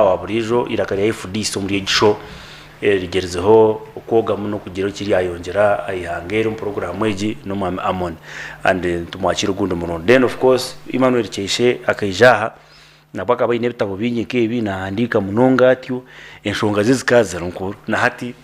Wa buriijo eiraka rya FDC omuri egi show rigyerizeho kwogamu n'okugira eki ryayongyera aha ihanga eri omu puroguraamu egi n'omwami Amon and nitumwakiira ogundi murundi. Then of course Emmanuel Kyeishe akaija aha nabwo akaba aine ebitabo bingi nk'ebi naahandiika munonga atyo enshonga ze zikaba ziri nkuru na hati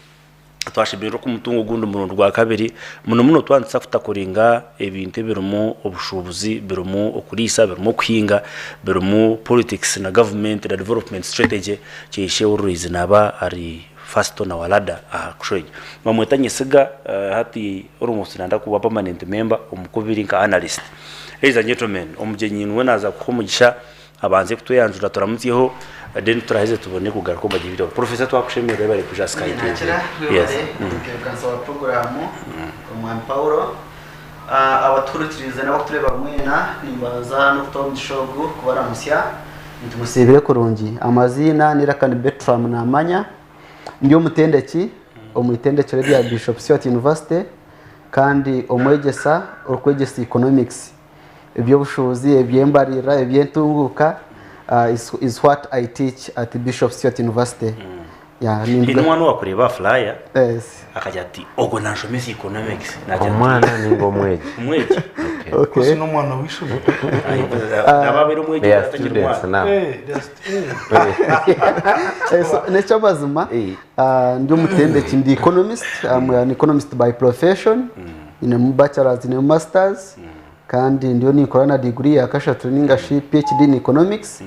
Twashemererwa kumutunga ogundi murundi gwa kabiri, muno muno twaba nituza kutakuringa ebintu ebirimu obushuubuzi, birimu okuriisa, birimu okuhinga, birimu politics na government na development strategy, Kyeshe always naaba ari first on our ladder aha show egi. Nibamweta Nyesiga hati almost nayenda kuba permanent member omukubiri nka analyst. Ladies and gentlemen, omugyenyi niwe naaza kuha omugisha Abanze kutweyanjura turamutsyeho then turaheze tubone kugaruka omu bagyenyi baitu. Professor twakushemererwa webare kwija aha Sky TV. Nakira Yes. webare omutebeekanisa wa puroguraamu omwami Paulo. Abatuhurikiriize n'abarikutureeba mwena nimbanza n'okutuha omugisha ogu kubaramutsya nti musiibire kurungi. Amaziina n'eiraka ni Bertram Namanya ndi omutendeki omu itendekyero erya Bishop Stuart University kandi omwegyesa orikwegyesa economics. Eby'obushuubuzi, eby'embaririra, eby'entunguuka is, is what I teach at Bishop Stuart University. Yeah, Haine ninduga. omwana owakureeba aha flyer Yes. akagira ati ogwo nanshomesa economics Naagira ati, Omwana ninga omwegi? omwegi Okay. Okay. Osi n'omwana w'eishomero. Naaba abaire omwegi They are atakiri students mwana now. Eh, they are eh. Eh, so, n'eky'amazima Eh. ndi omutendeki ndi economist I'm an economist by profession nyinemu bachelors nyinemu masters Kandi ndiyo ninkora na degree ya kashatu ninga shi PhD in economics.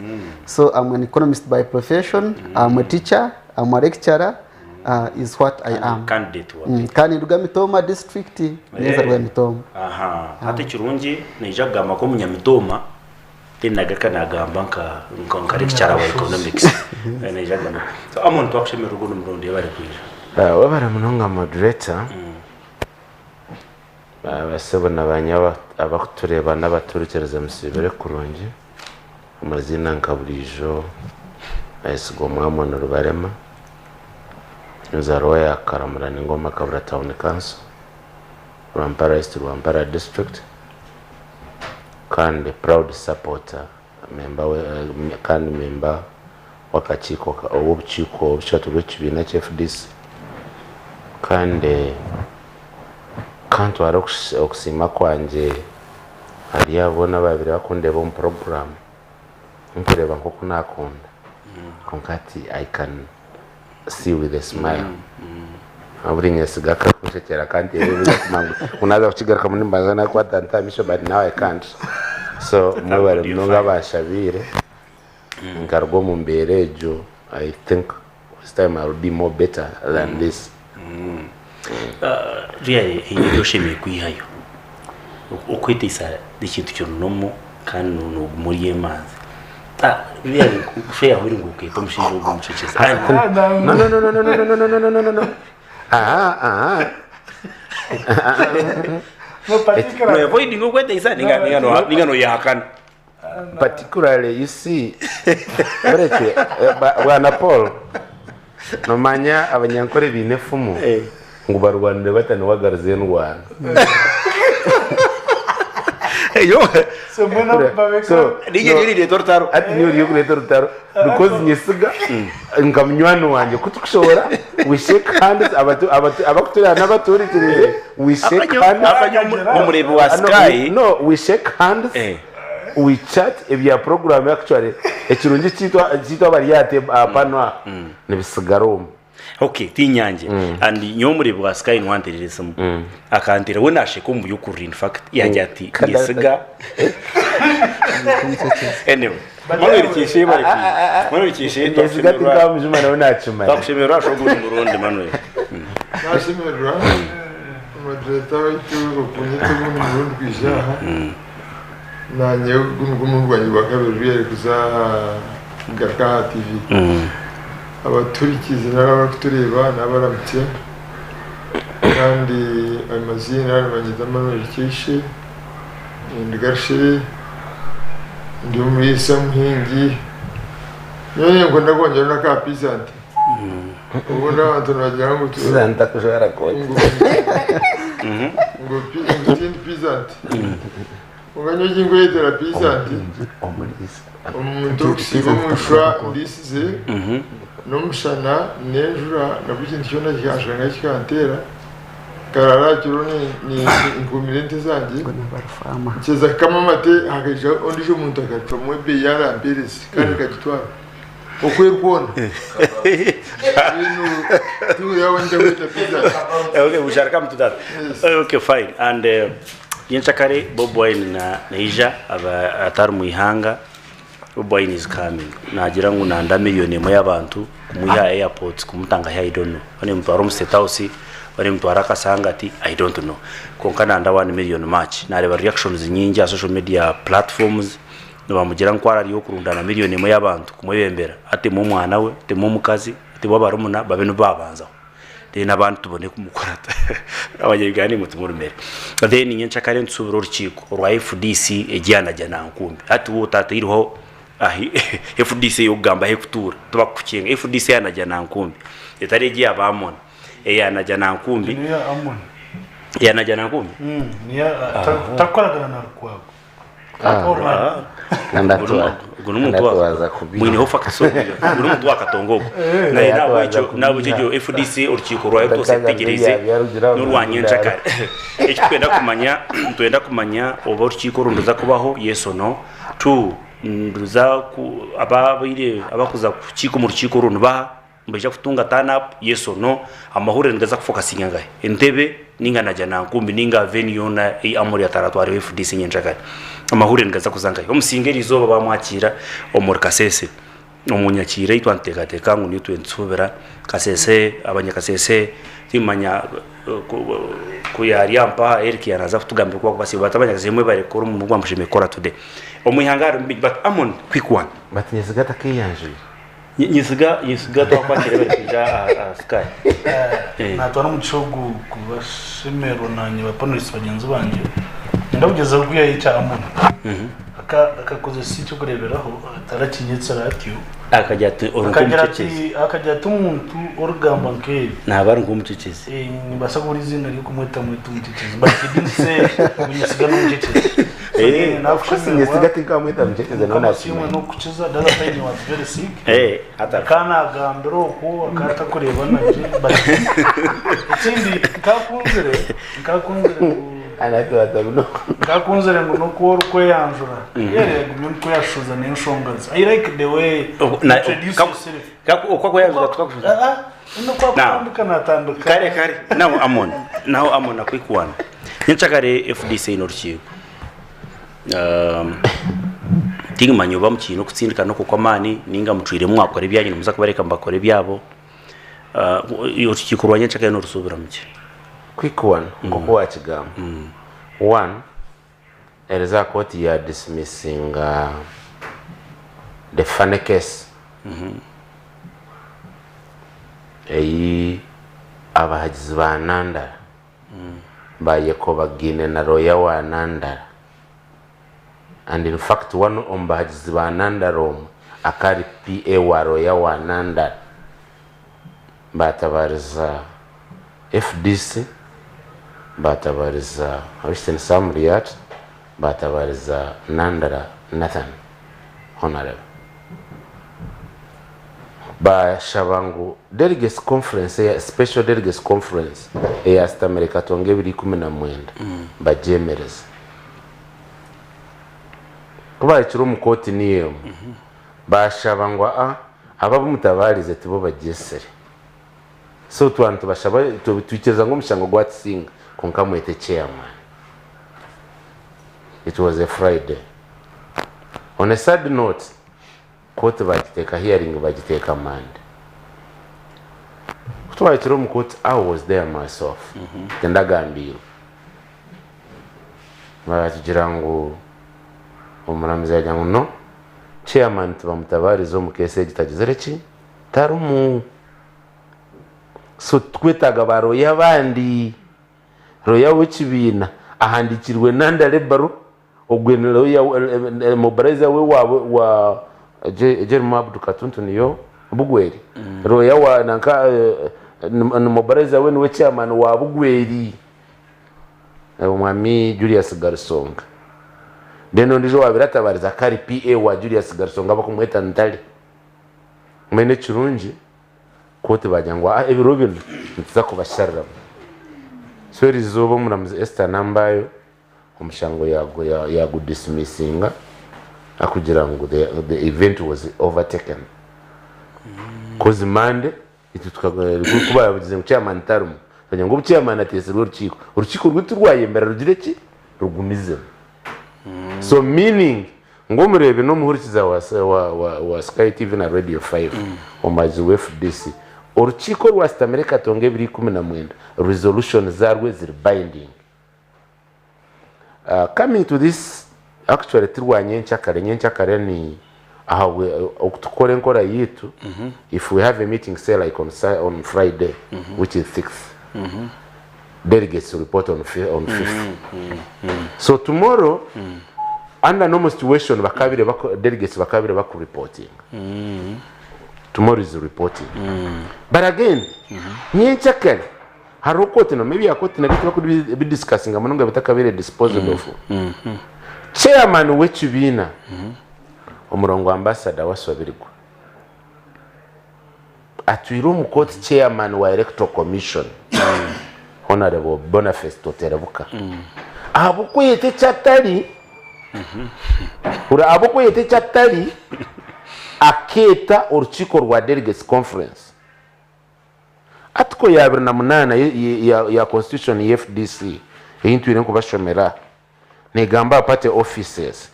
So I'm an economist by profession, I'm a teacher, I'm a lecturer, is what I am. Candidate wa Kandi nduga Mitooma district, ninza rwa Mitooma. Aha, hati ekirungi naija kugamba nk'omunyamitooma then nagaruka nagamba nka nka nka lecturer wa economics. Naija kugamba. So Amon twakushemererwa ogundi murundi yebare kwija. Webare munonga moderator. Basebo na banyabo abakutureeba n'abaturikiriza musiibire kurungi. Amaziina nka buriijo Ayesigwa Mwamoni Rubarema, nzaarwa ya Karamura Ningoma Kabura Town Council, Rwampara East Rwampara District kandi proud supporter member kandi member w'akakiiko ow'obukiiko obushatu bw'ekibiina kya FDC kandi kantware okusiima kwangye ahari abo boona abaabaire bakundeeba omu puroguraamu nkureeba nk'oku naakunda kwonka hati I can see with a smile buri nyesiga akakunshekyera akanteera ebibuuzo akumanya ngu ku naaza kukigarukamu nimbanza naakwata nta aha maisho but now I can't so mwebare munonga abanshabiire nkaruga omu mbeera egyo I think this time I will be more better than this. Really haine ebi oshemereire kwihayo. Okweteisa n'ekintu kirinomu kandi nooguma ori emanzi. Really kusha yahwire ngu okeeta omushaija ogu omucecezi. No no no no no no no no no no no no no aha aha No, particularly. No avoiding okweteisa ninga ninga noyehakana. Particularly you see orekye eh, ba- bwana Paul nomanya abanyankore baine efumu ngu barwanire bata niwe agaruza endwano Eyo So mbwenu babeka So, ninye no, ryo rireeta orutaro. hati niwe oriyo kureeta orutaro because nyesiga nka munywani wangye ku tukushohora we shake hands abatu- abatu- abakutureba n'abatuhurikirize we shake hands Omureebi wa Ah, no, Sky no we shake hands Eh. we chat ebya program actually ekirungi kyitwa kyitwa abari aha table aha pano aha nibisigara omu Okay, tinyangye and nyowe omureebi wa Sky niwe anterera esimu akanteera we nasheka omu by'okurira in fact yagira ati Kandi nyesiga anyway Manuel Kyeshe bari Manuel Kyeshe nyesiga twakushemererwa tinkamujuma nawe nakimanya twakushemererwa ashobola ogundi murundi Manuel Nashemererwa moderator waitu okunyeta ogundi murundi kwija aha nanye ogu nigwo murundi gwangye gwa kabiri ruriya kuza kugaruka aha TV abatuhurikiize nari abarikutureeba nabaramutsya kandi amaziina nibanyeta Manuel Kyeshe ndi Garushire ndi omuriisa omuhingi nyowe ninkunda kwongyeraho n'aka peasant Obundi abantu nibagira ngu tu- Susan takushobora koti ngu ngu pi- ngu tindi peasant. Kwonka nyowe eki nkweyetera Peasant, omuntu orikusiiba omu ishwa ndiisize, n'omushana n'enjura na buri kintu kyona kikanshanga kikanteera, nkaraara aha kiro nkuumire ente zangye, nkyeza kukama amate hakaija ondiijo muntu akacwamu ebeeyi yarampeereza kandi nkagitwara. Oku eri kwona. Mbwenu tihuriho ahu ntakweta Peasant. Okay, we shall come to that. Yes. Okay, fine. And nyenkyakare Bobi Wine na naija aba atari mu ihanga. Bobi Wine is coming. Nagira ngu nanda million emwe y'abantu kumwiha aha airport kumutanga hi I don't know. Oba nimutwara omu state house, oba nimutwara Kasangati, I don't know. Kwonka nanda one million march. Nareeba reactions nyingi aha social media platforms nibamugira ngu ku ararye okurundana million emwe y'abantu kumwebembera atemu omwana we, atemu omukazi, atemu abarumuna babe nibo babanzaho. Then abandi tubone kumukurata. Abanya Uganda imwe timurumire. Then nyenkyakare nitusuubira orukiiko orwa FDC egya Nankumbi. Hati we otataireho ahi FDC ey'okugamba ahu erikutuura tibakukukinga. FDC eya Najjanankumbi etari egi eya Baamoni. Eya Najjanankumbi. Niyo ya Amoni. Eya Najjanankumbi? Niyo takukoragana na Lukwago. Ogu n'omuntu wa mwineho facts ogu ogu n'omuntu wa Katonga ogu naye nahabwekyo nahabwekyo egyo FDC orukiiko rwayo rwose rutegyereize n'orwa nyenkyakare eki twenda kumanya nitwenda kumanya oba orukiiko oru niruza kubaho yes or no two niruza ku ababaire abakuza kukiika omu rukiiko oru nibaha Nibaija kutunga turn up, yes or no? Amahurire nigaza kufokasinga nkahi? Entebbe ninga Najjanankumbi ninga venue yoona ei Amuri ataratwareho FDC nyenkyakare. Amahurire nigaza kuza nkahi? Omusinga erizooba bamwakiira omuri Kasese omu nyakiira ei twanituteekateeka ngu niyo nitusuubira Kasese, abanyakasese timanya ku yaari aha mpaha Eric yaaza kutugambira oku barikubasiima but abanyakasese mwebare kukora omurimo ogu mwamushemereire kukora today. Omu ihanga harimu bingi but Amon quick one. But Nyesiga takeeyanjwire. Nyesiga nyesiga twakwakira bari kwija aha sky. Eh. Natwara omugisha ogu kubashemererwa nanye ba panelists bagyenzi bangye. Niinyenda kugyezaho kwihayo ekya Amon. Akakozesa ekyokureberaho tarakinyetsire atyo. Akagira ati ori Akagira ati nk'omucecezi. akagira ati omuntu orikugamba nk'ebi. Naaba ari nk'omucecezi. Eh, nimbaasa kubura eiziina ry'okumweta mweta omucecezi but he didn't say ngu Nyesiga n'omucecezi. Eh, Of course Nyesiga tinkamweta mucecezi nawe Mukama asiimwe nakimanya. n'okukiza the other time he was very sick Eh, hati akaba nagambira okwo akaba atakureeba nagye but ekindi nkakunzire nkakunzire ngu Anatubaza muno. nkakunzire ngu n'oku orikweyanjura yere yagumya omukweyashuza n'enshonga ze I like the way you introduce yourself Oku akweyanjura tukakushuza. Ah, ah, n'oku akutandika natandika Kare kare naho Amon naho Amon akwikwana. Nyenkyakare FDC eine orukiiko. Tinkimanya oba mukiine okutsindikana okwo kw'amaani nainga mucwiremu mwakora ebyanyu nimuza kubareka nibakora ebyabo. Orukiiko rwa nyenkyakare norusuubiramu ki? Quick one nk'oku waakigamba. One, eriza aha kooti ya dismissinga the funny case ei abahagizi ba Nandala Bayekobagiine na lawyer wa Nandala and in fact one omu bahagizi ba Nandala omwe akaba ari PA wa lawyer wa Nandala. Batabariza FDC, batabariza Owekitiinisa Amuriat, batabariza Nandala Nathan Honarebo. Baashaba ngu Delegates Conference eya Special Delegates Conference eyaasitamire Katonga ebiro 19 bagyemereze. Ku baahikire omu kooti niyo emwe, baashaba ngu aa abo abu mutabaarize tibo bagyesire. So twaba nitubashaba twikiriza ngu omushango gwatusinga kwonka mwete chairman. It was a Friday. On a sad note, Kooti bagiteeka hearing bagiteeka Monday. Ku twahikire omu kooti I was there myself tindagambiirwe. Batugira ngu omuramuzi yagira ngu no chairman tibamutabaariza omu case egi tagizire ki tarimu. So titwetaaga ba lawyer abandi. Lawyer w'ekibiina ahandiikirwe Nandala ebaruha. Ogwe ni lawyer mobilizer we wa wa Jeremiah Abdu Katuntu niyo Bugweri. Lawyer wa nanka ni mobilizer we niwe chairman wa Bugweri. Omwami Julius Garisonga. Then ondiijo owaabaire atabarize akaba ari PA wa Julius Garisonga barikumweta Ntare. Mbwenu ekirungi kooti baagira ngu aa ebiro binu nituza kubashariramu. So erizooba omuramuzi Esther Nambayo omushango yaagudisimisinga arikugira ngu the event was overtaken. Coz Monday itwe ku baagize ngu chairman tarimu, twagira ngu obu chairman ateetsirwe orukiiko, orukiiko rwaitu rwayemera rugire ki? Rugumizemu. So meaning ngu omureebi n'omuhurikiza wa Sky TV na Radio 5 omuhagizi wa FDC, orukiiko orwasitamire Katonga ebiro 19, resolution zaarwo ziri binding. Coming to this actually ti rwa nyenkyakare, nyenkyakare ni ahabwe oku tukukora enkora yaitu, if we have a meeting say like on on Friday which is 6th, delegates report on on 5th. So tomorrow under normal situation bakabire baku delegates bakabire baku reportinga. Tomorrow is reporting. But again, nyenkyakare Hariho kooti na ebya kooti nabyo tibakubidisikasinga munonga bitakabaire disposed of. Chairman w'ekibiina omurongo Ambassador Wasswa Birigwa atwire omu kooti chairman wa Electoral Commission Honourable Boniface Toterebuka ahabw'okweyeta eki atari hurira ahabw'okweyeta eki atari akeeta orukiiko rwa Delegates Conference. Article ya 28 ya Constitution ya FDC ei ntwire nkubashomera negamba aha party offices.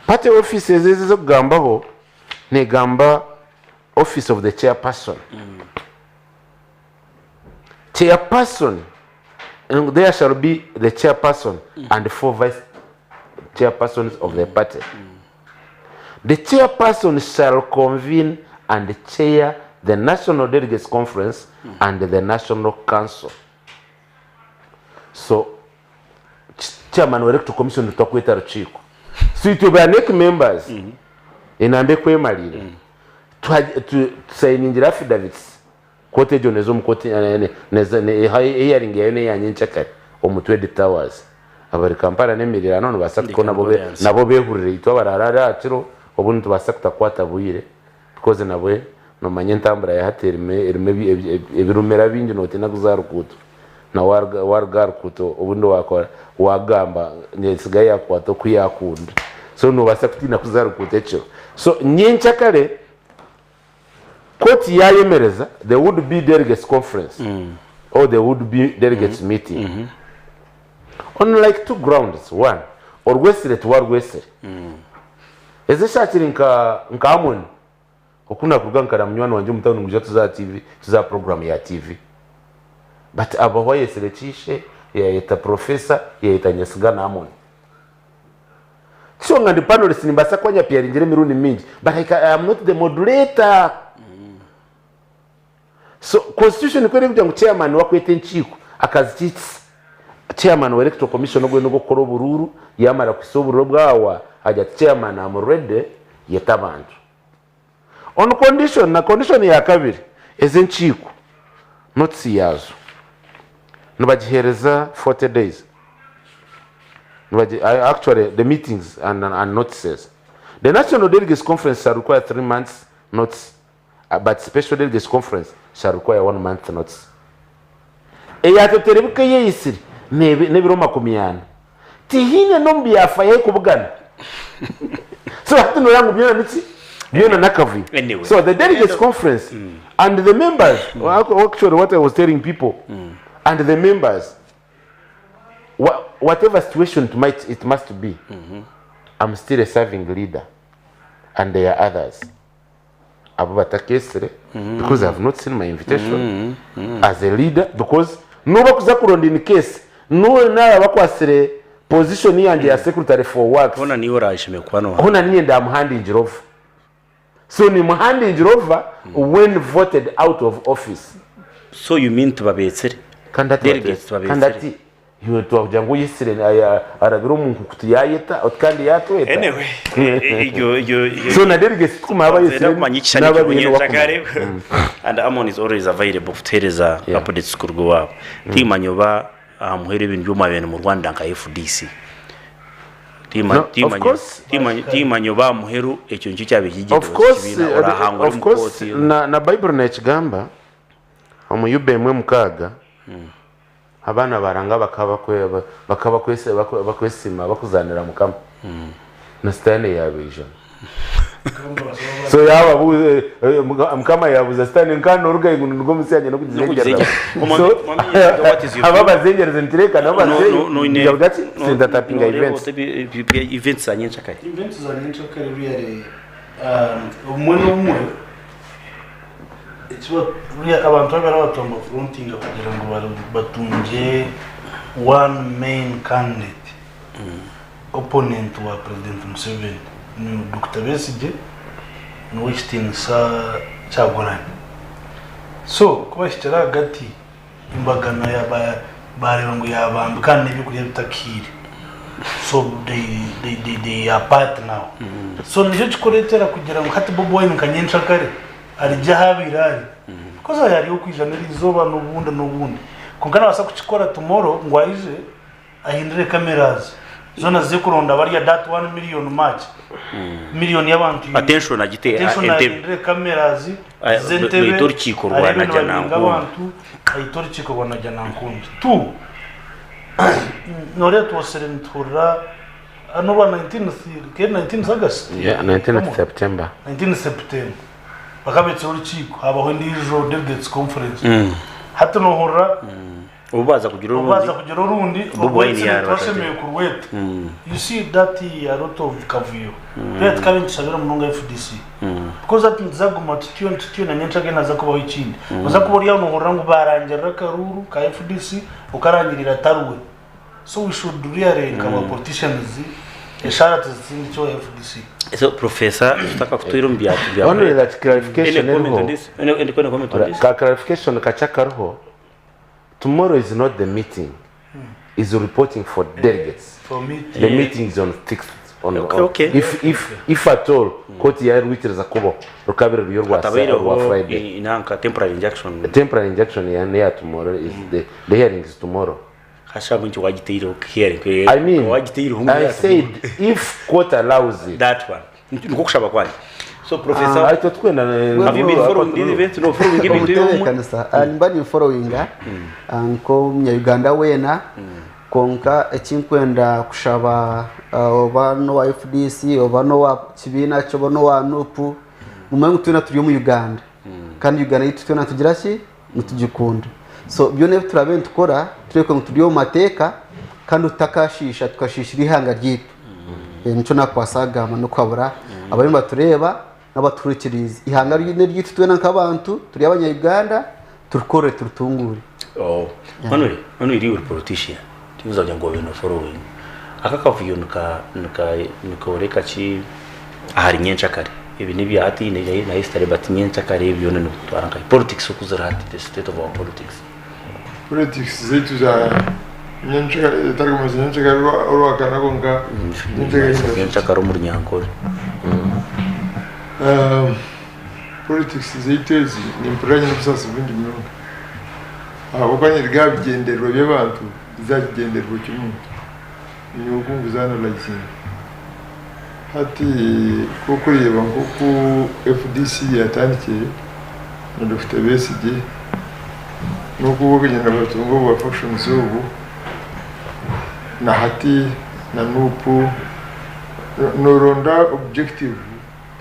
Party offices ezi ezikugambaho negamba office of the chairperson. Chairperson, there shall be the chairperson and four vice chairpersons of the party. The chairperson shall convene and chair the National Delegates Conference and the National Council. So, chairman wa Electoral Commission nitwakweta rukiiko. So itwe ba NEC members, enamba ekwemarire, tusayiningire affidavits, kooti egyo neeza omu kooti, hearing yaayo n'eya nyenkyakare omu Twed Towers. Abari Kampala n'emiriraano nibabaasa kuhikaho nabo nabo beehurire. Itwe abaraara aha kiro obu nitubaasa kutakwata bwire because nabwe noomanya entambura ya hati erimu erimu ebirumira bingi nootiina kuza aha ruguuto. Na waaruga waaruga aha ruguuto obundi waakora waagamba nyetsigayo yaakukwata oku yaakunda. So noobaasa kutiina kuza aha ruguuto ekiro. So nyenkyakare Kooti yaayemereza the would be delegates conference or the would be delegates meeting on like two grounds, one, orwesire tiwarwesire. Ezi eshaaha kiri nka nka Amoni oku naakuruga nka na munywani wangye omu tawuni ngu ija tuze aha TV tuze aha puroguraamu ya TV but abaho ayesire kiishe, yaayeta professor, yaayeta Nyesiga na Amoni. Kishonga ndi panelist nimbaasa kuba nyapiyaringire emirundi mingi but I, can, I am not the moderator. So constitution ku erikugira ngu chairman wakweta enkiiko akazikiikisa chairman wa electoral commission ogwo nigwo kukora oburuuru yamara kuhisa oburuuru bwawa agira ati chairman am ready yeta abantu on condition na condition ya kabiri ezi enkiiko notice yaazo nibagiheereza 40 days Actually the meetings and, and notices the national delegates conference shall require 3 months notice but special delegates conference shall require 1 month notice. Eyatoterebuka eyeyisire n'ebiro 40 tihaine n'omu byafayo ahikubugana so hati noreeba ngu byona niki byona n'akavuyo. Anyway. So the delegates conference and the members, actually what I was telling people, and the members, whatever situation it might it must be, I'm still a serving leader and there are others abo batakesire because I have not seen my invitation as a leader because noba kuza kuronda in case nuwe naaba bakwasire position yangye ya secretary for works. Hoona niiwe oraayeshemere kuba nooha. Hoona niinye ndamuhandingira over. So nimuhandingira over when voted out of office. So you mean tibabeetsire? Kandi hati Delegates kandi tibabeetsire? hati iwe twakugira ngu oyesire arabire omu nkukutu yayeta oti kandi yatweta. Anyway, eryo eryo eryo So na delegates tikumanya Nenda abayesire kumanya ekishushani n'ababaire ky'omunyenkyakare wakumanya. and Amon is always available kutuheereza Yeah. updates kuruga owaabo. Timanya oba aha muheru ebintu by'omwabaire nimurwanira nka FDC. No, of course- Tiimanya oba aha muheru ekyo nikyo kyabaire Of kigyendererwa course, ky'ekibiina orahangwa ori of omu course kooti. na Baiburi nekigamba omu Yuba emwe mukaaga abaana ba Ruhanga bakaba bakaba bakwesiima bakuzanira Mukama na sitaane yabaija. So yababuuza Mukama yabuuza sitaane nka norugahi ngu ninduga omunsi yangye nokugizengyereza. So abo abazengyereza nitureeka nabo bazeyo kugira ki sintatapinga events. Events za nyenkyakare. Events za nyenkyakare really obumwe n'obumwe abantu babiri aba nibafrontinga kugira ngu batungye one main candidate. Opponent wa President Museveni ni Dokita Besigye n'owekitiinisa Kyagulanyi. So kubahikire ahagati embagano bareeba ngu yabambi kandi n'ebyokurya bitakihiire so they, they, they are part now. So nikyo kikureetera kugira ngu hati Bobi Wine nka nyenkyakare arigye ahu abaire ari because aho hariyo okwija n'erizooba n'obundi n'obundi kwonka nabaasa kukikora tomorrow ngu aije ahindure cameras zona zize kuronda barya that 1 million march million y'abantu Attention agite attention Entebbe. ahindure cameras Aya, zize Entebbe baite orukiiko rwa arebe Najja nibabinga Nankumbi. abantu ayite orukiiko rwa Najjanankumbi two noreeba twosire nituhurira hanu orwa 19th ke 19th August Yeah, 19th September. 19 September bakabetsire orukiiko habaho endiijo delegates conference hati nohurira Obu baaza kugira Obu orundi, baaza kugira orundi, Bobi Wine orwetsire yaarubata tibashemereire kurweta. You see that a lot of kavuyo. Rero tukabe nitushabira munonga FDC. Because hati nituza kuguma tutyo tutyo na nyenkyakare naza kubaho ekindi. Oza kuba ori aho nohurira ngu baarangirira akaruuru ka FDC okarangirira atari we. So we should really nka ba politicians eshaara tuzitsindikye owa FDC. So professor tutakakutwire omu bya bya Only that clarification Any comment on eriho. this? Any comment on this? Ka clarification kakye akariho. Tomorrow is not the meeting, is reporting for delegates. For meeting. The meeting is on 6th. On, Okay, on, okay. If at all, kooti yarwikiriza kubaho, rukaba ruri orwa Hatabaireho Friday. inanka temporary injunction. The temporary injunction ya neya tomorrow is the hearing is tomorrow. Hashabu nti wagiteireho hearing. I mean, wagiteireho I said if court allows it. That one. Nikwo kushaba kwangye. So professor, Aitwe twena have you been following these events? No following ebintu ebimwe. Omutebeekanisa ah, nimba ninforowinga ah, nk'omunya-Uganda weena kwonka eki nkwenda kushaba ah, oba n'owa FDC oba n'owa kibiina ki oba n'owa NUP mumanye ngu twena turi omu Uganda kandi Uganda yaitu twena nitugira ki nitugikunda so byona ebi turaabe nitukora turebe ngu turi omu mateeka kandi tutakashiisha tukashiishira eihanga ryaitu Nikyo naakubaasa kugamba n'okuhabura abariyo nibatureeba n'abatuhurikiriize. Eihanga n'eryaitu twena nk'abantu, turi Abanya-Uganda, turikore turitunguure. Oh, Manuel, Manuel iwe ori politician, tiyinza kugira ngu obe no following. Aka akavuyo nika nika nikoreka ki ahari nyenkyakare? Ebi n'ebya hati na history but nyenkyakare ebi byona nibitutwara nkahi? Politics oku ziri hati, the state of our politics. Politics zaitu za nyenkyakare etarikumanyisa nyenkyakare orwakana kwonka nyenkyakare Nyenkyakare omu Runyankore. Politics zaitu ezi nimpurira nyine obusaasi bwingi munonga ahabw'okuba niruga aha bigyendererwa by'abantu biza aha kigyendererwa ky'omuntu. Nyowe oku nkuzaanalayizinga hati ku orikureeba nk'oku FDC yaatandikire na Dokita Besigye n'oku barikugyenda nibatunga obu bwa factions obu na hati na Nup nooronda objective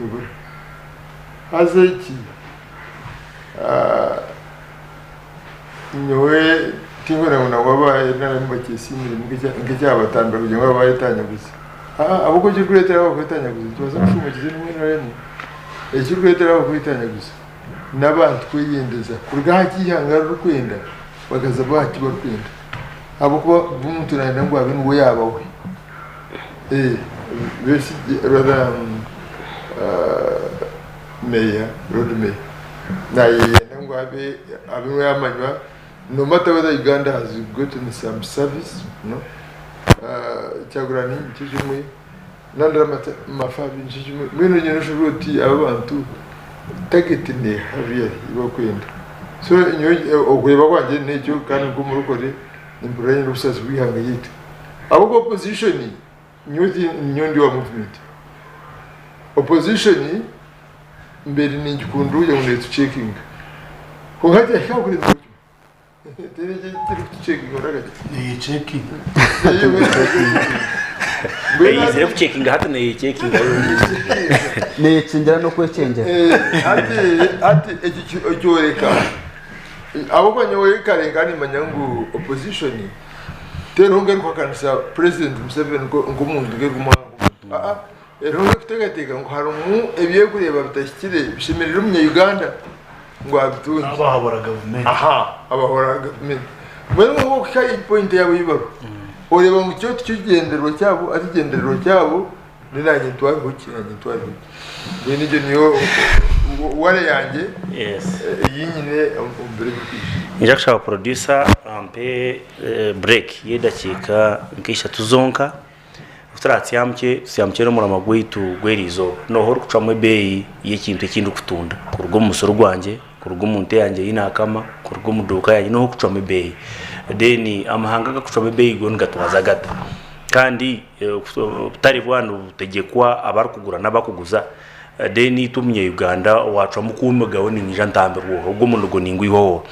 ebura. Haza eki nyowe tinkwenda ngu nabo aba NRM bakyesiimire nk'ekyabatambira kugira ngu babe bayetanyaguza. Aa ahabw'okuba ekirikureetera aba kwetanyaguza nikibaasa kushuuma kize n'omu NRM. Ekirikureetera aba kwetanyaguza n'abantu kweyendeza kuruga aha ki eihanga ririkwenda bakaza aha ki barikwenda. Ahabw'okuba buri muntu nayenda ngu abe niwe yaaba we. Besigye rather Meya, Lord Mayor nayeyenda ngu abe abe niwe yamanywa no matter whether Uganda has gotten some service no Kyagulanyi nikyo kimwe Nandala Mafabi nikyo kimwe mbwenu nyine oshobora oti aba bantu target neha really eyi barikwenda so nyowe okureeba kwangye nekyo kandi nk'omurokore nimpurira nyine obusaasi bw'eihanga ryaitu ahabw'okuba opposition. Nyowe ti nyowe ndi owa movement. Opposition mbaire ningikunda kugira ngu netucheckinga. Kwonka hati yahika aha kureeba ngu tihaine eki erikutucheckinga orakagye. Neyechekinga. Eyizire kucheckinga hati neyecheckinga yonka. Neyekingira n'okwekyengera. Hati hati ekyo kyoreka ahabw'okuba nyowe kare nkaba nimanya ngu opposition teriho ngu erikuhakanisa president Museveni nk'omuntu nk'erikumuhanga omuntu aa eriho ngu erikuteekateeka ngu harimu ebi erikureeba bitahikire bishemereire omunya Uganda ngu abitunge. Abahabura gavumenti. Aha abahabura gavumenti. Mbwenu ngu okuhika aha point yaabo ei bariho oreeba ngu kyo tikyo kigyendererwa kyabo hati ekigyendererwa kyabo ni nanye ntwareho ki nanye ntwareho ki mbwenu egyo niyo ware yangye ei nyine omu biro ebirikwija. Ninza kushaba producer ampe break y'edakiika nk'ishatu zonka ku turaatsyamukye tutsyamukye n'omurama gwaitu gw'eriizooba. Nooha orikucwamu ebeeyi y'ekintu eki ndikutunda kuruga omu musiri gwangye, kuruga omu nte yangye ei naakama, kuruga omu duuka yangye nooha orikucwamu ebeeyi? Then amahanga agakucwamu ebeeyi go nigatwaza gata? Kandi obutare bwaba nibutegyekwa abarikugura n'abakuguza then itwe omunya Uganda owacwamu kumigaho ninyija ntambirwe oha ogwo omunigo ningwiha oha?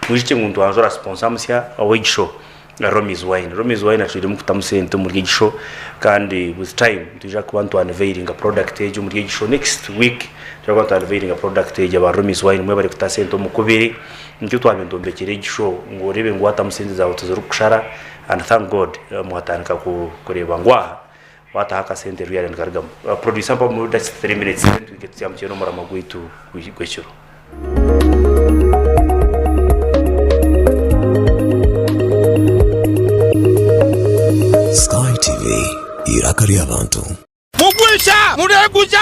Mwijukye ngu nitwanjura sponsor musya ow'egi show Rommy's Wine. Rommy's Wine acwiremu kutamu sente omuri egi show kandi with time nitwija kuba nitu unveilinga product egi omuri egi show next week nitwija kuba nitu unveilinga product egi aba Rommy's Wine mwebare kuta sente omu kubiri nikyo twabaire nitwombekyera egi show ngu oreebe ngu watamu sente zaawe tizirikukushara And thank God mwatandika kureeba ngu aha wataho akasente really nikarugamu. Producer mpa mu just 3 minutes then twike tutyamukye n'omurama gwaitu gw'ekiro. Sky TV, eiraka ry'abantu. Mugwisa, mureeguza!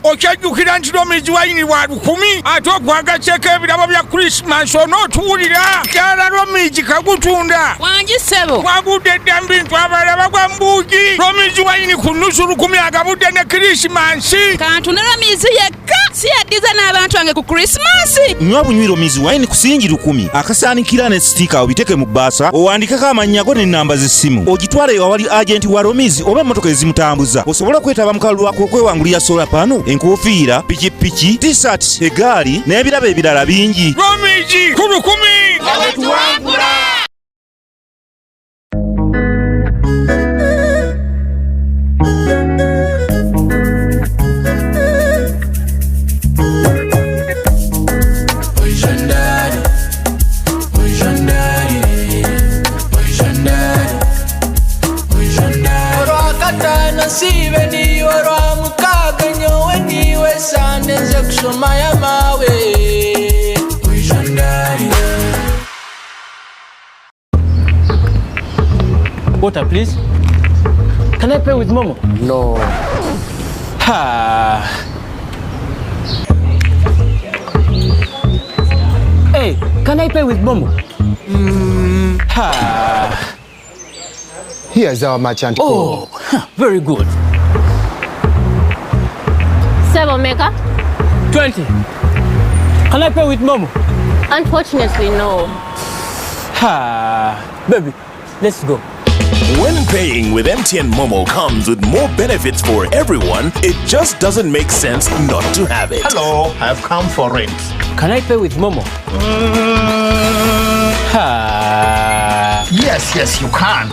Okyajjukira nti Romizi wayini wa lukumi ate okwagasseeko ebirabo bya Kulisimansi onootuwulira? Kyala Romizi kagutunda. Wangi ssebo. Twagudde dda mu bintu abalala bagwa mu buugi. Romizi wayini ku nnusu lukumi agabudde ne Kilisimansi. Kantunde Romizi yekka si yaddiza n'abantu bange ku Kulisimansi. Nywa bunywi Romizi wayini ku siringi lukumi, akasaanikira ne sitiika obiteeke mu bbaasa owandiikeko amannya go n'ennamba z'essimu ogitwale awali agenti wa Romizi oba emmotoka ezimutambuza osobole okwetaba mu kalulu ak'okwewangulira solar pano, enkofiira, pikipiki, T-shirt, egaali n'ebirabo ebirala bingi. Romizi ku lukumi! Nga bwe tuwangula! Orwakataano nsiibe niiwe Orwamukaaga nyowe niiwe Sande nze kushomayo amaawe Water, please. Can I pay with Momo? No. Ha. Hey, can I pay with Momo? Ha. Here's our merchant code. Oh, huh, very good. Sebo meka? 20. Can I pay with Momo? Unfortunately, no. Ha. Baby, let's go. When paying with MTN Momo comes with more benefits for everyone, it just doesn't make sense not to have it. Hello, I've come for rent. Can I pay with Momo? Ha. Yes, yes, you can.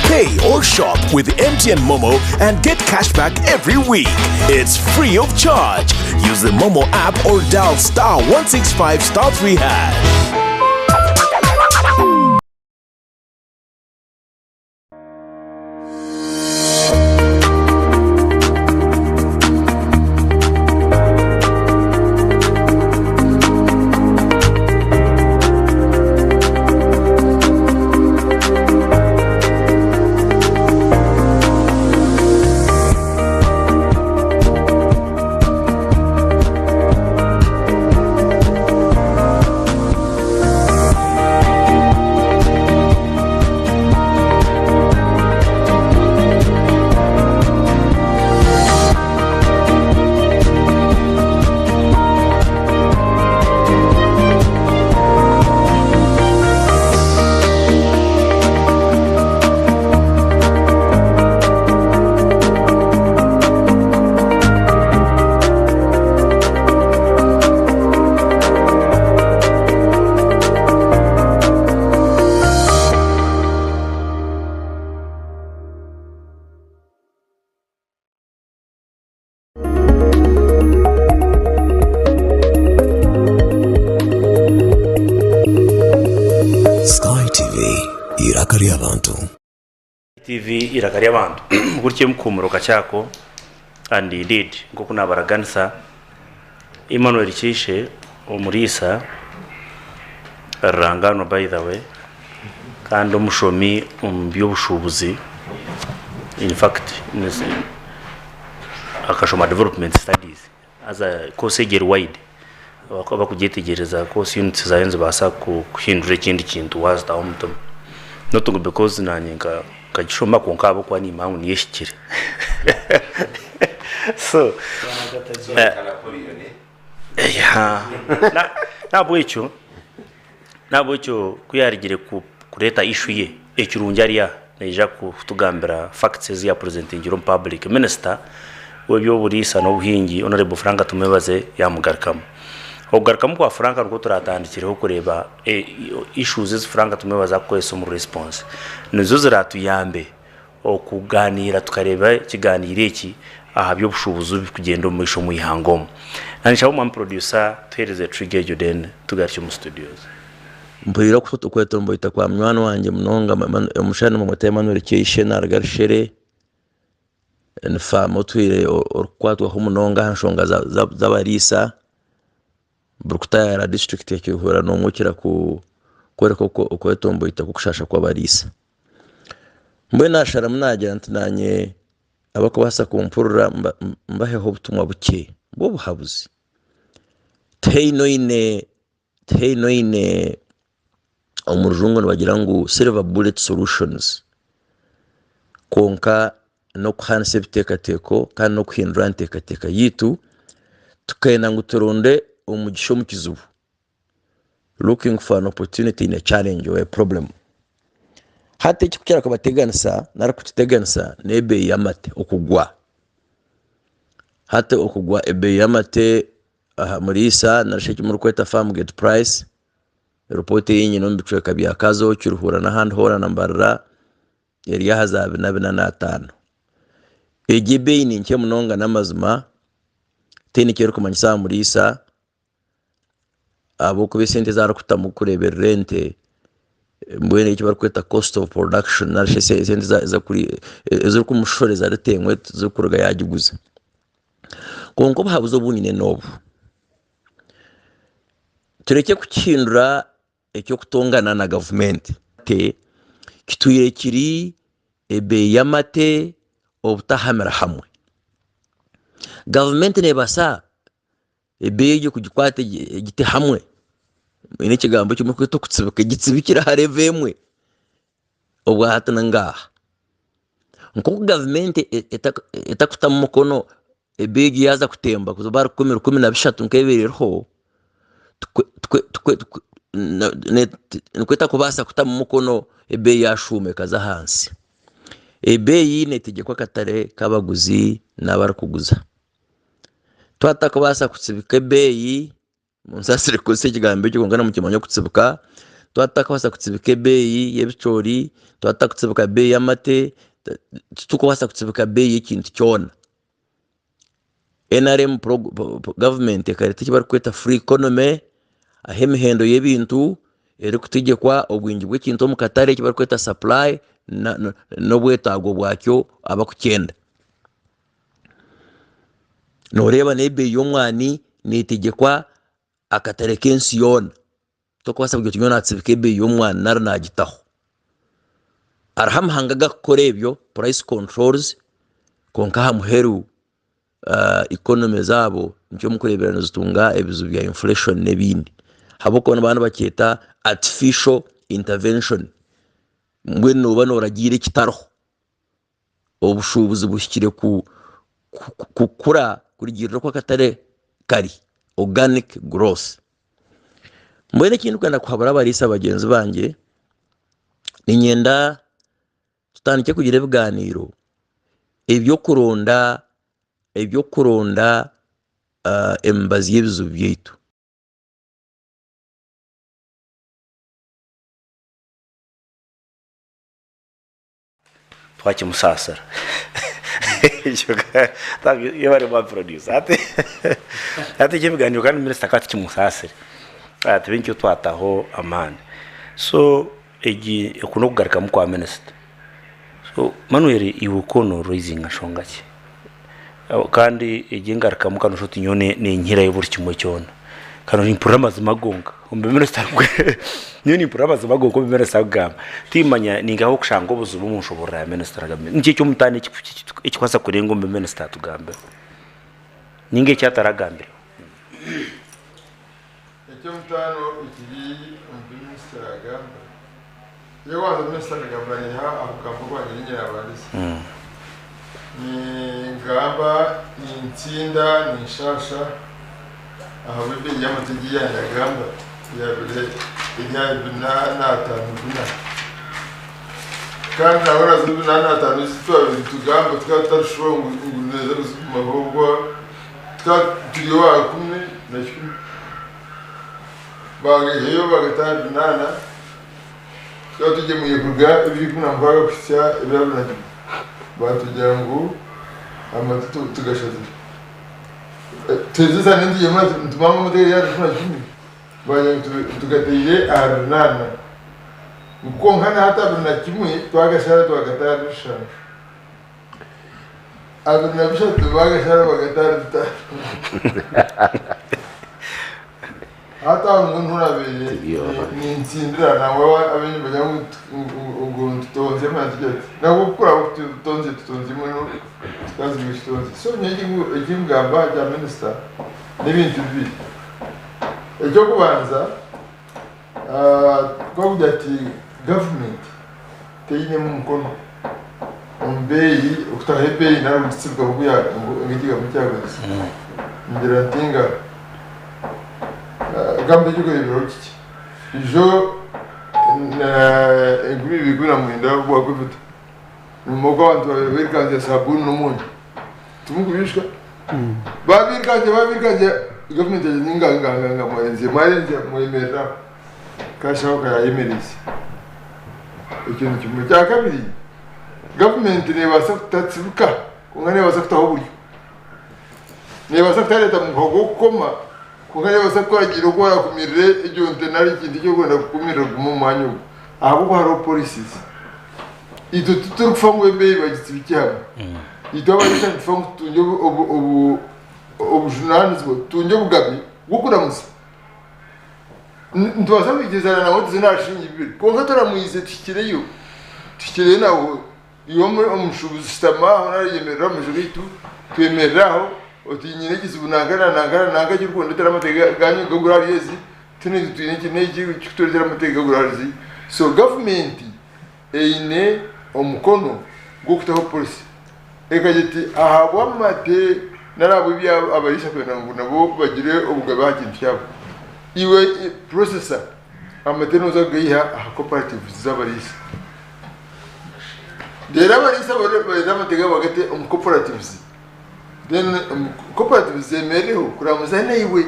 Pay or shop with MTN Momo and get cash back every week. It's free of charge. Use the Momo app or dial star 165 star 3 hash. ry'abantu. TV Eiraka ry'abantu gutyo omukuhumuro kakyako and indeed nk'oku nabaraganisa Emmanuel Kiishe omuriisa ruranganwa by the way kandi omushomi omu by'obushuubuzi in fact akashoma development studies Haza course egi eri wide abakugyetegyereza course units zaayo nizibaasa kuhindura ekindi kintu waazitaho omutima. Not ngu because naanye nkagishoma kwonka ahabw'okuba nimanya ngu niyo ehikire. So n'ahabw'ekyo n'ahabw'ekyo ku yaarugire kureeta issue ye, ekirungi ari aha naija kutugambira facts ezi yaapurezentingire omu public. Minisita w'eby'oburiisa n'obuhingi Honourable Frank Tumwebaze yaamugarukamu. Okugarukamu kwa Frank nikwo turaatandikireho kureeba issues ezi Frank Tumwebaze arikukoresa omu response. Nizo ziraatuyambe okugaaniira tukareeba ekigaaniiro eki aha by'obushuubuzi ebirikugyenda omu maisho omu ihanga omu. Naanye nshaba omwami producer tuheereze trigger egyo then tugarukye omu studios. Mpuriire okwetomboita kwa munywani wangye munonga omushaija nibamweta Emmanuel Kyeishe naruga Rushere ni faama otwire orikukwatwaho munonga aha nshonga z'abariisa buri kutayaayira disiturikiti ya Kiruhura n'omwe okira kworeka okwetomboita kw'okushaasha kw'abariisa. Mbwenu nasharamu nagira nti nanye abarikubaasa kumpurira mbaheho obutumwa bukye bw'obuhabuzi. Tihaine oine tihaine oine omu rujungu nibagira ngu silver bullet solutions kwonka n'okuhaanisa ebiteekateeko kandi n'okuhindura enteekateeka yaitu tukenda ngu turonde omugisha omu kizibu. Looking for an opportunity in a challenge or a problem. Hati ekikukira kubateganisa nari kututeganisa n'ebeeyi y'amate okugwa. Hati okugwa ebeeyi y'amate aha muriisa nari shi eki murikweta farm gate price, ripooti ei nyine omu bicweka bya Kazo, Kiruhura n'ahandi hoona na Mbarara eri aha za bina bina n'ataano. Egi ebeeyi ni nkye munonga n'amazima, tihaine eki erikumanyisa aha muriisa. Ahabw'okuba esente ezi arikutamu kureeberera ente mbwenu eki barikweta cost of production narishi esente ezirikumushoreza rite emwe zirikuruga yaagiguza. Kwonka obuhabuzi obu nyine n'obu, turekye kukihindura eky'okutongana na gavumenti. Kitwire kiri ebeeyi y'amate obutahamira hamwe. Gavumenti neebaasa Ebeeyi egyo kugikwata egite hamwe, mwine ekigambo eki murikweta okutsibika, egitsibikire aha revo emwe obwa hati ni ngaaha. Nk'oku gavumenti etakutamu mukono ebeeyi egyo yaaza kutemba kuza oba rukumi, 13,000 nk'ebaire eriho, nikwo etakubaasa kutamu mukono ebeeyi yaashuuma ekaza ahansi. Ebeeyi neetegyekwa akatare k'abaguzi n'abarikuguza. Twaba tutakubaasa kutsibika ebeeyi, munsaasire kukozesa ekigambo ekyo kwonka nimukimanya okutsibika, twaba tutakubaasa kutsibika ebeeyi y'ebicoori, twaba tutakutsibika beeyi y'amate, titukubaasa kutsibika beeyi y'ekintu kyona. NRM gavumenti ekareeta eki barikweta free economy ahu emihendo y'ebintu erikutegyekwa obwingi bw'ekintu omu katare eki barikweta supply n'obwetaago bwakyo abakukyenda. Nooreeba n'ebeeyi y'omwani neetegyekwa akatare k'ensi yoona. Tokubaasa kugira oti nyowe naatsibika ebeeyi y'omwani nari naagitaho. Hariho amahanga agakukora ebyo, price controls, kwonka aha muheru economy zaabo nikyo orikureebera nizitunga ebizibu bya inflation n'ebindi. Ahabw'okuba nibaba nibakyeta artificial intervention, mbwenu nooba nooragiira ekitariho. Obushuubuzi buhikire kukura kurugiirira oku akatare kari, organic growth. Mbwenu eki ndikwenda kuhabura abariisa bagyenzi bangye, niinyenda tutandikye kugira ebigaaniiro eby'okuronda eby'okuronda emibazi y'ebizibu byaitu. Twakimusaasira. Yebare mwa producer. Hati hati ekyo ebiganiro kandi minisita akaba atikimusaasire. Tube nikyo twataho amaani. So Egi oku n'okugarukamu kwa minisita. So Manuel iwe ku nooraizinga nshonga ki? Kandi egi engarukamu ka nooshusha oti nyowe ninkirayo buri kimwe kyona. Ka nimpurira amazima gonka omu bi minisita arikugamba nyowe nimpurira amazima gonka omu bi minisita arikugamba. Timmanya ninkaha okushanga obuzibu omu nshoboorora ya minisita na gavumenti. Niki eky'omutaano ekikubaasa kurenga omu bi minisita atugambira ninga eki ataragambireho? Eky'omutaano ekiri omu bi minisita yaagamba, Eky'okubanza minisita akagamba naiha aha kugamba okwangye niinye naabandize. Ningamba nintsinda ninshaasha ahabw'ebeeyi y'amate egi yaanyagamba yaabaire eri aha bina n'ataano bina. Kandi nangwa nazo bina n'ataano ezi twabaire nitugamba tukaba tutari sure ngu neeza kuzigumaho ahabw'okuba Tukaba turi owa 11 baagaihayo baagata ahari runaana, tukaba tugyemwire kuruga ebiro 16 kuhitsya ebiro 21, baatugira ngu amate tugashazire. Tuherize esaaha nitugyemura nitumanya ngu amate gari ahari 11, baagira ngu tugateire ahari runaana, ngu kwonka na hati 21 twagashara twagata ahari rushanju. 23 baagashara bagatara bitaano. Hati aho mbwenu niho naabaire nintsindira nangwa ab'enyima bagira ngu nitutonzya mbwenu tugira tuti nangwa ku kuraabe kutonzya tutonzye mbwenu tukazibwa ekitonzya. So nyowe eki nkugamba aha kya minisita n'ebintu bibiri. Eky'okubanza twakugira tuti gavumenti teinemu mukono omu beeyi, okutaho ebeeyi nari okugitsibika nk'oku ekigambo kyakozesa. Ningira nti ngaro. Gamba eky'okureeberaho kikye. Ijo 2019 obwa Covid, nimwo oku abantu baabaire barikanzya sabuuni n'omwonyo. Timurikubiijuka? Baabirukanzya baabirukanzya, gavumenti yagira eti nga nga nga mwarenzire mwarenzya mwemerere aho. Kashaho karayemereza. Ekyo ni kimwe. Ekya kabiri, gavumenti neebaasa kutatsibuka kwonka neebaasa kutaho oburyo. Neebaasa kutareeta muguha gw'okukoma kwonka neebaasa kukuragiira oku oraakumirire egyo nte nari ekintu eki orikwenda kukumirira kugume omu mwanya ogwo ahabw'okuba hariho policies. Itwe titurikufa ngu ebeeyi bagitsibikye hamwe. Itwe abariisa nitufa ngu tutungye obujunaanizibwa, tutungye obugabe bw'okuramuza. Nitubaasa kwikirizana nangwa tuze n'aha shilingi bibiri kwonka turamwize tuhikireyo, tuhikireyo nawe iwe omushuubuzi shutama aho nari yemerera omu maisho gaitu twemerere aho oti nyine ekizibu nanka na nanka na nanka ekirikundetera amate ganyu gagura ahari ezi tinaitwe twine eki n'eki ekirikutureetera amate gagura ahari zi. So gavumenti eine omukono gw'okutaho policy ekagira eti ahabw'amate nari ahabw'ebi abariisa kwenda ngu nabo bagire obugabe aha kintu kyabo, iwe processor amate nooza kugaiha aha cooperatives z'abariisa. Reero abariisa bareete amate gaabo bagate omu cooperatives then cooperatives zemerereho kuramuza naiwe.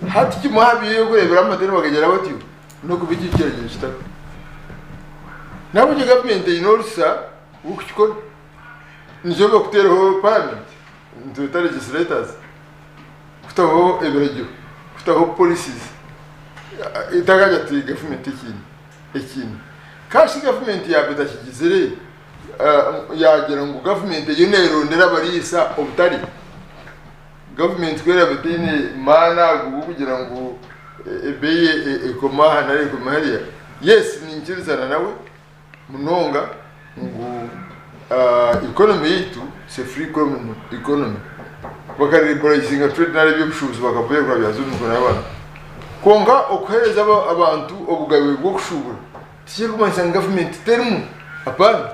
Hati kimwe aha by'okureebera amate nibagagyera batyo n'okuba ekyo ekiragiro kitariho. N'ahabw'ekyo gavumenti eine orusa rw'okukikora. Nikyo barikuteeraho paramenti nitweta legislators kutaho ebiragiro, kutaho policies etakagira ati gavumenti ekiine ekiine. Kandi shi gavumenti yaaba etakigizire yaagira ngu gavumenti eriyo neerondera abariisa obutare, Gavumenti ku eraabe etaine maani ago g'okugira ngu ebeeyi ekome aha nari ekome hariya, yes ninkirizana nawe munonga ngu economy yaitu it's a free economy. Baka liberalizinga trade nari eby'obushuubuzi bakabirekura byaza omu mikono y'abantu. Kwonka okuheereza abantu obugabe bw'okushuubura tikirikumanyisa ngu gavumenti terimu, hapana.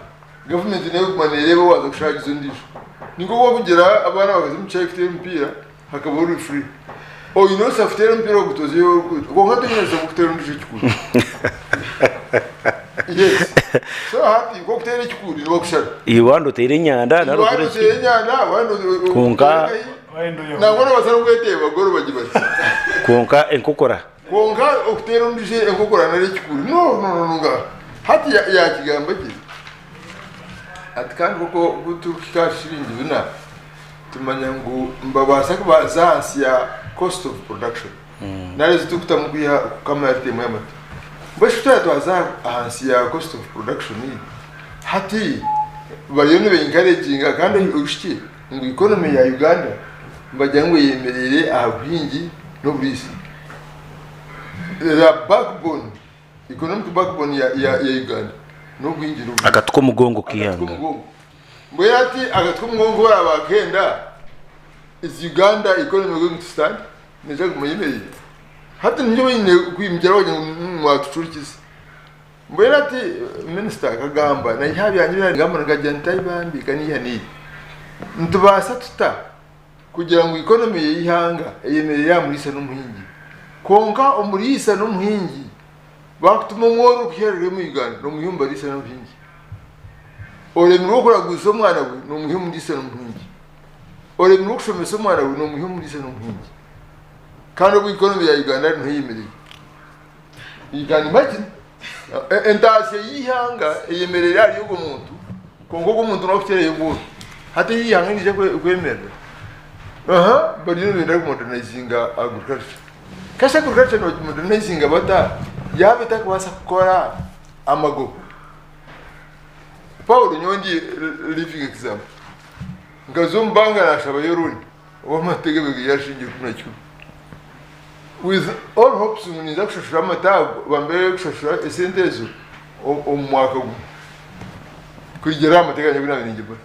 Gavumenti neyo kuguma nereeba owaaza kushaagiza ondiijo. Nikwo kwakugira abaana bakaza omu kishaayi kuteera omupiira hakabaho referee. Oine orusa kuteera omupiira ogwo tozeyo kwonka toine orusa rw'okuteera ondiijo ekikuuri. Yes. So hati nk'okuteera ekikuuri nibakushara. Iwe wanda oteire enyanda nari Iwe okore wanda ki? oteire enyanda, wanda Kwonka- nangwa nobaasa n'okweteeba goolo bagibarize. Kwonka enkokora. Kwonka okuteera ondiijo enkokora nari ekikuuri, no, no, no, no, nga. Hati ya- yaakigamba gye ati kandi koko obu turikuhika aha shiringi bina, tumanya ngu nibabaasa kuba ahansi ya cost of production nari ezi turikutamu kwiha kukama ritemu y'amate. Mbwenu shi twaba twaza ahansi ya cost of production hati bariyo niba encouraginga kandi oishiki ngu economy ya Uganda nibagira ngu eyemereire aha buhingi n'oburiisa. The backbone, economic backbone ya, ya, ya Uganda n'obuhingi n'oburiisa. Akati k'omugongo k'eihanga. Mbwenu hati akati k'omugongo ku baraba bakenda, is Uganda economy going to stand? Neija kuguma eyemereire? Hati nibyo baine kwimukyiraho bagira ngu mwatucurikiza. Mbwenu hati minisita akagamba naiha aha byangye ebi nagamba nkagira nti ai bambi ka niiha niiha. Nitubaasa tuta kugira ngu economy y'eihanga eyemerere aha muriisa n'omuhingi? Kwonka omuriisa n'omuhingi baakutuma omworo kuherera omu Uganda n'omwiha omu bariisa n'abahingi. Oremirwe okuraguza omwana we n'omwiha omuriisa n'omuhingi. Oremirwe okushomesa omwana we n'omwiha omuriisa n'omuhingi. Kandi obu economy ya Uganda niho eyemereire. You can imagine entaasya y'eihanga eyemereire ahari ogwo muntu kwonka ogwo muntu niwe arikukirayo obworo. Hati eihanga niriija kwemerera? Aha bariyo nibenda kumodernizinga agriculture. Kasi agriculture nibagimodernizinga bata yaaba etarikubaasa kukora amagoba? Paul nyowe ndi living example. Nkaza omu banka naashabayo loan. Obu amata gabaire gari 11 with all hopes ngu ninza kushashura amata ago bambe kushashura esente ezo omu mwaka gumwe kurugiirira aha mata gangye agu naabaire ningigura.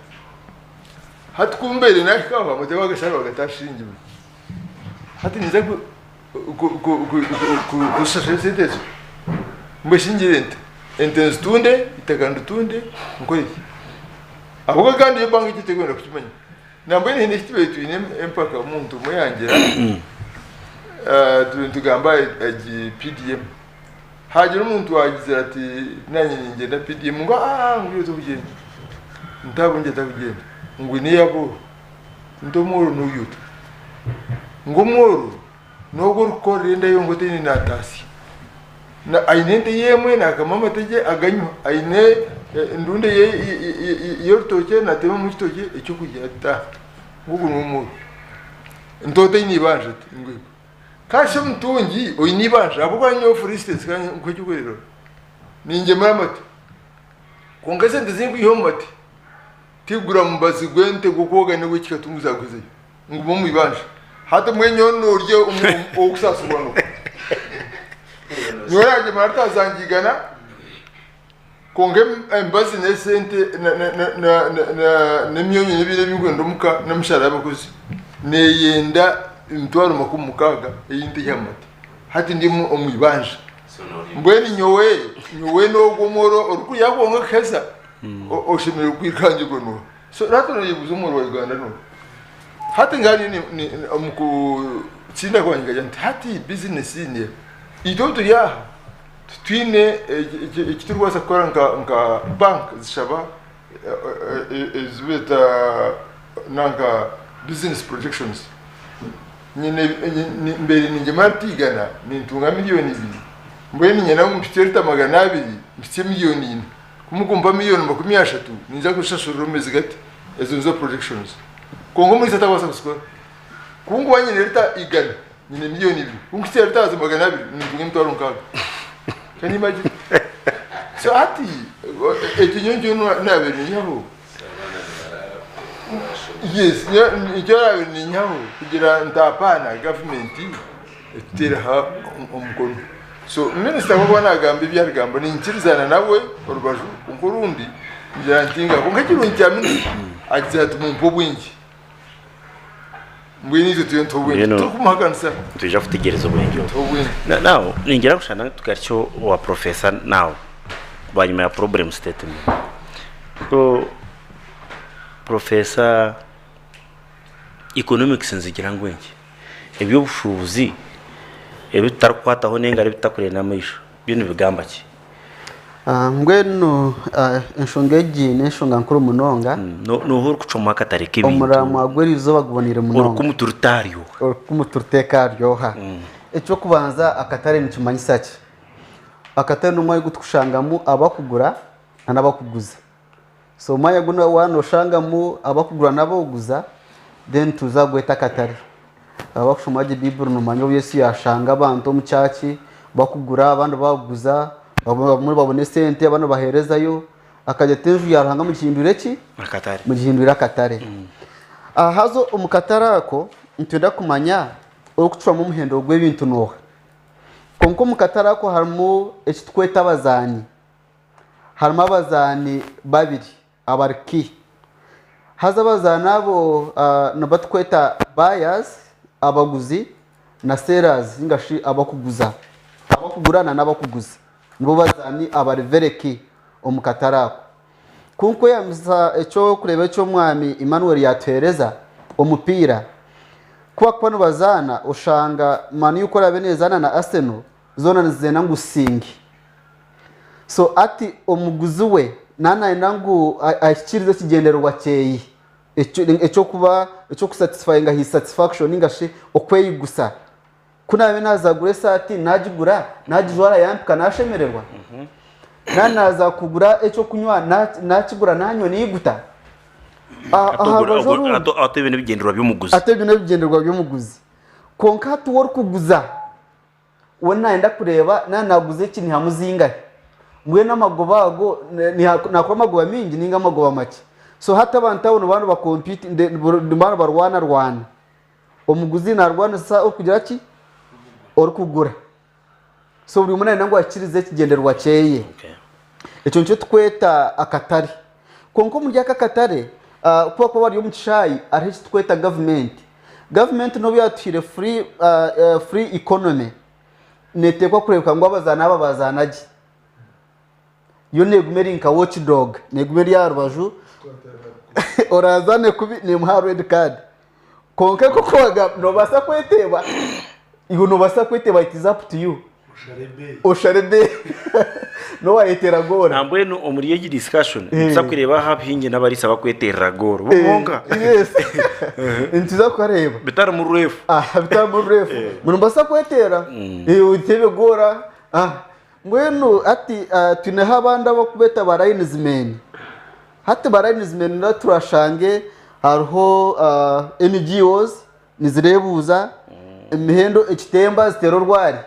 Hati ku mbaire naahika aho amata baagashara bagata aha shiringi ibiri. Hati ninza kushashura esente ezo? Mbwenu shi ngire nta? Ente nzitunde, eitaka nditunde, nkore ki? Ahabw'okuba kandi yo banka ekyo terikwenda kukimanya. Nambwenu haine eki tubaire twine empaka omuntu omwe yangira tubaire nitugamba egi PDM hagira omuntu wagizire ati nanye ningyenda PDM ngu aah ngu iwe tokugyenda nti ahabw'enki atakugyenda ngu n'eyabooro nti omworo n'oyu ota ngu omworo N'ogwo orikukorera enda yonka otaine naataasya. Na aine ente ye emwe naakama amate gye aganywa, aine endunda ye y'orutookye naatemamu ekitookye eky'okurya ata. Ngu ogwo niwe mworo. Nti otaine eibanja ati ngu eego. Kandi shi omutungi oine eibanja ahabw'okuba nyowe for instance ka nkuhe eky'okureeberaho, ningyemura amate kwonka esente ezi nkwiha omu mate tikugura mubazi gw'ente gw'okwoga n'ogw'ekikatu ngu zaaguhezayo. Ngume omu ibanja. Hati mbwenu nyowe norya owokusaasirwa noha? Nyowe nagyemera rutazangigana kwonka emibazi n'esente n'emyonyo n'ebindi ebinkwenda omuka n'emishara y'abakozi neyenda emitwaro 60 ei ntaiha omu mate. Hati ndi omu ibanja. Mbwenu nyowe nyowe n'ogwo omworo orikurya kwonka akaheza oshemereire kwikangirwa noha? So hati noyebuuza omworo wa Uganda noha? Hati nkanye omu kutsinda kwangye nkagira nti hati bizinesi neeha? Itwe obu turi aha titwine eki turikubaasa kukora nka bank zishaba ezi beeta nanka business projections. Nyine mbaire ningyema ntiigana nintunga 2 million mbwenu niinyenda ngu mpitsye lita 200 mpitsye 4 million. Ku mukumpa 30 million ninza kuzishashurira omu meezi gati. Ezo nizo projections. Kwonka omuriisa takubaasa kuzikora. Ku nkuba nyine lita 100, nyine 2 million. Ku nkuhitsya lita za 200, nintunga 60,000. Can you imagine? So hati ekyo nyowe nikyo naabaire ninyihaho. Yes, nikyo naabaire ninyihaho kugira nti hapana gavumenti etuteereho omukono. So minisita ku arikuba naagamba ebi arikugamba ninkirizana nawe orubaju kwonka orundi ngira nti nga kwonka ekirungi kya minisita agira ati mumpe obwengye mbwenu itwe turiyo nituha obwengye Mbwenu titurikumuhakanisa nitwija kutegyereza obwengye obwo. Tuha obwengye. Na- Now ningira kushana tugarukye owa professor now bwanyima ya problem statement. So professor economics nizigira ngu enki? Eby'obushuubuzi ebi tutarikukwataho n'engaro ebi tutakureeba n'amaisho byo nibigamba ki? Mbwenu enshonga egi n'enshonga nkuru munonga. Nooha orikucwamu akatare k'ebintu? Omuramwa gw'erizooba guboneire munonga. Orikumuta rutaaryoha. Orikumuta ruteekaaryoha. Eky'okubanza akatare nikimanyisa ki? Akatare n'omwanya ogu turikushangamu abakugura n'abakuguza. So omwanya gunu waaba noshangamu abakugura n'abakuguza then tuza kugweta akatare. Abakushoma gye Baiburi nomanya obu Yesu yashanga abantu omu church bakugura abandi bakuguza. Abamwe babona esente abandi baherezayo akagira ati enju ya Ruhanga mugihindwire ki? Akatare. Mugihindwire akatare. Haza omu katare ako nitwenda kumanya orikucwamu omuhendo gw'ebintu n'oha. Kwonka omu katare ako harimu eki turikweta abazaani. Harimu abazaani babiri abari key. Haza abazaani abo nibo turikweta buyers, abaguzi na sellers ninga shi abakuguza. Abakugura na n'abakuguza nibo bazaani abari very key omu katare ako. Ku nkweyambisa eky'okureeba eki omwami Emmanuel yaatuheereza, omupiira, ku barikuba nibazaana oshanga Man U ku eraabe neezaana na Arsenal, zoona nizenda ngu zisinge. So hati omuguzi we naaba nayenda ngu ahikiirize ekigyendererwa kyeye eky'okuba eky'okusatisfayinga his satisfaction ninga shi okweyigusa. Ku naabe naaza kugura esaati naagigura, naagijwara yampika naashemererwa. Naaba naaza kugura eky'okunywa naakigura naanywa naiguta. Aha rubaju orundi. Ate ebyo n'ebigyendererwa by'omuguzi. Ate ebyo n'ebigyendererwa by'omuguzi. Kwonka hati we orikuguza, we naayenda kureeba naaba naaguza eki nihamu zingahi. Mbwenu amagoba ago naakora amagoba maingi nainga amagoba makye. So hati abantu abo nibaba nibarwanarwana. Omuguzi naarwanisa orikugira ki? Orikugura. So buri omwe naayenda ngu ahikirize ekigyendererwa kyeye. Ekyo nikyo turikweta akatare. Kwonka omuri aka akatare, ku barikuba bari omu kishaayi hariho eki turikweta gavumenti. Gavumenti n'obu yaatuhaire free, free economy, neeteekwa kureebeka ngu abazaani aba baazaana gye. Yo neeguma eri nka watch dog, neeguma eri aha rubaju, oraazaane kubi neemuha red card. Kwonka nk'oku wagamba noobaasa kweteeba, iwe noobaasa kweteeba it is up to you. Oshare ebeeyi. N'owayeteera goora. Nambwenu omuri egi discussion nituza kureeba aha abahingi n'abariisa bakweterera gooro bo bonka. Yes. Nituza kukareeba. Bitarimu rwefu. Ah, bitarimu rwefu. Ngu nimubaasa kweteera. Oteebe goora. Ah, mbwenu hati twineho abandi abarikubeeta ba linesmen. Hati ba linesmen nabo turashange hariho NGOs nizireebuuza emihendo ekitemba ziteera orwari.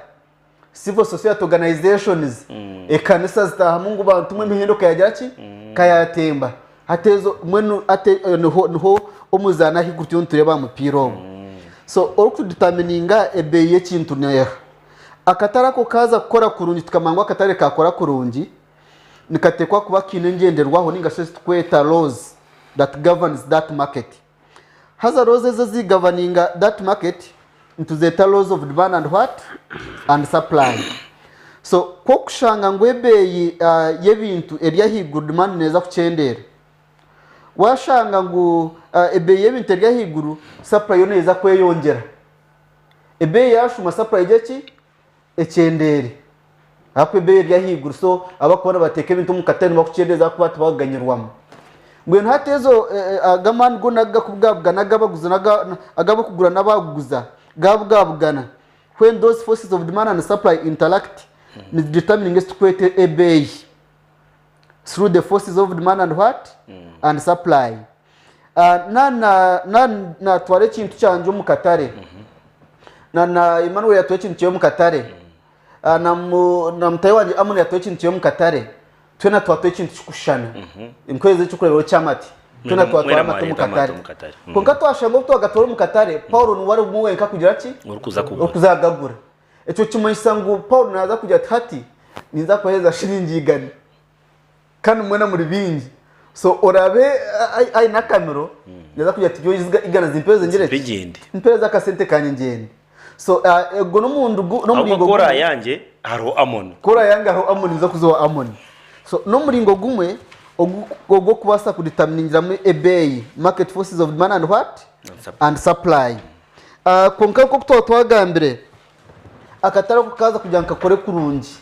Civil society organizations ekanisa zitaahamu ngu bantu mwe emihendo ka yagira ki ka yaatemba. Hati ezo mbwenu hati niho niho omuzaani ahaiguru turiyo nitureeba aha mupiira ogu. So orikuditamininga ebeeyi y'ekintu neeha? Akatare ako kaaza kukora kurungi tukamanya ngu akatare kaakora kurungi, nikateekwa kuba kaine engyenderwaho ninga shi ezi turikweta laws that governs that market. Haza laws ezo ezi governinga that market nituzeeta laws of demand and what? And supply. So ku orikushanga ngu ebeeyi y'ebintu eri ahaiguru demand neeza kukyendeera. Waashanga ngu ebeeyi y'ebintu eri ahaiguru supply yo neeza kweyongyera. Ebeeyi yaashuma supply egye ki? Ekyendeere. Ahakuba ebeeyi eri ahaiguru so abarikuba nibateeka ebintu omu katare nibakukyendeeza ahakuba tibakuganyirwamu. Mbwenu hati ezo ago amaani goona agu garikubugabugana ag'abaguzi ag'abarikugura n'abakuguza gaabugabugana when those forces of demand and supply interact nizidetermininga eki turikweta ebeeyi through the forces of demand and what? And supply. Naatwara ekintu kyangye omu katare, na Emmanuel yatwara ekintu kyeye omu katare, na mutaahi wangye Amon yatwara ekintu kyeye omu katare, twena twatwara ekintu kirikushushana. Nkuheereze eky'okureeberaho ky'amate. Twena twatwara amate omu katare. Kwonka twashanga obu twagatwara omu katare, Paulo niwe arimu wenka kugira ki? Orikuza kugagura. Ekyo nikimanyisa ngu Paulo naaza kugira ati hati ninza kubaheereza shiringi igana. Kandi mwena muri bingi so orabe aine akamiro naza kugira ati nyowe igana zimpereze ngire ki Zimpe mpereze akasente kanye ngyende so ego n'omundu Ahubwo n'omuringo kora gumwe ayangye hariho Amoni. kora ayange hariho Amoni nza kuza owa Amoni so n'omuringo gumwe ogw'okubaasa kudeterminingiramu ebeeyi market forces of demand and what and supply kwonka nk'oku twaba twagambire Akatare ako kaaza kugira ngu kakore kurungi,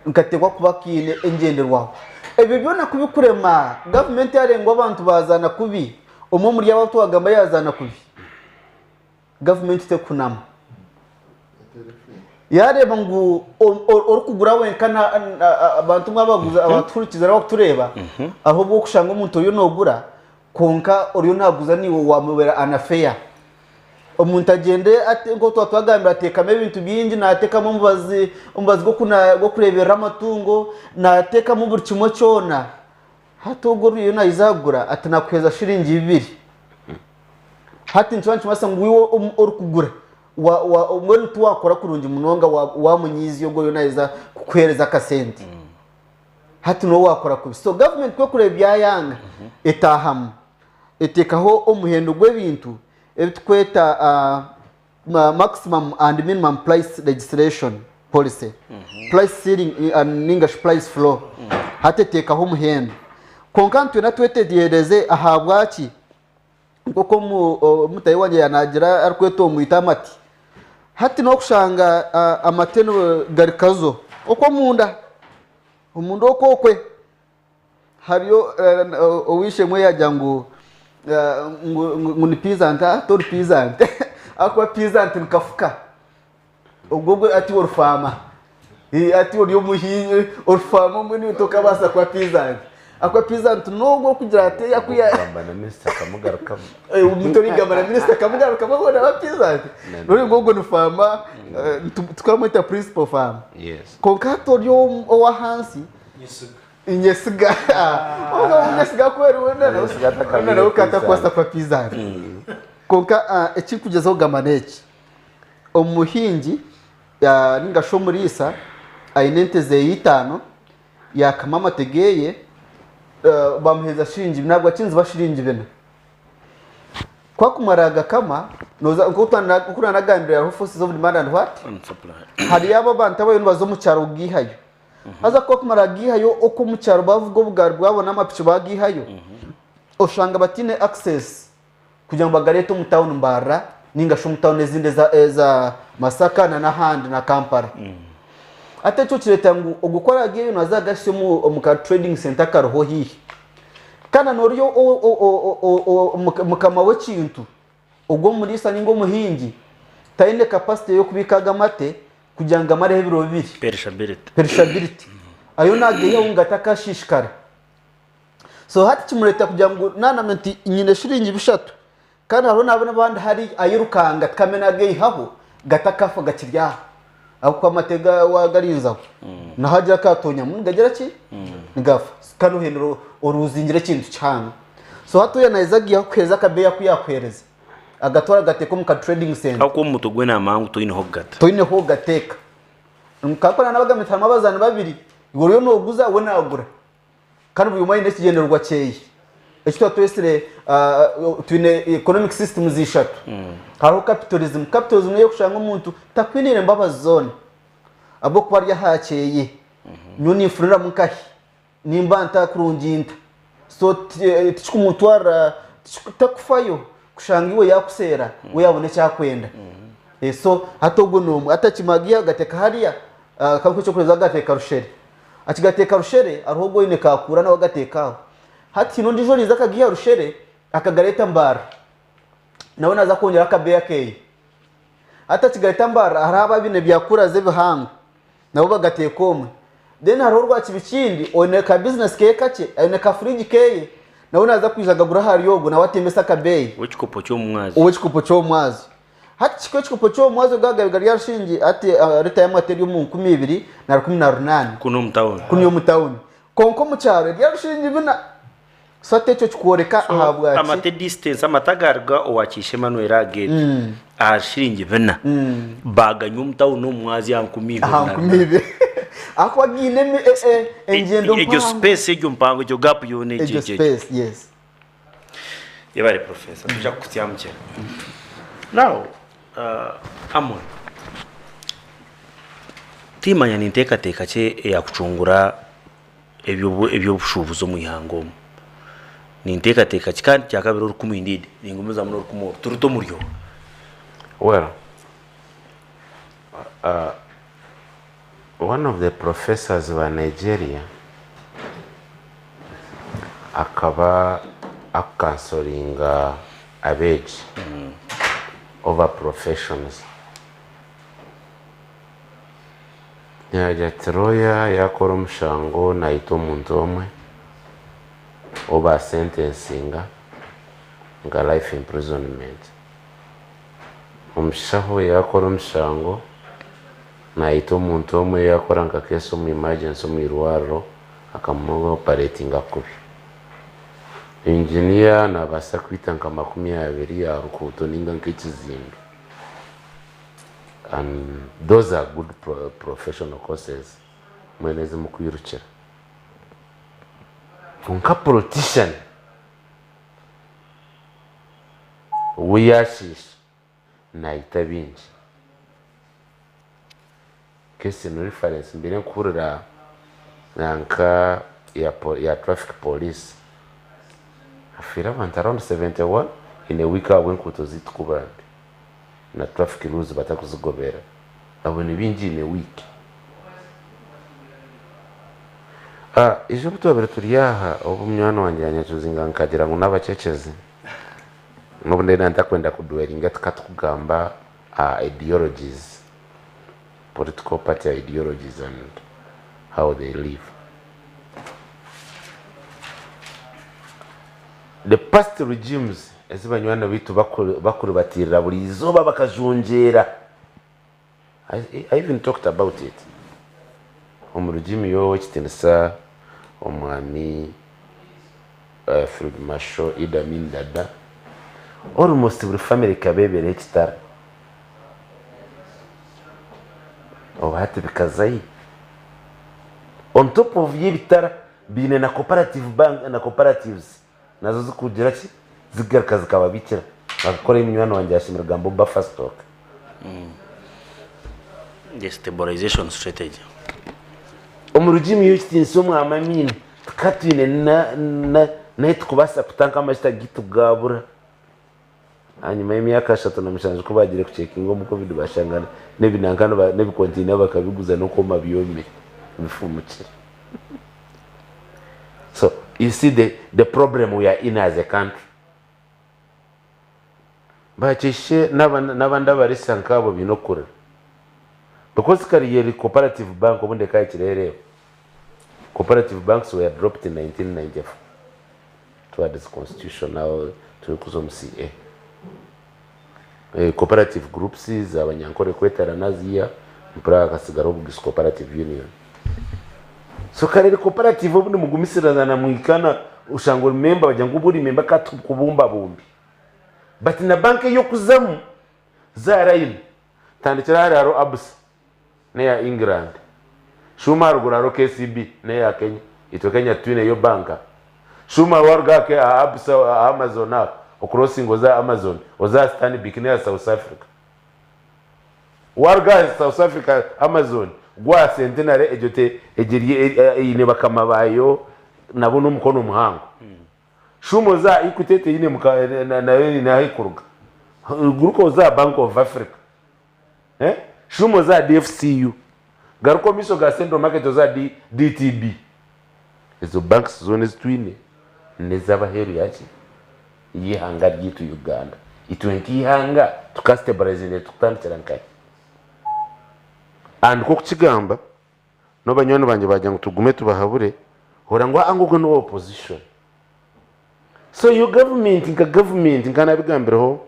nikateekwa kuba kaine engyenderwaho. Ebyo byona ku bikurema, gavumenti yaareeba ngu abantu baazaana kubi, omwe omuri abo abu twagamba yaazaana kubi, gavumenti tekuhunama. Yaareeba ngu orikugura wenka abantu imwe abaguzi abatuhurikiize n'abarikutureeba, hariho obu orikushanga omuntu oriyo noogura kwonka oriyo naaguza naiwe waamubeera unfair. Omuntu agyende ate nk'oku twaba twagambire ateekamu ebintu bingi, naateekamu omubazi omubazi gw'okuna gw'okureeberera amatungo, naateekamu buri kimwe kyona. Hati ogwo oriyo naija kugura ati nakuheereza shiringi bibiri. Hati nikiba nikibaasa ngu iwe omu- orikugura wa- wa- mbwenu tiwaakora kurungi munonga wa- waamunyiizya ogwo oriyo naija kukuheereza akasente. Hati niwe waakora kubi. So gavumenti ku erikureeba byayanga, etaahamu eteekaho omuhendo gw'ebintu ebi turikweta maximum and minimum price legislation policy, price ceiling ninga shi price floor, hati eteekaho omuhendo. Kwonka nitwenda twetegyereze ahabwaki nk'oku omutahi wangye yaaba naagira arikweta omwita amate. Hati n'okushanga amate gari kazo okw'omunda, omunda okwo okwe. Hariyo ow'eishe-emwe yaagira ngu ngu ni piizanti, aa tori piizanti ahakuba piizanti ni kafuka ogwo gwe ati orifaama ati ori omuhingi orifaama mbwenu iwe tokabaasa kuba piizanti ahakuba piizanti n'ogwo orikugira ati Orikugamba na minisita akamugarukamu. Omuntu orikugamba na minisita akamugarukamu ogwo naaba piizanti n'oringa ogwo ni faama tukamweta principal faama kwonka hati ori ow'ahansi Nyesiga. Obwo nyesiga kweri wena Nyesiga atakabaire wena nawe katakwasa pizani. kwa pizani. Konka ah, ekirikugyezaho kugamba n'eki. Omuhingi ah, ninga shi omuriisa aine ente zeye itaano yakama amate geye ah, bamuheereza shiringi nabwo akinziba shiringi bina. Ku akumara agakama noza nk'oku nk'oku nanagambire hariho forces of demand and what? Hariyo abo abantu abariyo nibaza omu kyaro kugiihayo. Haza ku bakumara kugiihayo okwo omu kyaro bavuga obugaari bwabo n'amapiki bagiihayo, oshanga bataine access kugira ngu bagareete omu tawuni Mbarara ninga shi omu tawuni ezindi eza Masaka na n'ahandi na Kampala. Hati ekyo kireeta ngu ogwo ku araagiihayo naaza agahitsya omu ka trading centre akariho haihi. Kandi n'oriyo mukama w'ekintu ogwo omuriisa ninga omuhingi taine capacity y'okubiika ago amate kugira ngu gamareho ebiro bibiri. Perishability. Perishability. Ayo nagaihaho ngu gatakashishikara. So hati kimureetera kugira ngu nanamanya nti nyine shiringi bishatu kandi hariho nabo n'abandi hari ayirukanga tikambe nagaihaho gatakafa gakiri aho. Ahabw'okuba amate wagarinzaho naho agira akatonyamu nigagira ki? Nigafa. Kandi ohendera oruzingira ekintu kihango. So hati oya naija agiihaho kuheereza akabeeyi aku yaakuheereza. Agatwara agateeka omu ka trading center. Ahabw'okuba omu mutwe gw'enaama ngu toineho kugata. Toineho kugateeka. Nkakora nabagamba nti harimu abazaani babiri, iwe oriyo nooguza we naagura. Kandi buri omwe aine ekigyendererwa kyeye. Eki tuba twesire twine economic systems ishatu. Hariho capitalism. Capitalism n'ey'okushanga omuntu takwiniire mbabazi zoona ahabw'okuba ari aha kyeye. Nyowe ninfuriramu nkahi? Nimba nta kurungi nta? So tikikumutwarira takufayo kushanga iwe yakuseera we yabona eki akwenda. So hati ogwo n'omwe. Hati akimagiya agateeka hariya nka eky'okureeberaho agateeka rushere. Akigateeka rushere hariho ogu oine kakuura nawe agateeka aho. Hati haine ondiijo oriiza akagiiha rushere akagareeta Mbarara nawe naaza kwongyeraho akabeeyi akeye. Hati akigareeta Mbarara hariho abaine byakurazi ebihango nabo bagateeka omwe. Then hariho orwa Kibikindi oine ka bizinesi keye kakye aine ka fridge keye nawe naaza kwija agagure ahari ogwo nawe atembese akabeeyi. Ow'ekikopo ky'omumwazyo. Ow'ekikopo ky'omumwazyo. Hati kikaba ekikopo ky'omumwazyo gaaga gari aha rushingi hati lita y'amata eri omu 2018. Kunu omu tawuni. Kunu omu tawuni. Kwonka omu kyaro eri aha rushingi bina. So hati ekyo kikworeka So ahabwaki. amate distance amata agaruga owa Kiisha Emmanuel aha gate aha shiringi bina baganywa omu tawuni omu mwazyo aha 2000 Aha na 2000. Ahakuba gaine engyendo Egyo mpango. space egyo mpango egyo gap yoona egyo Egyo egyo egyo. space yes. Yebare professor twija kukutsya mukyera. Now Amon, timanya ninteekateeka ki eyakucungura eby'obushuubuzi omu ihanga omu? Ninteekateeka ki? Kandi kyakabiri orukumu indeed ningumizamu n'orukumu oru turute omuri oru. Well, one of the professors ba Nigeria akaba akukansoringa abeegi over professions. Yaagira ati lawyer yaakora omushango naita omuntu omwe ou baasentensinga nka life imprisonment. Omushaho yaakora omushango, naita omuntu omwe yaakora nka case omu emergency omu irwariro akamu-operatinga kubi. Engineer naabaasa kwita nka 20 aha ruguuto nainga nk'ekizimbe and those are good professional courses mbwenu ezi mukwirukira. Kwonka politician. We yaashiisha naita baingi. Case in reference mbaire nkuhurira nanka ya traffic police hafiire abantu around 71 in a week ahabw'enkuuto zaitu kuba mbi na traffic rules batakuzigobera. Abo ni baingi in a week. Ijo obu twabaire turi aha obu munywani wangye yanyecuzinga nkagira ngu n'abakyekezi. N'obu ndenda ntakwenda ku dwellinga tikatukugamba aha ideologies, political party ideologies and how they live. The past regimes ezi banywani baitu bakuribatiirira buri izooba bakajungyera, I even talked about it omu regime y'owekitinisa omwami Field Marshal Idi Amin Dada, almost buri family ekaba ebeereho ekitara. Obu hati bikazayo. On top of y'ebitara baine na cooperative bank na cooperatives nazo zikugira ki zikugaruka zikababikira bakakora ebi munywani wangye yashemire kugamba buffer stock. The stabilization strategy. Omu regime y'ekitiinisa omwami Amin tukaba twine n'ahu turikubaasa kuta nk'amajuta gaitu gaabura. Ahanyima y'emyaka 37 ku baagiire kucekinga omu Covid baashanga n'ebinanka n'ebikonteina bakabiguza n'okwoma byomire bifumukire. So you see the, the problem we are in as a country. Bakishe n'abandi abarisa nk'abo baine okukurira. Because Kariyeri Cooperative Bank obundi ekahikire ereeba. Cooperative banks were dropped in 1994 towards constitution now turikuza omu CA. Eh, cooperative groups z'abanyankore kweterana ziya mpura hakasigaraho Bugisu Cooperative Union. So Karere Cooperative obundi mugumisirirazana mwikana oshanga ori member bagira ngu obu ori member ka tukubumbabumbe. But na bank ey'okuzamu za line tandikira hare hariho Absa n'eya England. Shuuma aharuguru hariho KCB n'eya Kenya. Itwe Kenya titwineyo banka. Shuuma waruga aha aha Absa aha Amazon aho ocrossinga oze aha Amazon oze aha Stanbic n'eya South Africa. Waruga aha South Africa Amazon gwa aha Centenary egyo te egyo eri eine bakama baayo nabo n'omukono muhango. Shuuma oze aha Equity teine muka nayo eine ahu erikuruga. Guruka oze aha Bank of Africa. Shuuma oze aha DFCU, garuka omu maisho ga Central Market oze aha DTB. Ezo banks zoona ezi twine n'ez'abaheeru yaki? Y'eihanga ryaitu Uganda. Itwe nk'eihanga tuka stabilizinga tukutandikira nkahi? And nk'okukigamba, n'obu banywani bangye baagira ngu tugume tubahabure, hora ngu aa ngu ogwo n'owa opposition. So iyo gavumenti nka gavumenti nka nabigambireho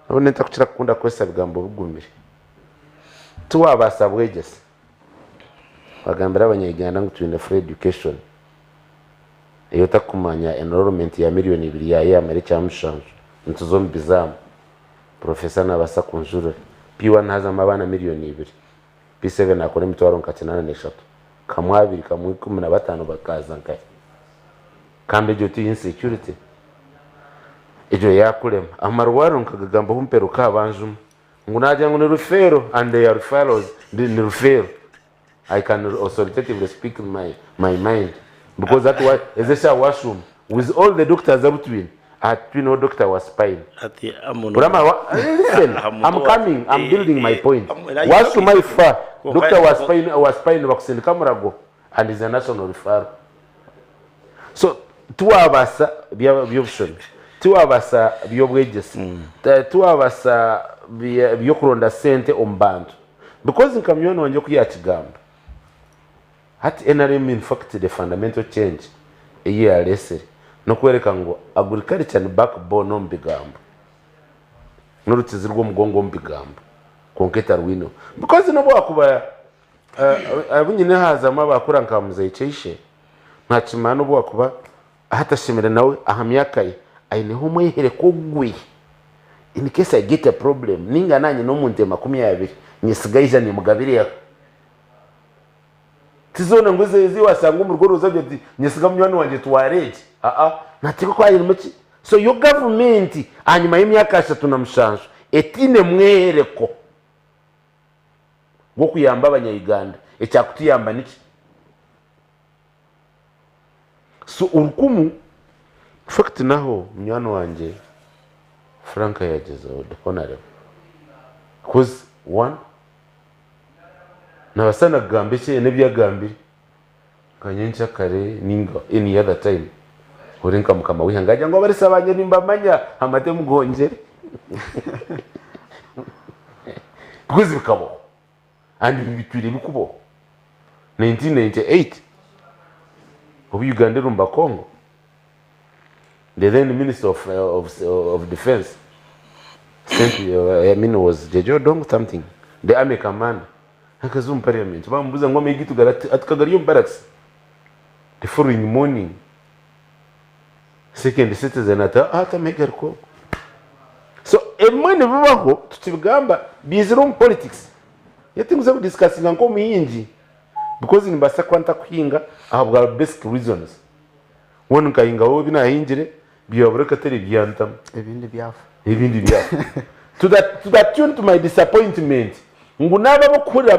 nabone ntakukira kukunda kukozesa bigambo bigumire tiwabaasa bwegyese wagambira abanya-Uganda ngu twine free education ei otakumanya enrollment ya 2 million yamara ekyamushanju nituza omu bizaamu professor nabaasa kunjurira P1 hazamu abaana 2 million P7 nakora emitwaro nka 83 kamwe abiri kamwe 15 bakaza nkahi? Kandi egyo ti insecurity? Egyo yakurema. Amarwariro nkagagambaho mperuka aha banjuma ngu nagira ngu ni referral and they are referrals ni referral. I can authoritatively speak my, my mind because that why ezi eshaha washuma with all the doctors abu twine aha titwineho doctor wa spine. Ati amuno. Urama wa, listen, I'm coming, I'm building my point. Washuma ifa doctor wa spine, wa spine bakusindika murago and is a national referral. So tiwabaasa by'obushomi, tiwabaasa by'obwegyese, tiwabaasa by'okuronda sente omu bantu because nka munywani wangye oku yaakigamba, hati nrm in fact the fundamental change ei yaareetsire n'okworeka ngu agriculture ni backbone omu bigambo. N'orukizi rw'omugongo omu bigambo kwonka etarwineho because n'obu wakuba abu nyine hazamu abakura nka muzei Kyeishe nakimanya n'obu wakuba atashemire nawe aha myaka ye aineho omwehereko gwe in case I get a problem ninga nanye n'omuntu 20 nyesiga aija nimugabireho Tizoona ngu ezi wasanga omu rugo rwoza ogira oti nyesiga munywani wangye twara egi. Aa, nateekwa kuba hairimu ki? So yo gavumenti ahanyima y'emyaka 37 etaine mwereko gw'okuyamba abanya-Uganda, ekyakutuyamba niki? So orukumu, infact naho munywani wangye Frank yagyezaho, the honourable, coz one, Nabaasa na kugamba eki n'ebi agambire nka nyenkyakare ninga any other time ori nka mukama w'eihanga agira ngu abarisa bangye nimbamanya amate mugongyere because bikabaho and bitwire bikubaho. 1998 obu Uganda erumba Congo the then minister of, of, of defence sent, I mean was Jeje Odongo something the army commander akaza omu parliament bamubuuza ngu amahe gaitu kagari omu barracks the following morning second citizen ati ati amahe gari Congo. So ebimwe nibibaho tukibigamba biizire omu politics yet tinkuza kudiscussinga nk'omuhingi because nimbaasa kuba ntakuhinga ahabwa basic reasons. Mbwenu nkahinga wowe ebi naahingire byabura akatare byantama. Ebindi byafa. Ebindi byafa. To the, to the tune to my disappointment ngu n'abo abarikuhurira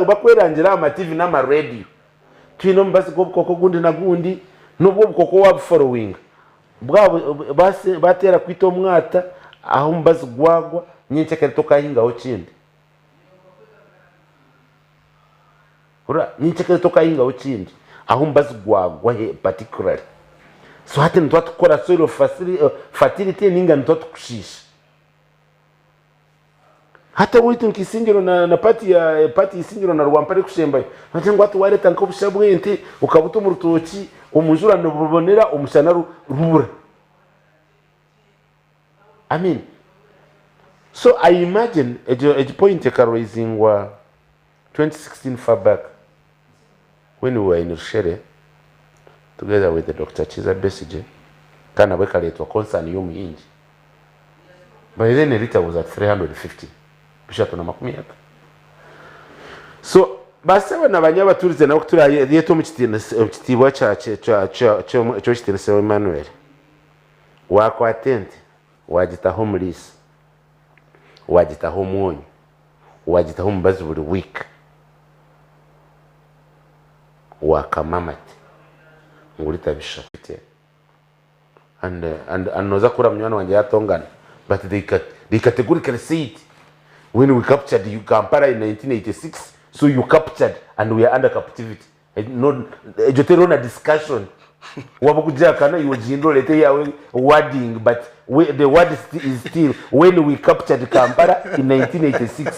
bakwerangira aha ma TV n'ama radio twine omubazi gw'obukooko ogundi na gundi n'obwo obukooko waabuforowinga bwaba bateera kwita omwata ahu omubazi gwagwa nyencakare tokaahingaho kindi. Hurira, nyencakare tokahingaho kindi ahu omubazi gwagwa he particularly. So hati nituba tukukora soil fertility ninga nituba tukushiisha. Hati owaitu nka Isingiro na, na party ya party Isingiro na Rwampara ekushembayo, nibagira ngu hati wareeta nk'obusha bw'ente okabuta omu rutookye, omu njura nibubonera omushana rubura. I mean, so I imagine egyo egi point ekaraisingwa 2016 far back when we were in Rushere together with Doctor Kiza Besigye kandi nabwo ekareetwa concern y'omuhingi. By then a litre was at 350, 350. So basebo na banya abaturize nabo kuturayeta omu kitiibwa ky'owekitiinisa Emmanuel, wakwata ente wagitaho omuriisa, wagitaho omwonyo, wagitaho omubazi buri week, wakama amate ngu lita bishatu. And and and noza kuhurira munywani wangye yatongana but they they categorically said when we captured you Kampala in 1986 so you captured and we are under captivity no egyo teriho na discussion waba okugihakana iwe ogyende orete eyawe wording but we, the word is still when we captured Kampala in 1986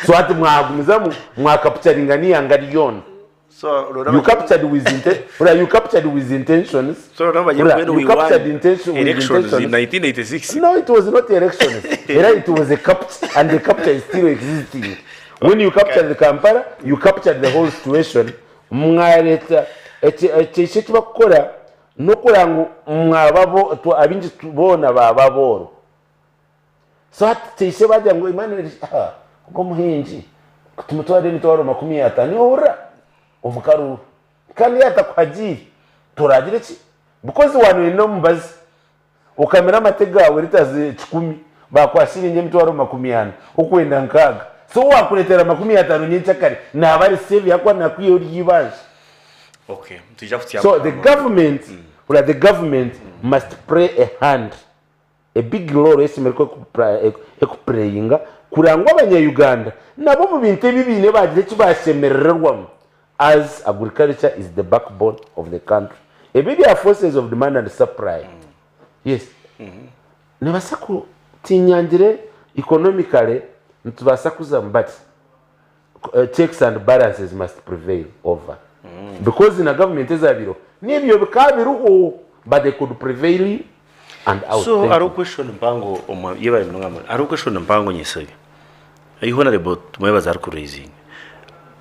so hati mwagumizamu mwakapturinga n'eihanga ryona. So rora You captured with inte Ora, you captured with intentions. So rora banye Ora, when you we captured won intention with elections in intentions. 1986. No, it was not elections. Era it was a capture, and the capture is still existing. When you captured the Kampala, you captured the whole situation. Mwareta eki eki eki bakukora n'okureba ngu mwaba bo twa- abingi tu- boona baaba abooro. So hati teise bagira ngu Emmanuel ah, ogwo omuhingi tumutware emitwaro 50 niwe ohurira omu karuuru kandi yaaba atakuhagiire toragire ki because waaba noyenda omubazi okamira amate gaawe litres 100 baakuha shiringi emitwaro 40 okwenda nkaaga so owaakureetera 50 nyenkyakare naaba ari save ahakuba naakwihaho eryo eibanja. Okay, nitwija kutsya So the government, hurira the government must play a hand A big role eshemereire ekupureyinga kureba ngu abanya Uganda nabo omu bintu ebi baine bagira eki bashemerererwamu as agriculture is the backbone of the country. Ebi ebya forces of demand and supply yes nibasa ku tinyangire economically nitubaasa kuzamu but checks and balances must prevail over because na government ezabaireho n'ebyo bikaba biriho but they could prevail. And out. So Thank hariho you. question mpango omu yebare munonga Amon. Hariho question mpango nyesebe ei Honourable Tumwebaze arikuraizinga.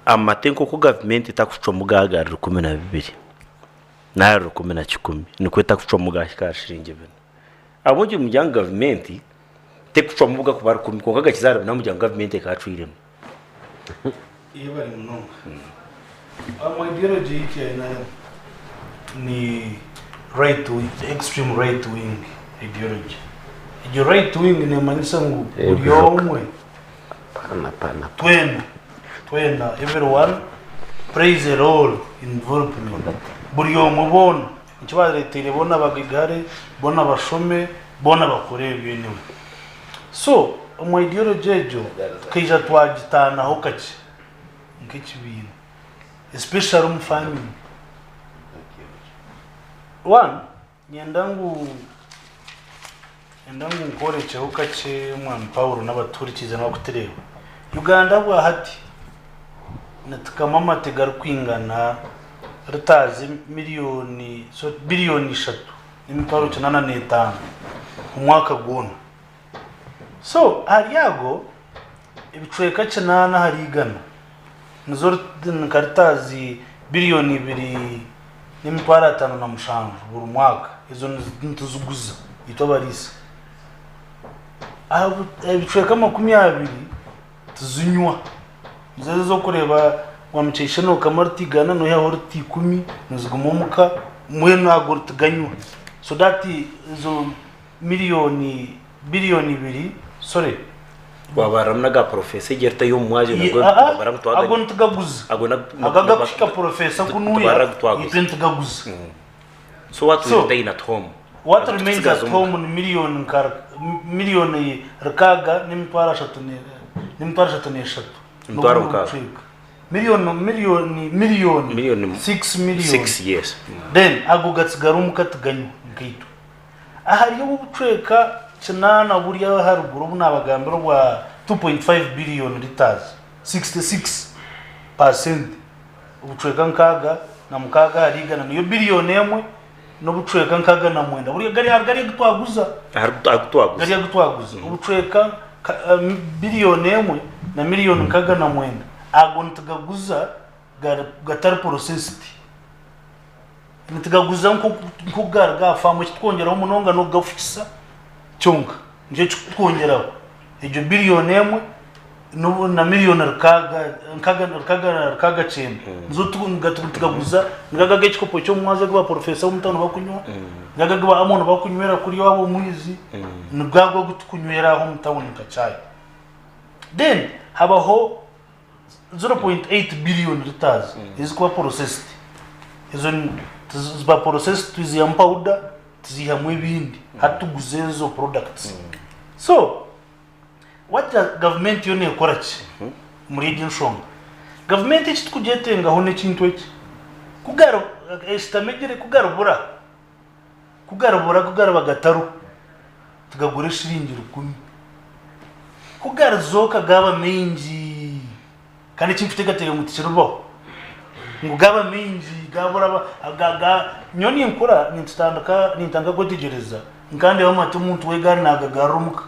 Amate nk'oku gavumenti etakucwamu gaaga ahari 12 n'ahari 11 nikwo etakucwamu gaahika ahari shiringi bina. Ahabw'okugira nimugira ngu gavumenti tekucwamu gakuba rukumi kwonka gakiza ahari bina mugira ngu gavumenti ekaacwiremu. Yebare munonga. Omu ideology yaitu ya NRM ni right wing, extreme right wing ideology. Egyo right wing nemanyisa ngu buri omwe twena twena everyone plays a role in development. Buri omwe boona nikyo bareteire boona abagaigahare, boona bashome, boona bakore ebyo anyway. So omu ideology egyo tukaija twagitaanaho kakye nk'ekibiina especially omu farming. One, nyenda ngu nyenda ngu nkworekyeho kakye Mwami Paulo n'abatuhurikiize n'abarikutureeba. Uganda bwahati nitukama amate garikwingana litaazi miriyoni sorry biriyoni ishatu n'emitwaro 85 omwaka gwona. So ahari ago ebicweka 8 ahari igana nizo nka litaazi biriyoni 2,057 buri mwaka ezo nituziguza itwe abariisa. Aha ebicweka 20 tuzinywa nizo ezo ez'okureeba wamukyesha nookama rita igana noihaho rita 10 niziguma omuka mbwenu ago tuganywa so that ezo miriyoni biriyoni ibiri sorry. Wabariramu n'aga porofesa egyo eritayo omu mwazyo Ye- nago aa, nibabara ngu twaganywa. ago nitugaguza. Ago na- Ago agakuhika porofesa tubarira kunuya ngu twaguza. itwe nitugaguza. So what So, will remain at home? What remains Tusigaze at omuka. home ni miliyoni nka miliyoni 6,033. Emitwaro N'obundi mukaaga. bucweka. Miliyoni miliyoni miliyoni Miliyoni 6 million. 6 yes. Then ago gatsigara omuka tuganywa nkaitwe. Ahari obu obucweka 8 buri aharuguru obu nabagambira obwa 2.5 billion litres, 66%, obucweka 66 ahari igana niyo biriyoni emwe n'obucweka 69 buri gari gari agu twaguza. Ahari agu twaguza. Gari agu twaguza. Obucweka biriyoni emwe na miliyoni 69 ago nitugaguza gatari processed. Nitugaguza nk'oku gari ga faamu ekitwongyeraho munonga n'okugafukisa kyonka nikyo ekitwongyeraho. Egyo biriyoni emwe n'obu na miliyoni rukaaga nkaga rukaga 69 nizo tugaguza nigaga ag'ekikopo ky'omumwazi agu baporofesa b'omu tawuni bakunywa nigaga agu ba Amon bakunywera kuriya owaabo omwizi nigwo agu tukunywera aha omu tawuni nka chai. Then habaho 0.8 billion litres ezikuba processed. Ezo ziba processed tuziihamu powder tuziihamu ebindi hati tuguza ezo products. So what the gavumenti yo neekora ki omuri egi nshonga? Gavumenti eki tukugyetengaho n'ekintu eki kugari eshutami egire kugaribura kugaribura kugariba gatariho tugagura eshiringi 1000 kugarizooka gaaba maingi kandi eki nkuteekateeka ngu tikiribaho ngu gaaba maingi gabura nyowe ninkura nitutandika nintandika kwetegyereza nkandeeba amate omuntu w'egaari naagagarura omuka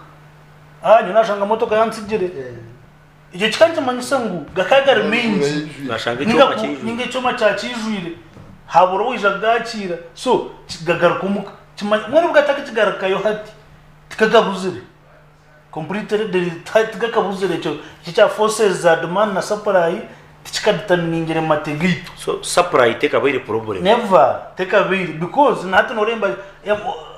ah nyowe nashanga motoka yantsigire ekyo kikaba nikimanyisa ngu gakaba gari maingi Nashanga ekyoma kiijwire. Ninga ekyoma kyakiijwire habura owaija kugakiira so gagaruka omuka mbwenu obu gatakakigarukayo hati tikagabuzire completely tigakabuzire ekyo ekya forces za demand na supply tikikadeterminingire mate gaitu. So supply tekabaire problem? Never tekabaire because nahati noreeba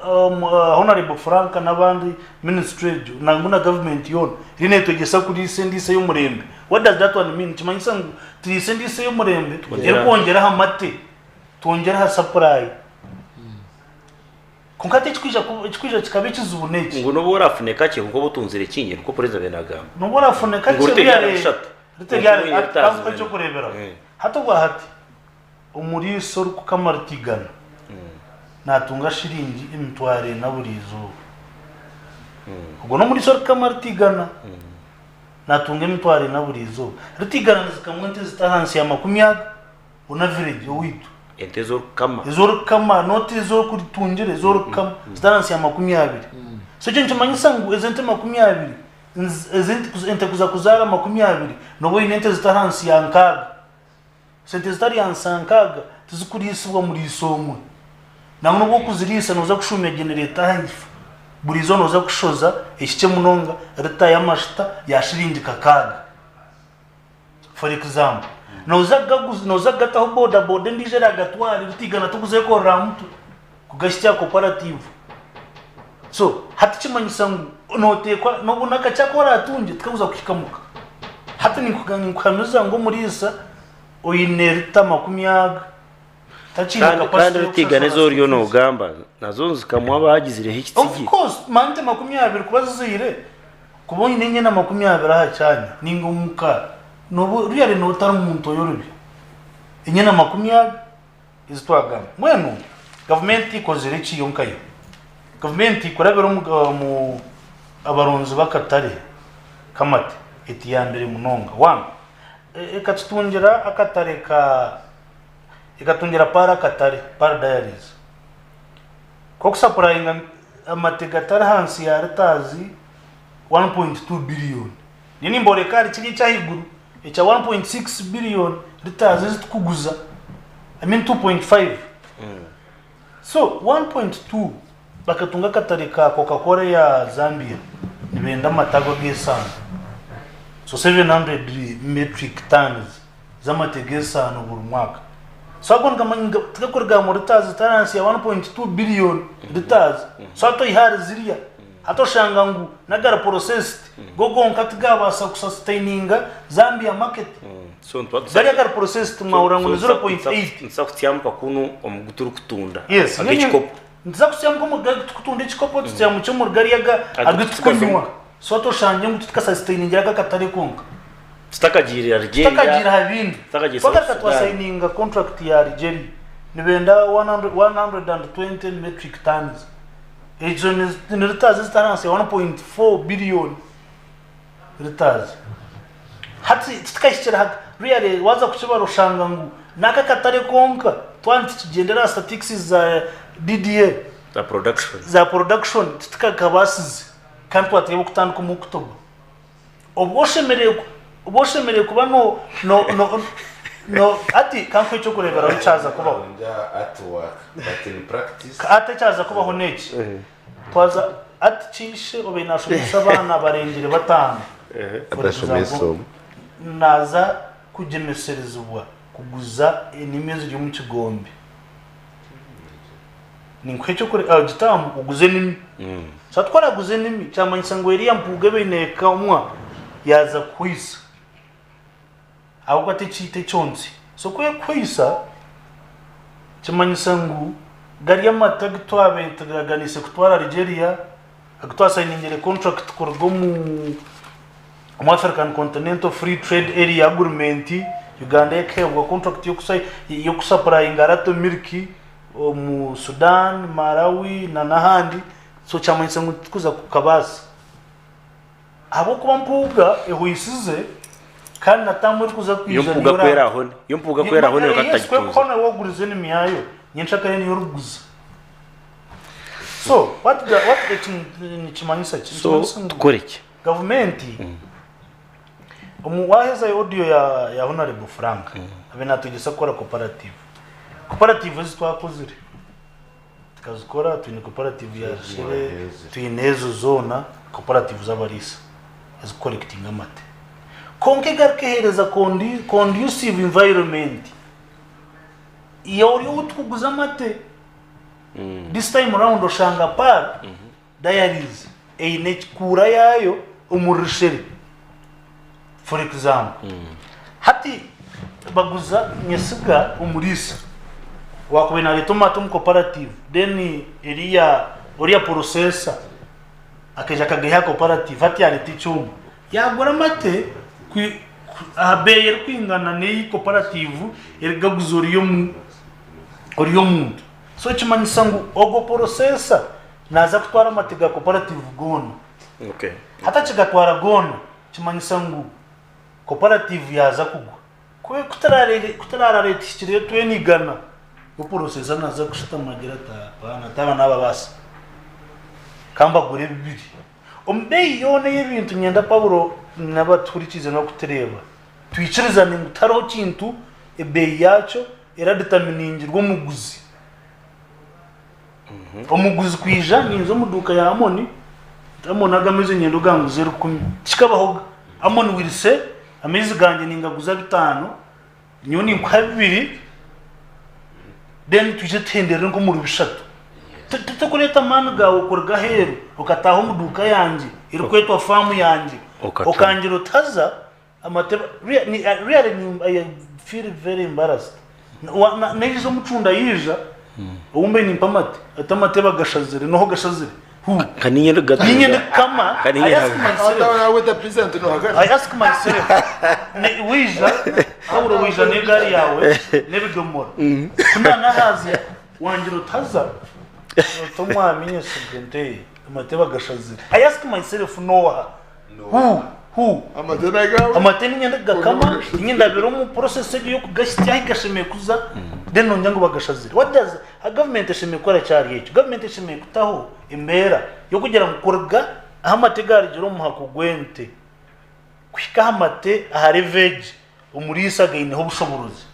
Honourable Frank n'abandi ministry egyo nangwa na government yoona eriyo netwegyesa kuriisa endiisa ey'omurembe. What does that one mean? Nikimanyisa ngu turiise endiisa ey'omurembe erikwongyera aha mate, twongyere aha supply. Kwonka hati ekikwija kikaba ekizibu n'eki. Ngu n'obu orafune kakye kwonka obe otunzire kingi nikwo purezida abaire nagamba. N'obu orafune Ngu kakye rita ebyana bishatu rita kwonka ebyana oine hati rita kankuhe zibiri. ekyokureeberaho. Hati obwa hati omuriisa orikukama rita igana natunga shiringi 400 buri izooba. Ogwo n'omuriisa orikukama rita igana natunga 400 buri izooba. Rita igana nizikamwa ente zita ahansi ya makumi aga on average owaitu. Ente ez'orikukama. Ez'orikukama not ez'orikutungira ez'orikukama zitari ahansi ya 20. So ekyo nikimanyisa ngu ezo ente 20 ezi ente kuza kuzaara 20 nooba oine ente zitari ahansi ya nkaaga. So ente zitari ahansi ya nkaaga tizikuriisibwa muriisa omwe. Nangwa n'obu orikuziriisa nooza kushuumya genereeta ahaifo buri izooba nooza kushoza ekikye munonga rita y'amajuta ya shiringi kakaaga. For example, nooza kugaguza nooza kugataho boda boda endiijo eragatwara erikutigana tikuzekorera aha mutwe kugahitsya aha cooperative. So hati kimanyisa ngu nooteekwa n'obu n'akakye aku oraatungye tikakuza kuhika muka. Hati ninkuhamiza ngu omuriisa oine rita 20 takiine Kandi kandi capacity rutiigana y'okushashura ezi oriyo school fees. noogamba nazo nizikamwa abaagizireho Of ekitsigi. course, manya ente 20 kuba zizaire, Kuba oine enyena 20 aha kyanya ninga omu ka, noba really noba otari muntu oyorobi. Enyena 20 ezi twagamba. Mbwenu gavumenti ekozire ki yo nkayo? Gavumenti kurabira omu abaronzi b'akatare k'amate etuyambire munonga. One, ekatutungira akatare ka ekatungira Pearl akatare, Pearl Diaries, k'okusapurayinga amate gatari ahansi ya litaazi 1.2 billion. Nyowe nimboreka ahari kiri eky'ahaiguru ekya 1.6 billion litaazi ezi turikuguza, I mean 2.5. So 1.2 bakatunga akatare ka Coca Cola eya Zambia nibenda amate ago ag'esaano. So 700 metric tons z'amate g'esaano buri mwaka. So ago nigamanya tigakuruga omu litaazi zitari ahansi ya 1.2 billion litaazi. So hati oihe ahari ziriya, hati oshanga ngu n'agari processed go gonka tigabaasa kusustaininga Zambia market. So nituba tuza Gari agari processed mwahurira ngu ni 0.8. nituza kutsyamuka kunu omu gu turikutunda Yes, ag'ekikopo. Nituza kutsyamuka omu gari tukutunda ekikopo, tutsyamuke omuri gari aga agu tukunywa. So hati oshangye ngu titukasustainingira aka akatare konka. Tutakagiire Algeria. Tutakagiire aha bindi. Tutakagiire South Twagaruka Sudan. twasaininga contract ya Algeria nibenda 120 metric tons. Ezo ni liters ezitari ahansi ya 1.4 billion liters. Hati titukahikire aha really waaza kukibara oshanga ngu n'aka akatare konka twaba nitukigyendera aha statistics za DDA Za production. za production titukakabaasize kandi twateebwa kutandika omu October. Obwo oshemereire oba oshemereire kuba no no no no hati ka nkuhe ekyokureeberaho ekyaza kubaho. Hati ekyaza kubaho n'eki, twaza hati kiishe obaire naashomesa abaana barengire bataano, for example, naaza kugyemeserezibwa kuguza enimi eziri omu kigombe. Ninkuha ekyokureeberaho, gitamu oguze enimi. So hati ku oraaguze enimi, kyamanyisa ngu eriya mpuuga ebaire neekamwa yaaza kuhwisa. Ahabw'okuba tekiita ekyonzi. So ku erikuhwisa, kimanyisa ngu gari amate agu twabaire turaganiise kutwara Algeria, agu twasayiningire contract kuruga omu omu African Continental Free Trade Area Agreement, Uganda ekaheebwa contract y'okusapurayinga Rato Milk omu Sudan, Malawi na n'ahandi, so kyamanyisa ngu titukuza kukabaasa. Ahabw'okuba mpuuga ehwisize kandi na taamu erikuza Yo kwija mpuuga niyo ku erahone, yo mpuuga ku erahone Yes, okatagituuza. ku erahone wagurize enimi yaayo, nyenkyakare niyo orikuguza. So what the, what eki nikimanyisa ki? So Nikimanyisa ngu tukore ki? gavumenti omu wahezayo audio ya, ya Honorable Frank abe natwegyesa kukora cooperative. Cooperative ezi twakozire tukazikora twine cooperative ya Rushere, twine ezo zoona cooperative z'abariisa ezikukorekitinga amate. Kwonka egaruka eheereza condi, conducive environment ya ori ou tukuguza amate. This time round oshanga Pearl Diaries eine ekuura yaayo omuri Rushere for example. Hati baguza Nyesiga omuriisa owaakubaire naareeta amate omu cooperative then eriya oriya processor akaija akagaiha aha cooperative hati yaareeta ekyoma yaagura amate aha beeyi erikwingana n'eyi cooperative erikugaguza oriya omuntu. So ekimanyisa ngu ogwo processor Naaza kutwara amate ga cooperative goona. Hati akigatwara goona, kimanyisa ngu cooperative yaaza kugwa. Ku turaarare tuhikireyo twenigana, Oporosesa naza kushutama agira ati apaana ati aba nababaasa kambagure bibiri. Omu beeyi yoona ey'ebintu nyenda Paulo n'abatuhurikiize n'abarikutureeba twikirizane ngu tihariho kintu ebeeyi yaakyo eraditaminingirwa omuguzi. Omuguzi kwija ninza omu duuka ya Amoni nti Amoni aga amaizi niinyenda oganguze rukumi. Tikikabahoga. Amoni will say amaizi gangye ningaguza bitaano Nyowe ninkuha bibiri then twije tuhenderere nk'omuri bishatu. Tokureeta amaani gaawe kuruga aheeru okataaha omu duuka yangye erikwetwa faamu yangye okangira oti haza amate really I feel very embarrassed. Naija omucunda yaija ou mbaire nimpa amate ati amate bagashazire noha ogashazire? Who? Niinye ndikukama I ask myself I ask myself waija Paulo waija n'egaari yaawe n'ebidomora ku naanahaazya wangira oti haza oti omwami nyesiga ente amate bagashazire I ask myself n'oha? Who? Who? Amate niinye ndikugakama niinye ndabire omu process egyo y'okugasitsya ahu gashemereire kuza then nongyera ngu bagashazire What does Gavumenti eshemereire kukora ki ahari ekyo? Gavumenti eshemereire kutaho embeera y'okugira ngu kuruga ahu amate gaarugire omu muhako gw'ente kuhika aha mate aha levo egi, omuriisa againeho obushoboorozi.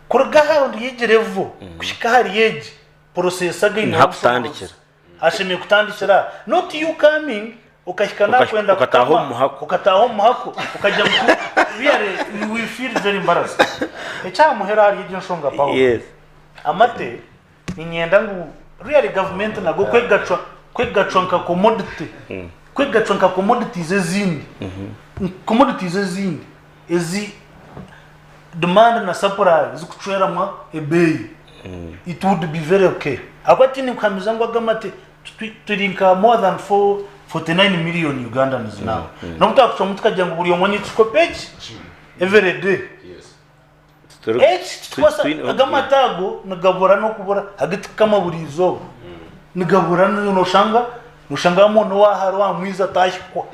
Kuruga aha yegi levo kuhika ahari egi, poroseesa againeho obushoboorozi. Ashemereire kutandikira aha. Not you coming okahika nakwenda Okataaha kukama omu muhako. okataaha omu muhako okagira ngu really you will feel very embarrassed. Ekyaha muheru ahari egyo nshonga Paul. Yes. Amate niinyenda ngu really government nago kwegacwa kwegacwa nka commodity kwegacwa nka commodities ezindi commodities ezindi ezi demand na supply zikucweramwa ebeeyi it would be very okay ahabw'okuba tindikuhamiza ngu aga amate turi nka more than 49 million Ugandans now n'obu twakucwamu tukagira ngu buri omwe anywe ekikopo eki every day eki titukubaasa aga amate ago nigabura n'okubura agu tukukama buri izooba nigabura noshanga noshanga hamwe n'owahare owamwiza atahikwa.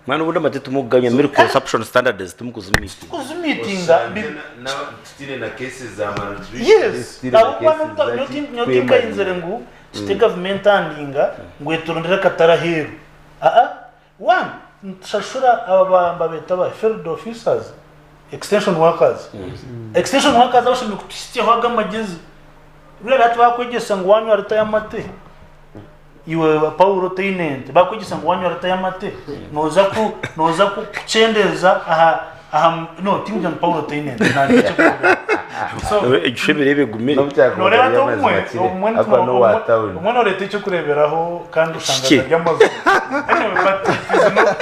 Mwana obundi amate timukuganywa milk consumption standards timukuzimeetinga. Tikuzimeetinga. Oshange tutaine na cases za malnutrition. Yes, ahabw'okuba nyowe tinkayenzire ngu tute gavumenti aha ndinga ngu eturondere akatare aheeru. Aa, one, nitushashura aba mbabeeta ba field officers, extension workers. Extension workers abashemereire kutuhitsyaho ago amagyezi. Reero hati baakwegyesa ngu wanywa rita y'amate, Iwe Paulo otaine nte, bakwegyesa ngu wanywa rita y'amate noza ku noza ku kukyendeeza aha aha no tinkugira ngu Paulo taine nte nangire eky'okureeberaho. So Egisho ebiro ebigumire. nooreeba ati obumwe obumwe obumwe nooreeta eky'okureeberaho kandi oshanga Kiki? gari amazima. Anyway but it is not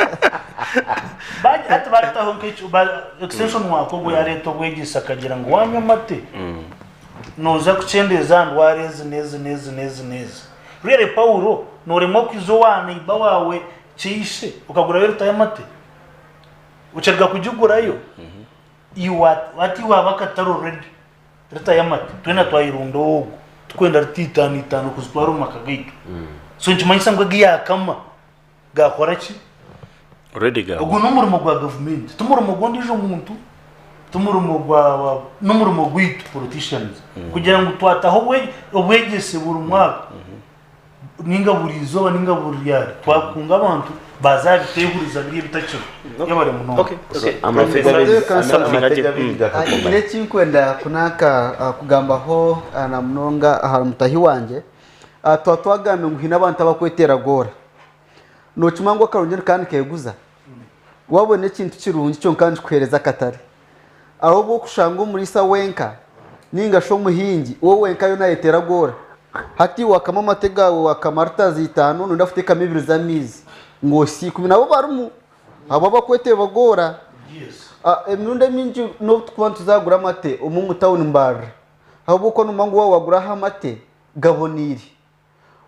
ba hati baataho nk'ekyo ba extension worker ogwo yaareeta obwegyese akagira ngu wanywa amate Nooza kukyendeeza aha ndwara ezi n'ezi n'ezi n'ezi n'ezi. Really Paulo, nooremwa kwiza owa neighbour waawe kyeishe okagurayo lita y'amate? Okiruga kugigurayo, iwe hati iwe haba akatare already, lita y'amate twena twayerunda ow'ogwo, tukwenda lita itaano itaano kuzitwara omu maka gaitu. So nikimanyisa ngu egi yaakama. Gaakora ki? Already gaahwa. Ogwo n'omurimo gwa gavumenti, ti murimo gw'ondiijo muntu, ti murimo gwa n'omurimo gwaitu politicians kugira ngu twataho obwegyese buri mwaka ninga buri izooba ninga buri ryari twakunga abantu baaza aha biteehuriza biri ebitakiriho. Yebare munonga. Nyine eki nkwenda kunanka kugambaho na munonga ahari mutahi wangye. Twaba twagambire ngu haine abantu abakwetera goora. Nookimanya ngu akarungi nikaba nikeeguza? Waabona ekintu kirungi kyonka nikikuheereza akatare. Ahabw'okuba okushanga omuriisa wenka nainga shi omuhingi we wenka ariyo naayeteera goora. Hati waakama amate gaawe waakama litres itaano noyenda kuteekamu ibiri z'amaizi ngu ohitsye ikumi nabo barimu abo abakwetera goora. Emirundi emingi n'obu turikuba nituza kugura amate omu tawuni Mbarara ahabw'okuba noomanya ngu waaba waaguraho amate gaboneire.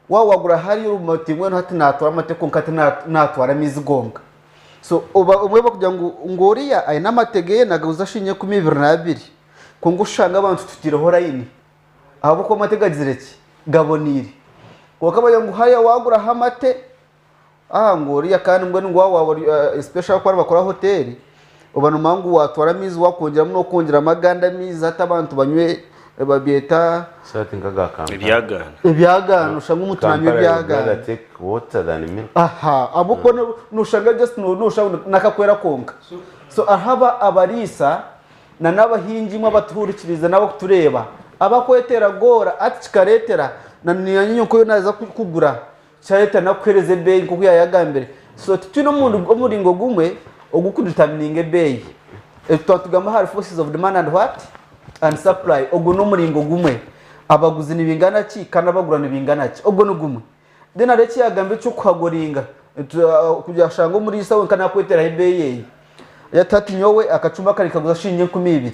Waaba wagura hariya oruguma oti mbwenu hati naatwara amate kwonka tinaatwara amaizi gonka. So oba obumwe bakugira ngu ngu oriya aine amate geye nagaguza shilingi enkumi ibiri n'abiri kwonka oshanga abantu tutiireho layini ahabw'okuba amate gagizire ki? Gaboneire. Kwonka bagira ngu hariya waaguraho amate Aha ngu oriya kandi mbwenu ngu waaba ori especially abakuba nibakora hoteeri, oba noomanya ngu waatwara amaizi waakwongyeramu n'okwongyeramu agandi amaizi hati abantu banywe Babyeta. So ati nk'aga Kampala. Ebyagaana. Ebyagaana oshanga omuntu nanywa Kampala you ebyagaana. rather take water than milk. Aha ahabw'okuba noshanga just noshanga nakakwera konka. So hariho abariisa na n'abahingi imwe abatuhurikirize n'abakutureeba abakwetera goora ati kikareetera na nanye nyowe naaza kugura kyareetera nakuheereza ebeeyi nk'oku yaayagambire. So titwine omuringo gumwe ogurikuditamininga ebeeyi. Twaba nitugamba ahari forces of demand and what? And supply ogwo n'omuringo gumwe. Abaguzi nibingana ki kandi abagura nibingana ki? Ogwo ni gumwe. Then hariho eki yaagambire eky'okuhagoringa kugira ashanga omuriisa wenka naakweteraho ebeeyi eye. Ati hati nyowe akacuma aka nikaguza shiringi 2000,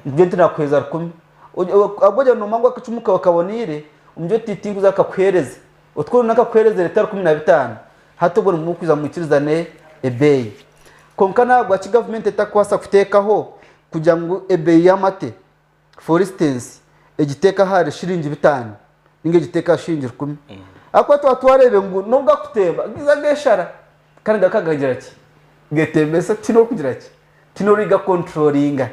nyowe tinakuheereza rukumi. Ahabw'okugira ngu noomanya ngu akacumu kaawe kaboneire, omuri oti tinkuza kukakuheereza. Otwo nakakuheereza leta 15, hati obwo nimwo murikwija mwikirizane ebeeyi. Kwonka nahabwaki gavumenti etakubaasa kuteekaho kugira ngu ebeeyi y'amate for instance egiteeke ahari shiringi bitaano ninga egiteeke aha shiringi rukumi. Ahakuba twaba twareebire ngu n'obu gakutemba gaiza geeshara kandi gakaba gagira ki? Getembeesa tihaine orikugira ki? Tihaine orikugakonturoringa.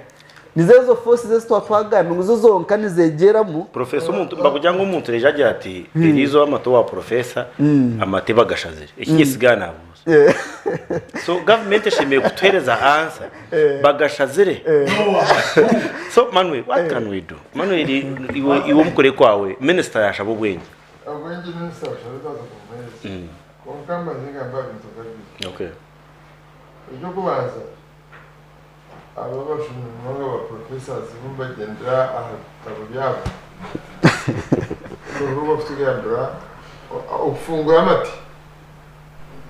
Nizo ezo forces ezi twaba twagambire ngu zo zonka nizegyeramu. Professor omuntu nibakugira ngu omuntu naija agira ati eriizooba amate owa professor amate bagashazire. Eki nyesiga nabuuza. So government eshemereire kutuhereza answer bagashazire. So Manuel what can we do? Manuel iwe iwe omukore kwawe minister yashaba obwengye. Obwengye minisita bushabe twaza kumuheereza. Kwonka mbanze ngambe aha bintu nka bibiri. Okay. Eky'okubanza, aba abashomi munonga ba professors bo nibagyendera aha bitabo byabo nibo bakutugambira okufungura amate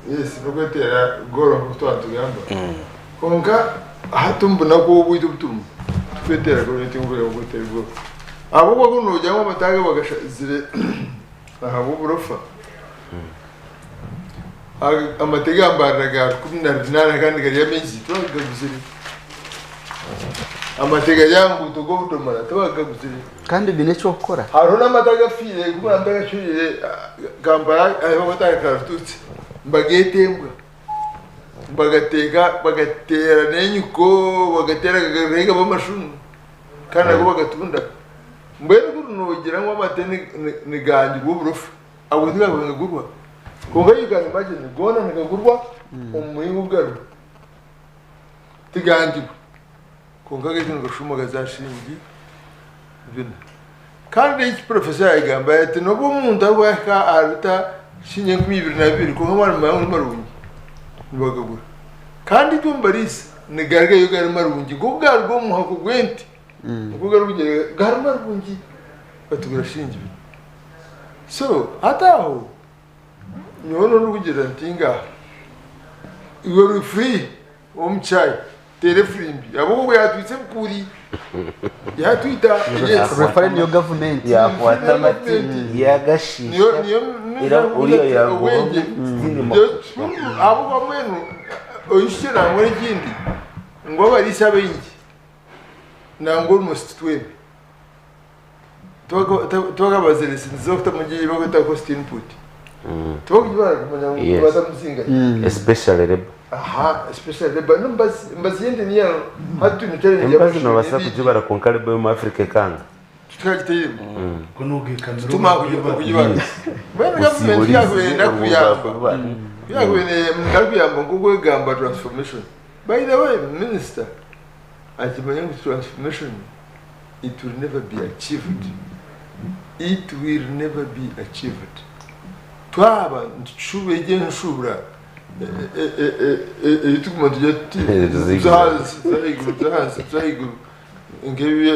yes n'okweteera goolo nk'oku twaba nitugamba kwonka hati omu bunaku obu bwaitu obu turimu tikweteera goolo tinkureeba nk'okweteera goolo ahabw'okuba kuri noogira ngu amate aga bagashazire ahabw'oburofa Amate ga Mbarara ga 18 kandi gari amaizi tibakagaguzire. Amate gari aha nguuto g'obudomora tibakagaguzire. Kandi biine eky'okukora. Hariho n'amate agafiire agu muraba mutagacwire Kampala ahu bakweta Karutuutsi nibageeta embwa. Bagateeka bagateera n'enyiko bagateera gagarukayo gaba amashunu kandi nago bagatunda. Mbwenu kuri noogira ngu amate nigangirwa oburofa. Ago tigaabaire nigagurwa. Kwonka you can imagine goona nigagurwa omu muringo ogu garimu. Tigangibwa. Kwonka agaitu nigashuuma gaza aha shiringi bina. Kandi eki professor yaagamba ati n'obu omuntu arikuba yahika aha rita shiringi 2002 kwonka mwaba nimumanya ngu ni marungi, nibagagura. Kandi itwe omu bariisa nigarugayo gari marungi nk'oku gaaruga omu muhako gw'ente nikwo garikugyenda gari marungi batugura shiringi bina. So hati aho nyowe nobu ndikugira nti ngaha iwe ori free omu chai teera efirimbi ahabw'okuba ogwo yatwitsa ebikuuri yatwita yes. Referee niyo gavumenti. Yakwata amate yagashiisha era uriya yagobamu tihaine makosa. Ahabw'okuba mbwenu oishukye nangwa n'ekindi ngu abariisa abaingi nangwa almost twena Twakabazire esente z'okutamu ei barikweta cost input tibakugibara kumanya ngu Yes. nibatamu zingahi. Especially labour. Aha especially labour n'emibazi emibazi y'ente niyo hati twine challenge ya Emibazi mushumba nobaasa n'ebindi. kugibara kwonka labour y'omu Africa ekanga. Tukagiteiremu. Tituma kugibara. Mbwenu gavumenti yakubaire neyenda kuyamba yakubaire neyenda kuyamba nk'oku erikugamba transformation. By the way minister akimanye ngu transformation it will never be achieved, it will never be achieved twaba nitushubura egyo enshubura ei turikuguma nitugira tuti tuze ahansi tuze ahaiguru tuze ahansi tuze ahaiguru nk'ebi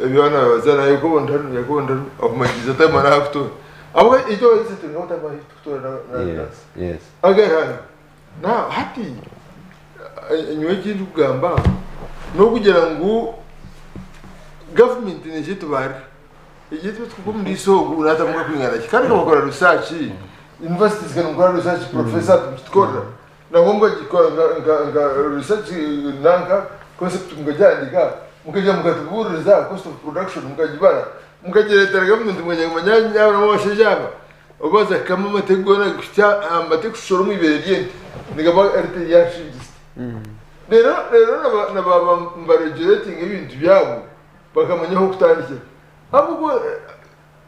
ebi abaana nibazaana Yakobo ntanu Yakobo ntanu ahumagiize atamara aha kutoora ahabw'okuba itwe abazaire turi nk'abatamara ahu turikutoora Yes, yes. agarihari Now hati nyowe eki ndikugamba n'okugira ngu gavumenti neija etubarire eije etuhe omuriisa ogu naatamuka kwingana ki kandi bakora research universities zikaba nizikora research professor tukorera nangwa mukagikora nka research nanka concept mukagihandiika mukaija mukatubuuririza cost of production mukagibara mukagireetera gavumenti mukagira ngu manya nyabura abashaija aba Obaza kukama amate goona kuhitsya amate kushora omu ibeere ry'ente nigaba gari rya shiringi zita. Reero reero na ba na baaba nibaregulatinga ebintu byabo. Bakamanya ah'okutandikira. Ahabw'okuba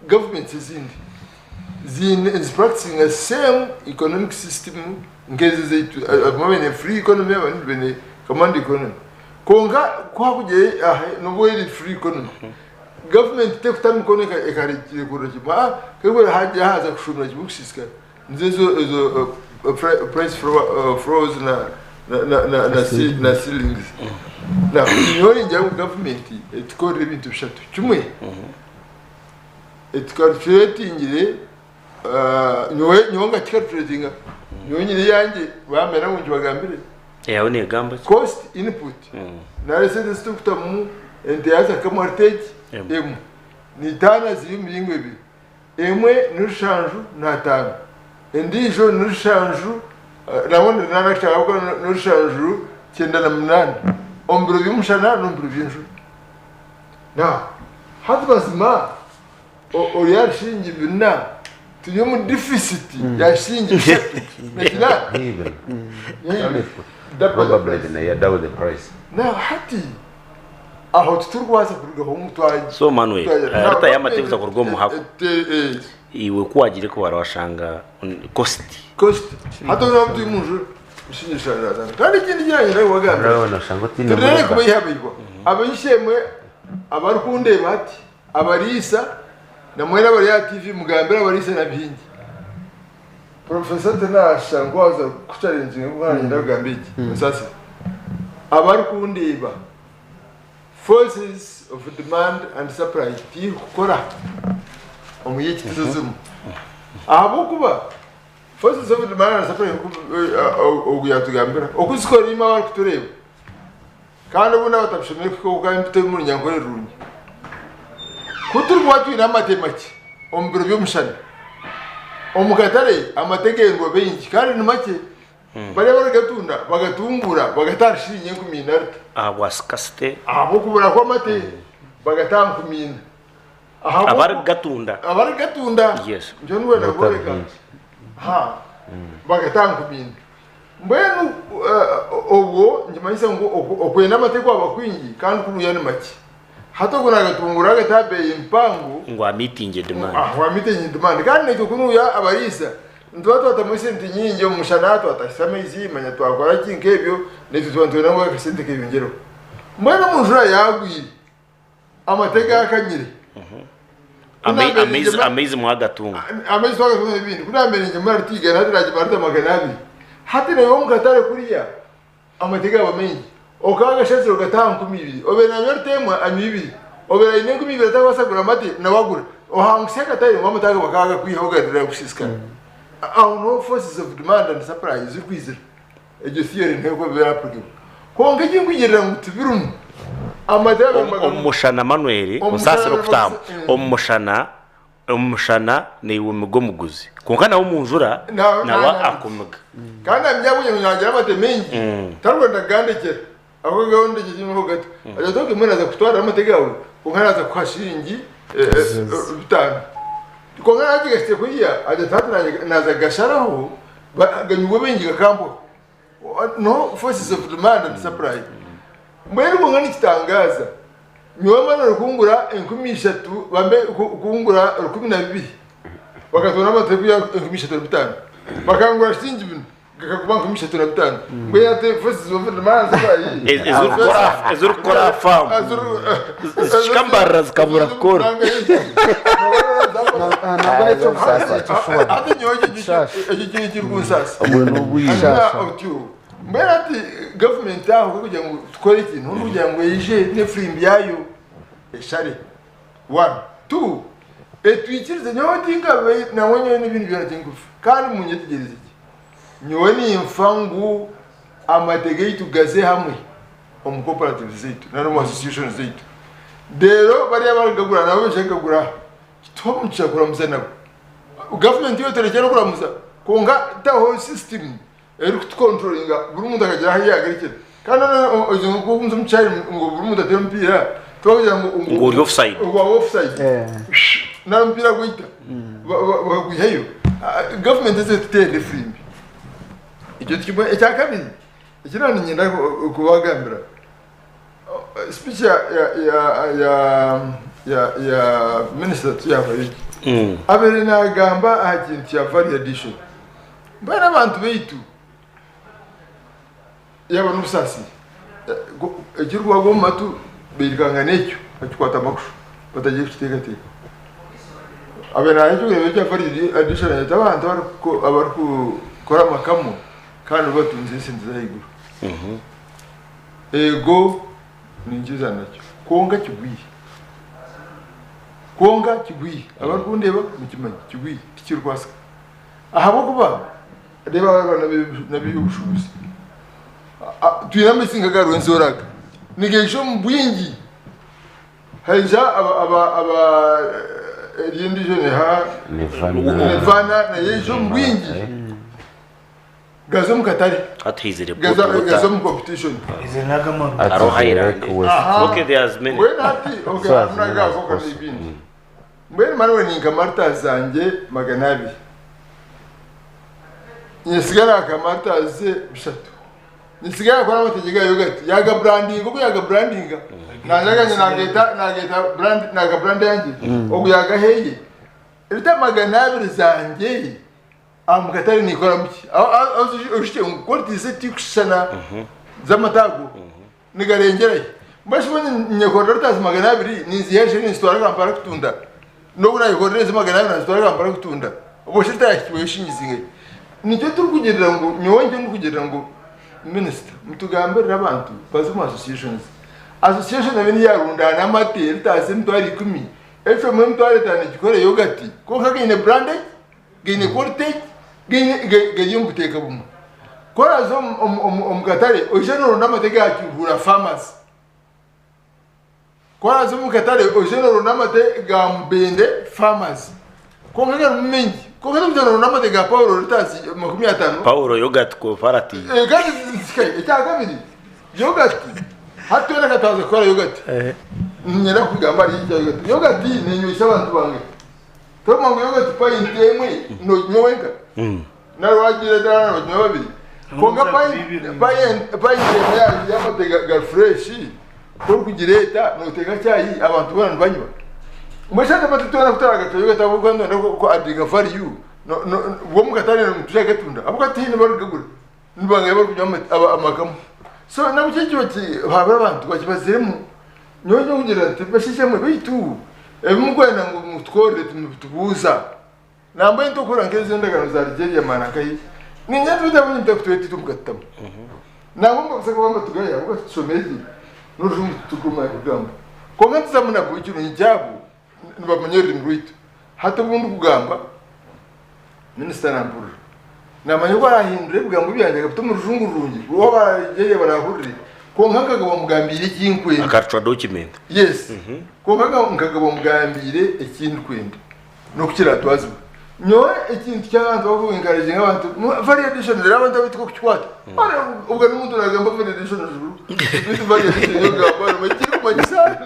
gavumenti ezindi ziine nizipracticinga same economic system nk'ezi ezaitu. Abamwe baine free economy abandi baine command economy. Kwonka ku hakugira aha n'obu eri free economy, gavumenti tekuta mikono ekarekurira kimwe aa hagira haaza kushuumira kimwe kusiisikara. Nizo ezo ezo price floors na na na na na ceilings. Now nyowe ningira ngu gavumenti etukorere ebintu bishatu. Kimwe etucalculatingire nyowe nyowe nkakicalculatinga nyowe nyine eyangye bamera ngu ngibagambire. Eyawe negamba ki? Cost input nari esente ezi turikutamu ente yaaza kukamwa rita egi emwe nitaana ziri omu miringo ebiri. Emwe ni rushanju n'ataano, endiijo ni rushanju nangwa ni runaana kushanga ahabw'okuba ni rushanju kyenda na munaana omu biro by'omushana n'omu biro by'enjura. Now hati mazima ori aha bishingi bina turi omu deficit ya shilingi bishatu na kinaana. Probably double the price. Now hati Aho titurikubaasa kurugaho ngu twa. So Manuel, rita y'amate kuza kuruga omu muhako. Iwe ku wagiire kubara washanga cost. Cost. Hati obu turi omu nju nshinyishana kandi ekindi ekyanyenda kubagambira turere kubaihabaihwa abaishemwe abarikundeeba hati abariisa na mwena abari aha TV mugambire abariisa na bihingi. Professor Tinasha ngu waaza kukuchallenginga ngu nanyenda kugamba eki osaasire abarikundeeba forces of demand and supply tirikukora omuri eki tuzirimu ahabw'okuba forces of demand and supply ogu yatugambira oku zikora imwe abarikutureeba kandi obundi abatabishomeire kuhika obu kandi turi omu runyankore rurungi ku turikuba twine amate makye omu biro by'omushana omu katare amate gendwa baingi kandi ni makye bariya abarigatunda bagatunguura bagata aha shilingi enkumi ina rita Ahabwa scarcity. Ahabw'okubura kw'amate bagata aha nkumi ina. Abarikugatunda. Abarikugatunda. Yes. Nikyo ndikwenda kworeka. Ha. Bagata aha nkumi ina. Mbwenu obwo nikimanyisa ngu okwenda amate kwaba kwingi kandi kuruya ni makye. Hati ogu nagatungura agata aha beeyi mpango. Ngu amiitingye demand. Ngu amiitingye demand. Kandi naitwe kunuya abariisa nituba twatamu esente nyingi omu mushana, twatahisa amaizi, manya twakora ki nk'ebyo, naitwe tuba nitwenda ngu akasente keyongyereho. Mbwenu omu njura yaagwire, amate gaakanyire. Amaizi mwagatunga. Amaizi twagatunga n'ebindi. Ku naabaire ningyemura rita igana, hati naagyemura rita 200. Hati naiwe omu katare kuriya, amate gaaba maingi. Okaba agashazire ogata aha 2000. Obaire nanywa rita emwe, anywa ibiri. Obaire aine 2000 atakubaasa kugura amate, nawe agura. Ohangusya akatare ngu amate ago bakaba bagakwihaho garira kusiisikara. Aho niho forces of demand and supply zirikwizira. Egyo theory niho erikuba eri applicable. Kwonka eki ndikugirira ngu tibirimu, amate ago Omu mushana Manuel, onsaasire okutaamu, omu mushana, omu mushana naiwe omiga omuguzi, kwonka nawe omu njura nawe akumiga. Kandi namanya ahabw'okugira ngu naagira amate maingi, tarikwenda kugandekyera, ahabw'okuba gandekye kimwe gato. Agira ati okay mbwenu naaza kukutwarira amate gaawe, kwonka naaza kukuha shiringi bitaano. Kwonka naaba kuriya, agira ati hati naaza kugasharaho, ganyugwe maingi gakambwaho. No forces of demand and supply. Mbwenu kwonka nikitangaaza, nyowe Emmanuel kungura 3000 bambe kungura 12,000 bakatwara amate kwiha 3500 bakangura shitingi binu gakaguma 3500 mbwenu hati forces of demand and supply. Ezirikukora aha faamu zikikambara zikabura kukora. Hati nyowe ekyo ekirikunsaasa. Otyo mbwenu hati gavumenti aho kugira ngu tukore ekintu n'okugira ngu eije n'efirimbi yaayo eshare one two etwikirize nyowe tinkabe nangwa nyowe n'ebindi byona tinkubifa kandi munyetegyereze gye nyowe ninfa ngu amate gaitu gaze hamwe omu cooperatives zaitu nari omu associations zaitu reero bariya abarikugagura nabo baije kugagura aha kituhe omugisha kuramuza nabo. Gavumenti yo terekyera okuramuza kwonka taho system erikutukontrolinga buri muntu akagira ahu yagarukira. Kandi ngu omu kishaayi ngu buri muntu ateere omupiira tibakugira ngu Ngu ori offside. Ngu waaba offside. Nari omupiira gwaita bakagwihayo. Gavumenti ezi etuteerere efirimbi. Ekyo nikimwe. Ekyakabiri eki naaba niinyenda kubagambira. Speech ya ya ya ya ya ya minisita tuyabayo gye abaire nagamba aha kintu kya value addition mbwenu abantu baitu yaba n'obusaasi ekirikubagwa omu matu bairukangana ekyo bakikwata makushu batagiye kukiteekateeka abaire naha ekyokureeberaho kya value addition nayeta abantu abarikukora amakamo kandi bo batunzire esente z'ahaiguru. Eego, ninkiza nakyo. Kwonka kigwire. Kwonka kigwire. Abarikundeeba mukimanye, kigwire, tikirikubaasika. Ahabw'okuba reeba aba n'ab'eby'obushuubuzi. Twine amaizi nk'aga Rwenzori aga, nigaija omu bwingi. Haija aba aba aba eriyo endiijo neha? Nevana nayo eija omu bwingi. Gaza omu katare. Hati haizire Gaza Port gaza Water. omu competition. Hariho Highland. Aha. Okay, there's many. Mbwenu hati okay So hariho as many as n'agaako possible. n'ebindi. Mbwenu mani ninka martyrs zangye 200. Nyesigara aka martyrs bishatu. Nitsigara akora amategyeko ga yogati yaga brandinga ogu yaga brandinga nanye aganye nageta nageta brand naga brand yangye ogu yagaheye rita 200 zangye Aha mukatare nikoramu ki? Oshukye ngu quality ze tikushushana z'amata ago nigarengyera hi? Mbwenu shi mbwenu nyekorera ritazi 200 ninziha eshe ninzitwara Kampala kutunda n'obu nayekorera ezi 200 nazitwara Kampala kutunda obwo shi ritayahikibweyo shi ngizingahi? Nikyo turikugirira ngu nyowe nikyo ndikugirira ngu minisita mutugambirire abantu baze omu associations. Association nayo niyarundaana amate ritazi 100,000 ecwemu 50,000 egikore yogati kwonka gaine brandage gaine quality gaine gari omu buteeka bumwe. Ku oraaze omu katare oije nooronda amate ga Kiruhura Farmers, ku oraaze omu katare oije nooronda amate ga Mubende Farmers, kwonka garimu maingi. Kwonka torikuza nooronda amate ga Paulo litres 50. Paulo Yogurt Cooperative. Eh, kandi ekyakabiri yogurt hati twena ka twaza kukora yogurt niinyenda kugamba ahari ekya yogurt. Yogurt nenywesa abantu bange. Toma ngu yogurt payinti emwe noginywa wenka nari wagira dara noginywa babiri kwonka payinti emwe y'amate gari fresh ku orikugireeta noteeka chai abantu boona nibanywa. Mbwenu shi amate twena ku turagacwa yogurt ahabw'okuba nitwenda ku addinga value bwo omu katare nitwija kugatunda ahabw'okuba tihaine barikugagura ni bangahi barikunywa amakamu. So nabwo ekyo habura abantu bakibaziremu. Nyowe nyokugira nti basheesha mwe beitu ebi murikwenda ngu mutukorere timubitubuuza. Nambwenu tokukora nk'ezo endagaano za Algeria maana nkahi. Niinyenda tube tabonye mutakutweta itwe mukatutamu. Nangwa mbabaasa kuba nibatugaya ahabw'okuba titushomire gye n'orujungu titurikumanya kurugamba. Kwonka nituzamu nabwo ekirungi kyabo nibamanya orurimi rwaitu. Hati obu ndikugamba minisita nampurira. Naamanya oku araahindure ebigambo byangye akabita omu rujungu rurungi obu aba Algeria baraahurire. Kwonka nkagaba mugambiire eki nkwenda. Akarucwa document. Yes. Kwonka nkagaba mugambiire eki ndikwenda n'oku kiraatwazibwe. Nyowe ekintu ky'abantu baku encouraginga abantu, value addition reero abantu abaitu kukikwata. Obwo n'omuntu naagamba value addition beitu value addition ei orikugamba harimu ekirikumanyisa.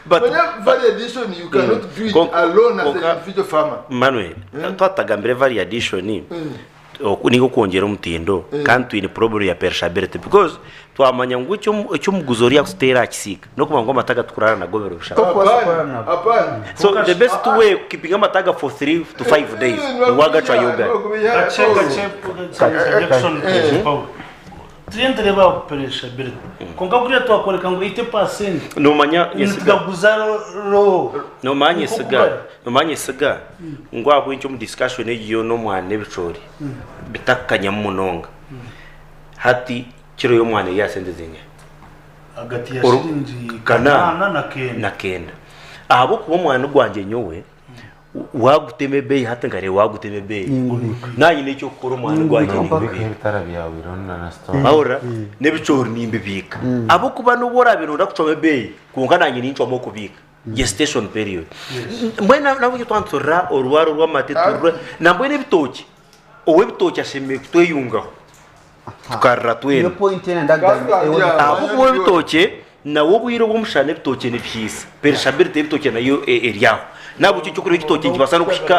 But- Manya value addition you cannot do it Kwonka- alone as an kwonka- individual farmer. Manuel, twatagambire value addition oku ninga okwongyera omutindo kandi twine problem ya perishability because twamanya ngu eki omuguzi oriya arikututeera aha kisiika n'okumanya ngu amata agatukuraara nago biro bishatu. Hapana, hapana. So the best way keeping amata aga for 3 to 5 days ni wagacwa yogurt. Kakye kakye Jackson Paul. Turiyo nitureeba aha perishability. Kwonka kuriya twakworeka ngu 80% Nomanya nyesiga. nitugaguza low. Nomanya nyesiga. Nomanya nyesiga ngu ahabw'enki omu discussion egi yoona omwana n'ebicoori bitakukanyamu munonga. Hati kiro y'omwana eri aha sente zingahi? Ahagati ya shiringi kanaana na kenda. Na kenda. Ahabw'okuba omwani gwangye nyowe waagutema ebeeyi hati nkareeba waagutema ebeeyi naanye n'eky'okukora omwani gwangye Nokubiika nimbibiika. ebitara byawe irondo na store. Wahurira? N'ebicoori nimbibiika. Ahabw'okuba n'obu oraabe nooyenda kucwamu ebeeyi kwonka naanye nincwamu okubiika. Gestation period. Mbwenu nabwo twaba niturira orwara orw'amate turire nambwenu ebitookye, ow'ebitookye ashemereire kutweyungaho tukarira twena. Niyo point ena ndagamba. Ahabw'okuba ow'ebitookye. Nawe obwire obw'omushana ebitookye nibihiisa, perishabiriti y'ebitookye nayo eri aho. Nahabwekyo eky'okurya ekitookye nikibaasa n'okuhika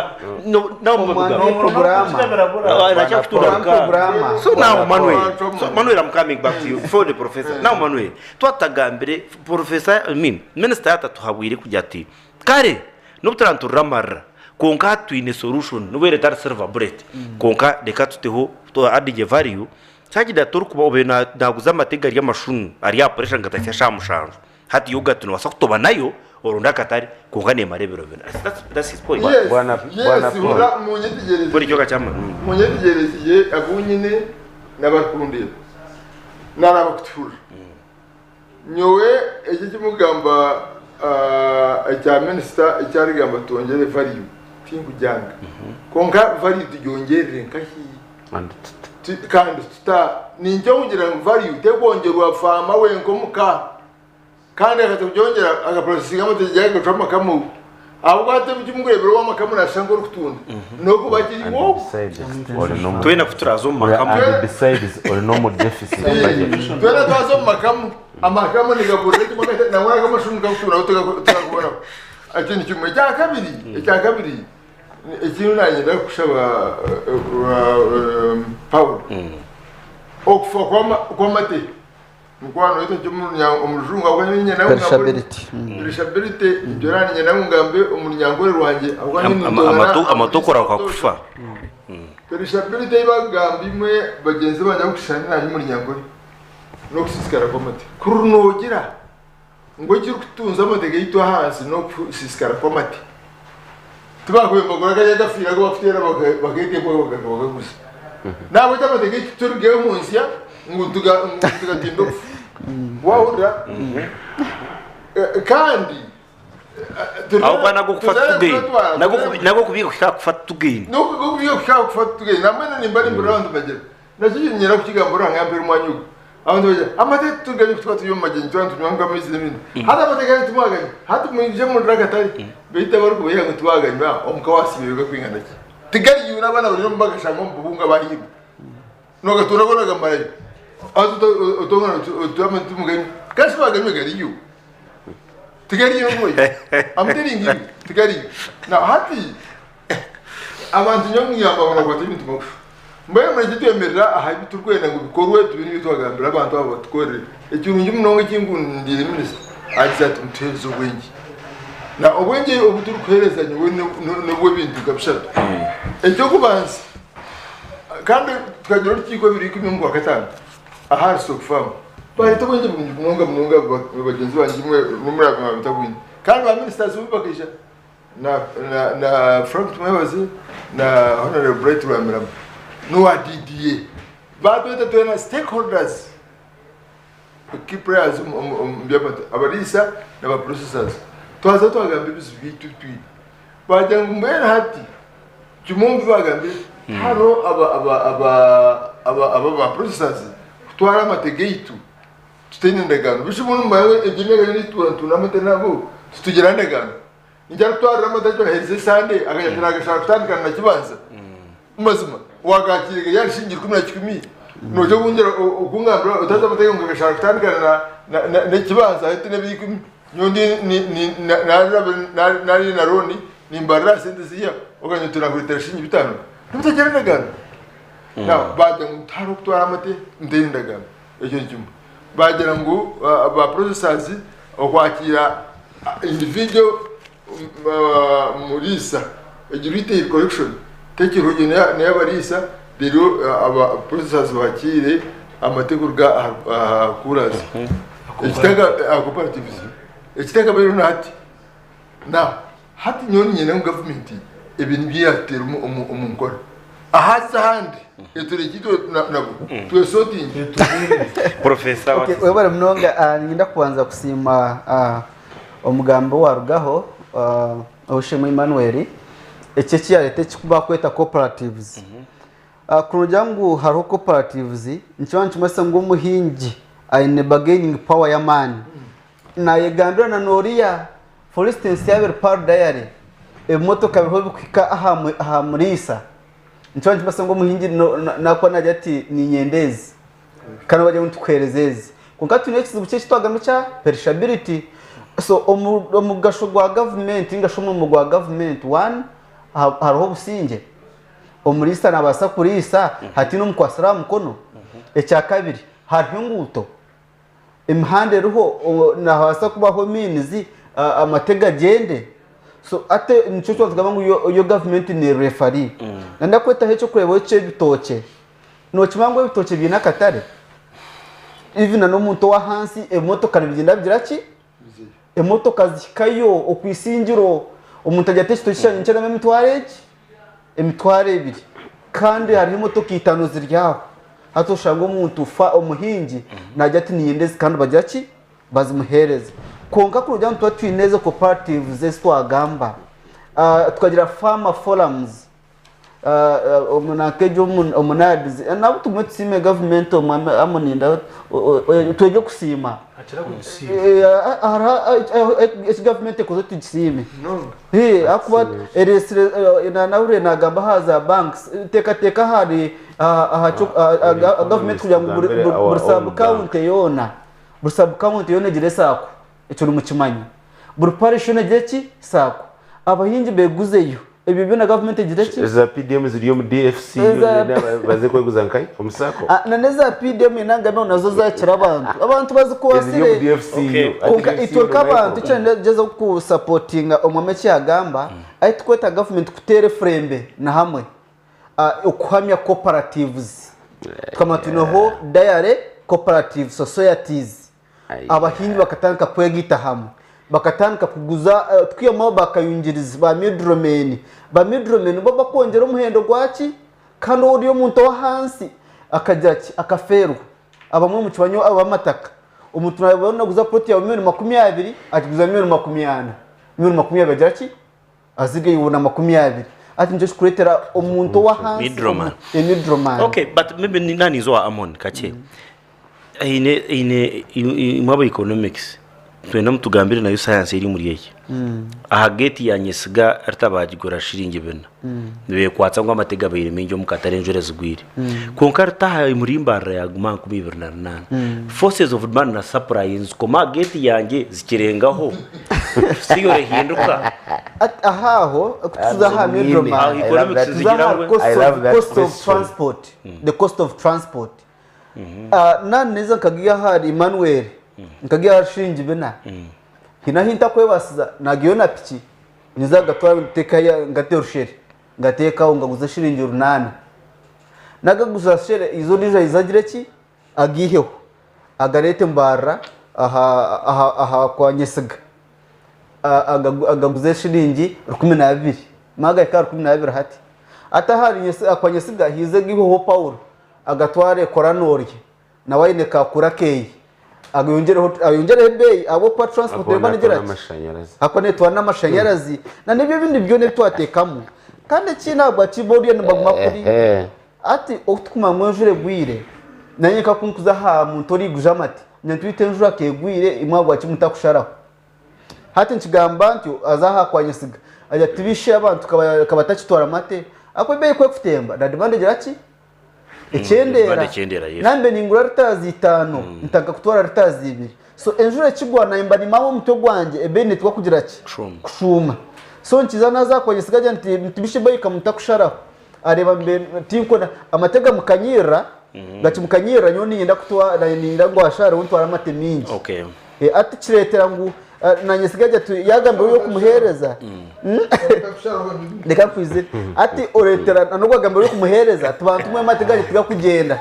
So now Manuel, so Manuel I'm coming back to you before the professor. Now Manuel, twatagambire professor, I mean minister yatatuhabwire kugira ati kare n'obu turaaba amarira kwonka hati twine solution n'obu eri etari silver bullet kwonka reka tuteho tu adding value. Kyagira ati orikuba obaire naaguza amate gari amashunu ari aha puresha nka shaaha mushanju, hati yoghurt noobaasa kutoba nayo oronde akatare kwonka neemara ebiro bina. That's, that's his point. Yes, Bwana yes, hurira munyetegyereze. Buri kyoka kyamara. Munyetegyereze gye abu nyine n'abarikundeeba nari abarikutuhurira. Nyowe eki ekimugamba ekya minisita eki arikugamba twongyere value tinkugyanga kwonka value tugyongyerere nkahi? Kandi tuta? Ninkye kugira ngu value tekwongyerwa faama wenka omuka kandi akaza kugyongyera akaprocessinga amate agacwa amakamu ahabw'okuba hati ebi mukureebera ow'amakamu naashusha nk'orikutunda n'okuba kiri And wowe. besides, ori n'omu- Twena ku turaaza omu makamu. And besides, ori n'omu deficit budget. Twena twaza omu makamu, amakamu nigaburira kimwe akata nangwa n'akamashuma kakutunda tikakubonaho. Ekyo ni kimwe. Ekyakabiri, ekyakabiri eki nanyenda kushaba Paulo, okufa kw'amate Mukwano waitu ati omu rujungu ahabw'okuba nyowe niinyenda ngu ngambe Perishability. Perishability nibyo niinyenda ngu ngambe omu runyankore rwangye ahabw'okuba nyowe nintoorana Amatu okurahuka kufa. Perishability ei bakugamba imwe bagyenzi bangye abakushushana naanye omu runyankore n'okusiisikara kw'amate. Kuri noogira ngu ekirikutunza amate gaitu ahansi n'okusiisikara kw'amate, tibakwembagura kariya akafiira aku bakuteera bakeeta embwa bagaruka bakaguza. Nahabwekyo amate gaitu titurigehunzya ngu tugatinde okufa. Wahurira? Kandi Ahabw'okuba n'ag'okufa titugaine. N'ag'okubiika kuhika aha kufa titugaine. N'ag'okubiika kuhika aha kufa titugaine. Nambwenu nimba nimpurira abantu nibagira Nakyo niinyenda kukigamba Ruhanga ampeere omwanya ogu. Abantu bagira, amate tituganywa ku tuba turi omu magyenyi twaba nitunywa nk'amaizi n'ebindi. Hati amate gaayo timwaganywa. Hati mwije murire akatare. Beitu abarikubaiha ngu tibaganywa, omuka waasiiba gakwingana ki? Tigariyo n'abaana bari omu bagashanga omu bubungo abahiirwe. Noogatuura goona gamarayo. Haza otongana oti amate timuganywa. Kandi shi baganywa gariyo. Tigariyo ngoye. I'm telling you, tigariyo. Now hati Abantu nyowe nyamba ngu nakwata ebintu magufu. Mbwenu murekye twemerera aha bi turikwenda ngu bikorwe tube nibyo twagambira abantu abo batukorere. Ekirungi munonga eki nkundiire minisita agize ati mutuheereze obwengye. Na obwengye obu turikuheereza nyowe n'obw'ebintu nka bishatu. Eky'okubanza kandi tukagira orukiiko ebiro ikumi omu Kwakataano aha Stock Farm baareeta obwengye burungi munonga munonga bagyenzi bangye imwe n'omuraabe mwaba mutabwine. Kandi ba ministers bo bakaija. na, na, na Frank Tumwebaze na Honorable Bright Rwamirama n'owa DDA baatweta twena stakeholders key players omu- omu omu by'amata abariisa na ba processors twaza twagamba ebizibu byaitu ebi twine baagira ngu mbwenu hati kimwe omu bi baagambire hariho aba aba aba aba aba ba processors kutwara amate gaitu Tutaine ndagaano. Beitu mbwenu mumanye egyo emyaka yoona ei tuba nitunda amata nago, titugira ndagaano. Nikyo arikutwarira amata atyo aheereza esande, akagira ati naagashaba kutandikana na kibanza. Mazima, waagakiire gari ahari shilingi 11, noija kungira kungambira otazi amata ge ngu nkagashaba kutandikana na na na n'ekibanza hati n'ebiro ikumi. Nyowe ndi ni ni na na nari na looni nimbarira aha sente ziiya, ogambye oti naakureetera shilingi bitaano. Nimutagira endagaano. Now baagira ngu tihariho kutwara amate mutaine endagaano. Ekyo ni kimwe. Baagira ngu ba processors okwakiira individual muriisa egi retail collection tekiriho egyo n'eyabariisa reero aba processors bakiire amate kuruga aha coolers aha cooperatives ekitakabaire na hati. Now hati nyowe niinyenda ngu gavumenti ebi nibyo yaatuteera omu nkora. Ahaza ahandi eturekye itwe nabo twesotinge. Professor Okay, webale munonga. Ah, niinyenda kubanza kusiima ah, omugambi owarugaho ah, Ow'eishe-emwe Emmanuel. Eki eki yareeta eki bakweta cooperatives. Ah, kurugira ngu hariho cooperatives nikiba nikimanyisa ngu omuhingi aine bargaining power y'amaani. Nayegambira na n'oriya for instance yaaba eri Pearl Dairy ebimotoka biriho birikuhika aha muriisa nikiba nikimanyisa ngu omuhingi nakuba nagira ati niinyenda ezi kandi bagira ngu nitukuheereza ezi. Kwonka twine ekizibu ky'eki twagamba ekya perishability. So omugasho gwa gavumenti ninga shi omurimo gwa gavumenti one hariho obusingye, omuriisa nabaasa kuriisa hataine omukwatsire aha mukono. Ekyakabiri hariho enguuto, emihanda eriho nihabaasa kubaho means amate gagyende. So hati nikyo twatugamba ngu yo gavumenti ne referee. Nandakwetaho ekyokureeberaho ky'ebitookye. Nookimanya ngu ebitookye biine akatare? Even na n'omuntu ow'ahansi ebimotoka nibigyenda bigira ki? Emotoka zihikayo okwitsingiro. Omuntu agira ati ekitookye kyangye nikyenda emitwaro egi, emitwaro ebiri. Kandi hariho emotoka itaano ziri aho. Hati oshanga omuntu fa omuhingi naagira ati niinyenda ezi kandi bagira ki? Bazimuheereza. Kwonka kurugira ngu nituba twine ezo cooperatives ezi twagamba, tukagira farmer forums, nanka egyo omu NAADS nabo tugume tusiime gavumenti omwami Amon twegye kusiima hariho eki gavumenti ekoze tugisiime ahakuba eresire nahurire nagamba aha za banks teekateeka ahari gavumenti kugira ngu buri sub county yoona buri sub county yoona egire SACCO ekyo nimukimanya buri parish yoona egire ki SACCO abahingi beguzeyo Ebyo byona gavumenti egire ki? Eza PDM ziri omu DFC Eza- baze kweguza nkai omu SACCO? Ah, na n'eza PDM enangamiho nazo zakira abantu. Abantu Eziri omu bazikwasire. DFC. Kwonka itwe nk'abantu eki nagyezaho kusapotinga omwami eki yagamba, ahi tukweta gavumenti kuteera efurembe na hamwe ah, okuhamya cooperatives. Tukamanya twineho dairy cooperative societies. Abahingi bakatandika kwegaita hamwe, bakatandika kuguza twihamu bakayungirizi ba middlemen. Ba middlemen bo bakwongyera omuhendo gwaki kandi ori omuntu ow'ahansi akagira ki akafeerwa. Abamwe mukimanyi ab'amataka, omuntu naba naguza plot yawe milioni 20 agiguza milioni 40, milioni 20 agira ki azigayo na 20. Hati nikyo kikureetera omuntu ow'ahansi Middleman. middleman. Okay, but maybe naninza owa Amon kakye. Eine eine imwe aba economics twenda mutugambire nayo science eri omuri egi. Aha gate ya Nyesiga ritabagigura shiringi bina. Nibekwatsa ngu amate gabaire maingi omu katare enjura zigwire. Kwonka ritaha omuri Mbarara yaguma aha 2800. Forces of demand na supply nizikoma aha gate yangye zikirengaho. Theory ehinduka. Aha aho tuza aha middleman. Aho economics Tuza zigira aha ngu cost I love of, that cost of question. transport. The cost of transport. Naaneza nkagiha ahari Emmanuel, nkagiha ahari shiringi bina, haine ahu ntakwebasiza naagihayo na piki ninza kugatwara nteekayo ngate orushere ngateekaho ngaguza shiringi runaana. Naagaguza rushere haija ondiijo aije agire ki agiiheho agareete Mbarara aha aha kwa Nyesiga agaguze shiringi 12 maagahika aha 12 hati. Hati ahari kwa Nyesiga haije agiiheho Paulo. Agatware kora norya nawe aine ka kura keye ayongyereho ayongyereho ebeeyi ahabw'okuba transport Ahakuba erikuba negira natwara ki amashanyarazi. ahakuba netwara n'amashanyarazi na n'ebyo ebindi byona ebi twateekamu kandi ekindi ahabwaki boriya nibaguma kuri Ehe. hati obu tukumanya ngu enjura egwire nanye nka ku nkuza aha muntu origuza amate nitwita enjura ka egwire imwe ahabwaki mutakusharaho Hati nkigamba ntyo aza aha kwa Nyesiga agira ati tibishe abantu kabatakitwara mate ahakuba ebeeyi ku ekutemba na demand egira ki? Ekyendeera. Demand ekyendeera, yes. Nambe ningura ritazi itaano ntandika kutwara ritazi ibiri. So enjura ekigwa naanye mba nimaama omutwe gwangye ebeeyi neetwa kugira ki? Kushuuma. So nkiza naza aha kwa Nyesiga agira nti tibishe ebeeyi kamutakusharaho. Areeba mbe tinkona amate gamukanyirira gakimukanyirira nyowe niinyenda kutwara niinyenda ngu ashareho ntware amate mingi. Okay. Ati kireetera ngu nanye sigaje ati yagambira oyu okumuheereza reka nkwizire ati oreetera n'ogu agambira oyu okumuheereza ati bantu mwe amate gangye tigakugyenda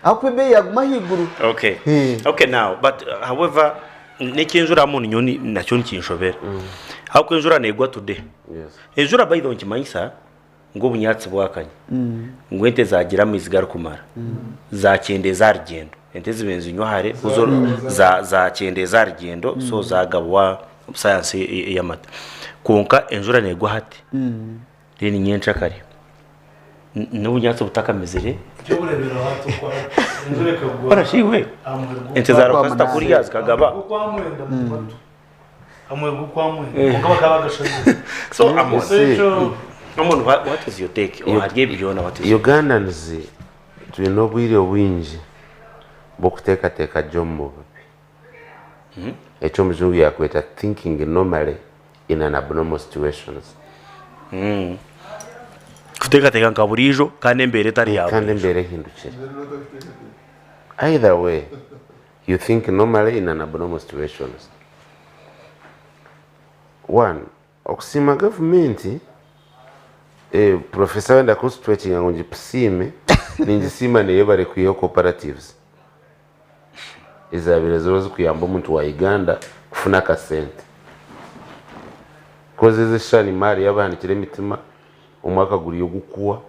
ahakuba ebeeyi yaguma ahaiguru. Okay. Okay now but however n'ekyenjura Amon nyowe nakyo nikinshobera. Ahakuba enjura neegwa today. Enjura by the way nikimanyisa ngu obunyatsi bwakanya, ngu ente zagira amaizi garikumara, zakyendeeza aha rugyendo. Ente ezibaire nizinywa hare zo zakyendeeza aha rugyendo so zagabwa sayansi ey'amata. Kwonka enjura neegwa hati, then nyenkyakare n'obunyatsi butakamezire, Barashiwe ente zaruka zitakurya zikagaba. So Amon, Amon, what is your take? Or hari ebi byona what is your Ugandans twine obwire bwingi. bw'okuteekateeka gye omu bubi. Eki omujungu yaakweta thinking normally in an abnormal situations. Kuteekateeka nka buriijo kandi embeera etari ya Kandi buriijo. embeera ehindukire. Either way, you think normally in an abnormal situations. One, Okusiima gavumenti, Professor wenda kunstretchinga ngu ngisiime, ningisiima neyebare kwihaho cooperatives ezabaire ziriho zikuyamba omuntu wa Uganda kufuna akasente. Coz ezi eshushani maari yabahanikire emitima, omwaka guriyo gukuhwa,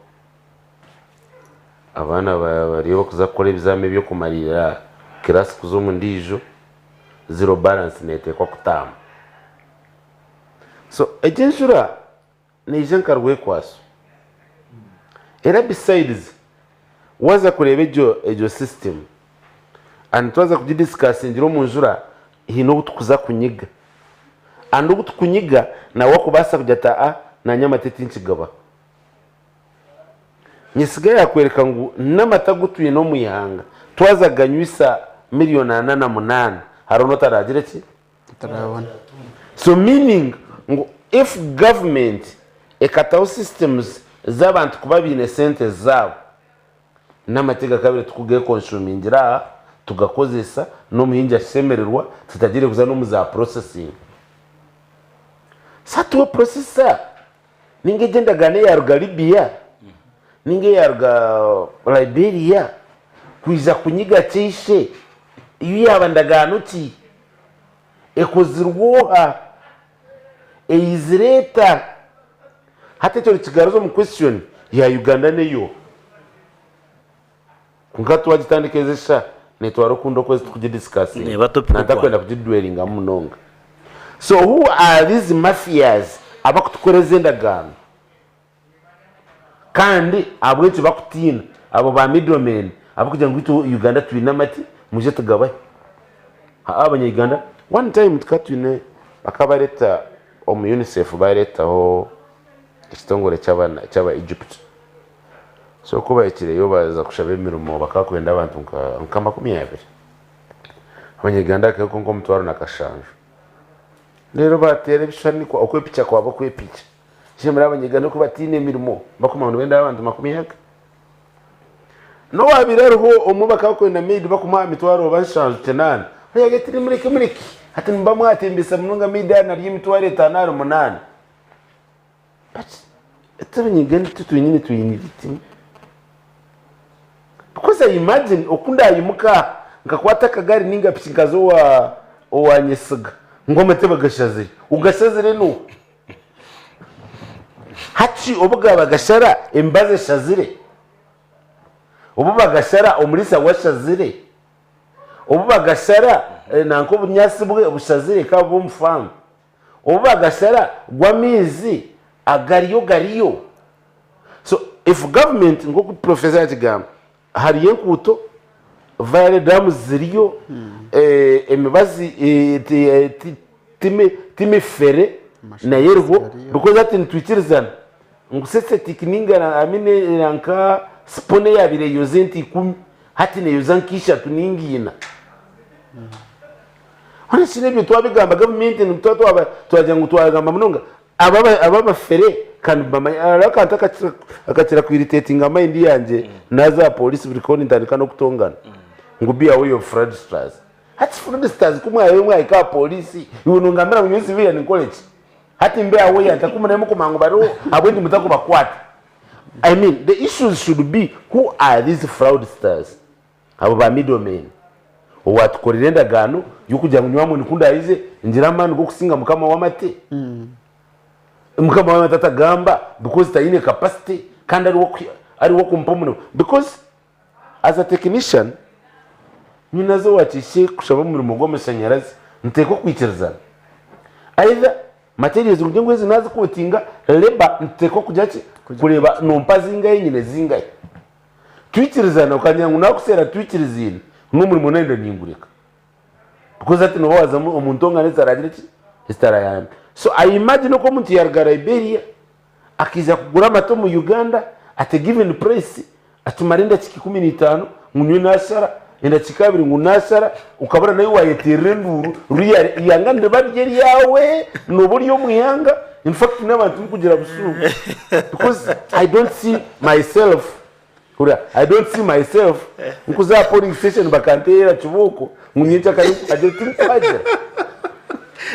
abaana bariyo bakuza kukora ebizamu ebyokumarira class kuza omu ndiijo, zero balance netekwa kutaama. So egyo enjura neija nka rwekwaso. Era besides waza kureeba egyo egyo system and twaza kugi discussingira omu njura haine obu tukuza kunyiga and obu tukunyiga nawe akubaasa kugira ati aa nanye amate tinkigabaho. Nyesiga yakwereka ngu n'amate agu twine omu ihanga twaza kuganywisa million 48 hariho n'otaragire ki? Turabona. So meaning ngu if government ekataho systems z'abantu kuba baine sente zaabo, n'amate gakabire tukugeconsumingira aha tugakozesa n'omuhingi ashemererwa tutagiire kuza n'omu za processing. So hati we processor ninga egyo endagaano eyaruga Libya ninga eyaruga Liberia kwija kunyiga kyishe yo yaaba ndagaano ki? Ekozirwe oha? Eizire eta? Hati ekyo nikigaruza omu question ya Uganda neyoha? Kwonka twagitandika ezi eshaaha netwara okundi okwezi tukugi discussinga Neeba topic natakwenda kugidwellingamu munonga. So who are these mafias abakutukora ezi endagaano? Kandi ahabw'enki bakutiina abo ba middlemen abarikugira ngu itwe Uganda twine amate mwije tugabahe. Haa abanya Uganda one time tukaba twine bakaba bareeta omu UNICEF bareetaho ekitongore ky'abaana ky'aba Egypt. So ku bahikireyo baaza kushaba emirimo bakaba bakwenda abantu nka 20. Abanya Uganda hakabaho nk'omutwaro na kashanju. Reero baateera ebishushani okwepicha kwaba okwepicha. Shemera abanyeganda oku bataine emirimo bakumanya ngu nibenda abantu makumiaga. N'owabaire ariho omwe bakaba bakwenda maid bakumuha aha mitwaro oba nshanju kinaana oyagira ati nimureke mureke hati nimuba mwatembesa munonga maid aha narya emitwaro etaano ahari munaana. But itwe abanyeganda itwe twenyine twine eitima. Because I imagine oku ndayimuka aha nkakwata akagari ninga piki nkaza owa owa Nyesiga ngu amate bagashazire, ogashazire n'oha? Hati obu gaba gashara emibazi eshazire, obu bagashara omuriisa we ashazire, obu bagashara nanka obunyaatsi bwe bushazire ka bube omu faamu, obu bagashara gw'amaizi agariyo gariyo. So if government nk'oku professor yakigamba hariyo enkuuto, valley dams ziriyo, emibazi timifere nayo eriho because hati nitwikirizana ngu septic ninga I mean nka siponi eyabaire eyoza ente ikumi hati neyoza nka ishatu ninga ina. Honestly ebyo twabigamba gavumenti twagira ngu twagamba munonga Aba abafere kandi bamanya hariho akantu akakira ku irritatinga mind yangye naza aha police buri koona ntandika n'okutongana ngu be aware of fraudsters. Hati fraudsters ku mwabaire mwahika aha police iwe nongambira ngu nyowe civilian nkore ki? Hati mbe aware nta ku murebe mukumanya ngu bariho ahabw'enki mutakubakwata? I mean the issues should be who are these fraudsters? Abo ba middlemen owatukorera endagaano y'okugira ngu nyowe Amoni ku ndaayize ngire amaani g'okusinga mukama w'amate. Mukama w'amate atagamba because taine capacity kandi ariwe ariwe okumpa omurimo because as a technician nyowe naza owa Kyekye kushaba omurimo gw'amashanyarazi niteekwa kwikirizana either materials ngugye ngu ezi naazikotinga labour niteekwa kugira ki kureeba nompa zingahi nyine zingahi. Twikirizana okangira ngu nakuseera twikiriziine n'omurimo nayenda ningureka because hati noba wazamu omu ntongane ezitaragire ki ezitarayambe so I imagine oku omuntu yaruga Liberia akaija kugura amata omu Uganda at a given price akimara endakika 15 ngu nyowe nashara. Endakiika abiri ngu nashara okabura nawe wayeterera enduuru really eihanga niriba riri eryawe nooba ori omu ihanga in fact n'abantu tibikugira busungu because I don't see myself hurira I don't see myself nkuza aha polling station bakanteerera kibooko ngu nyenkyakare nkuhagire tinkuhagira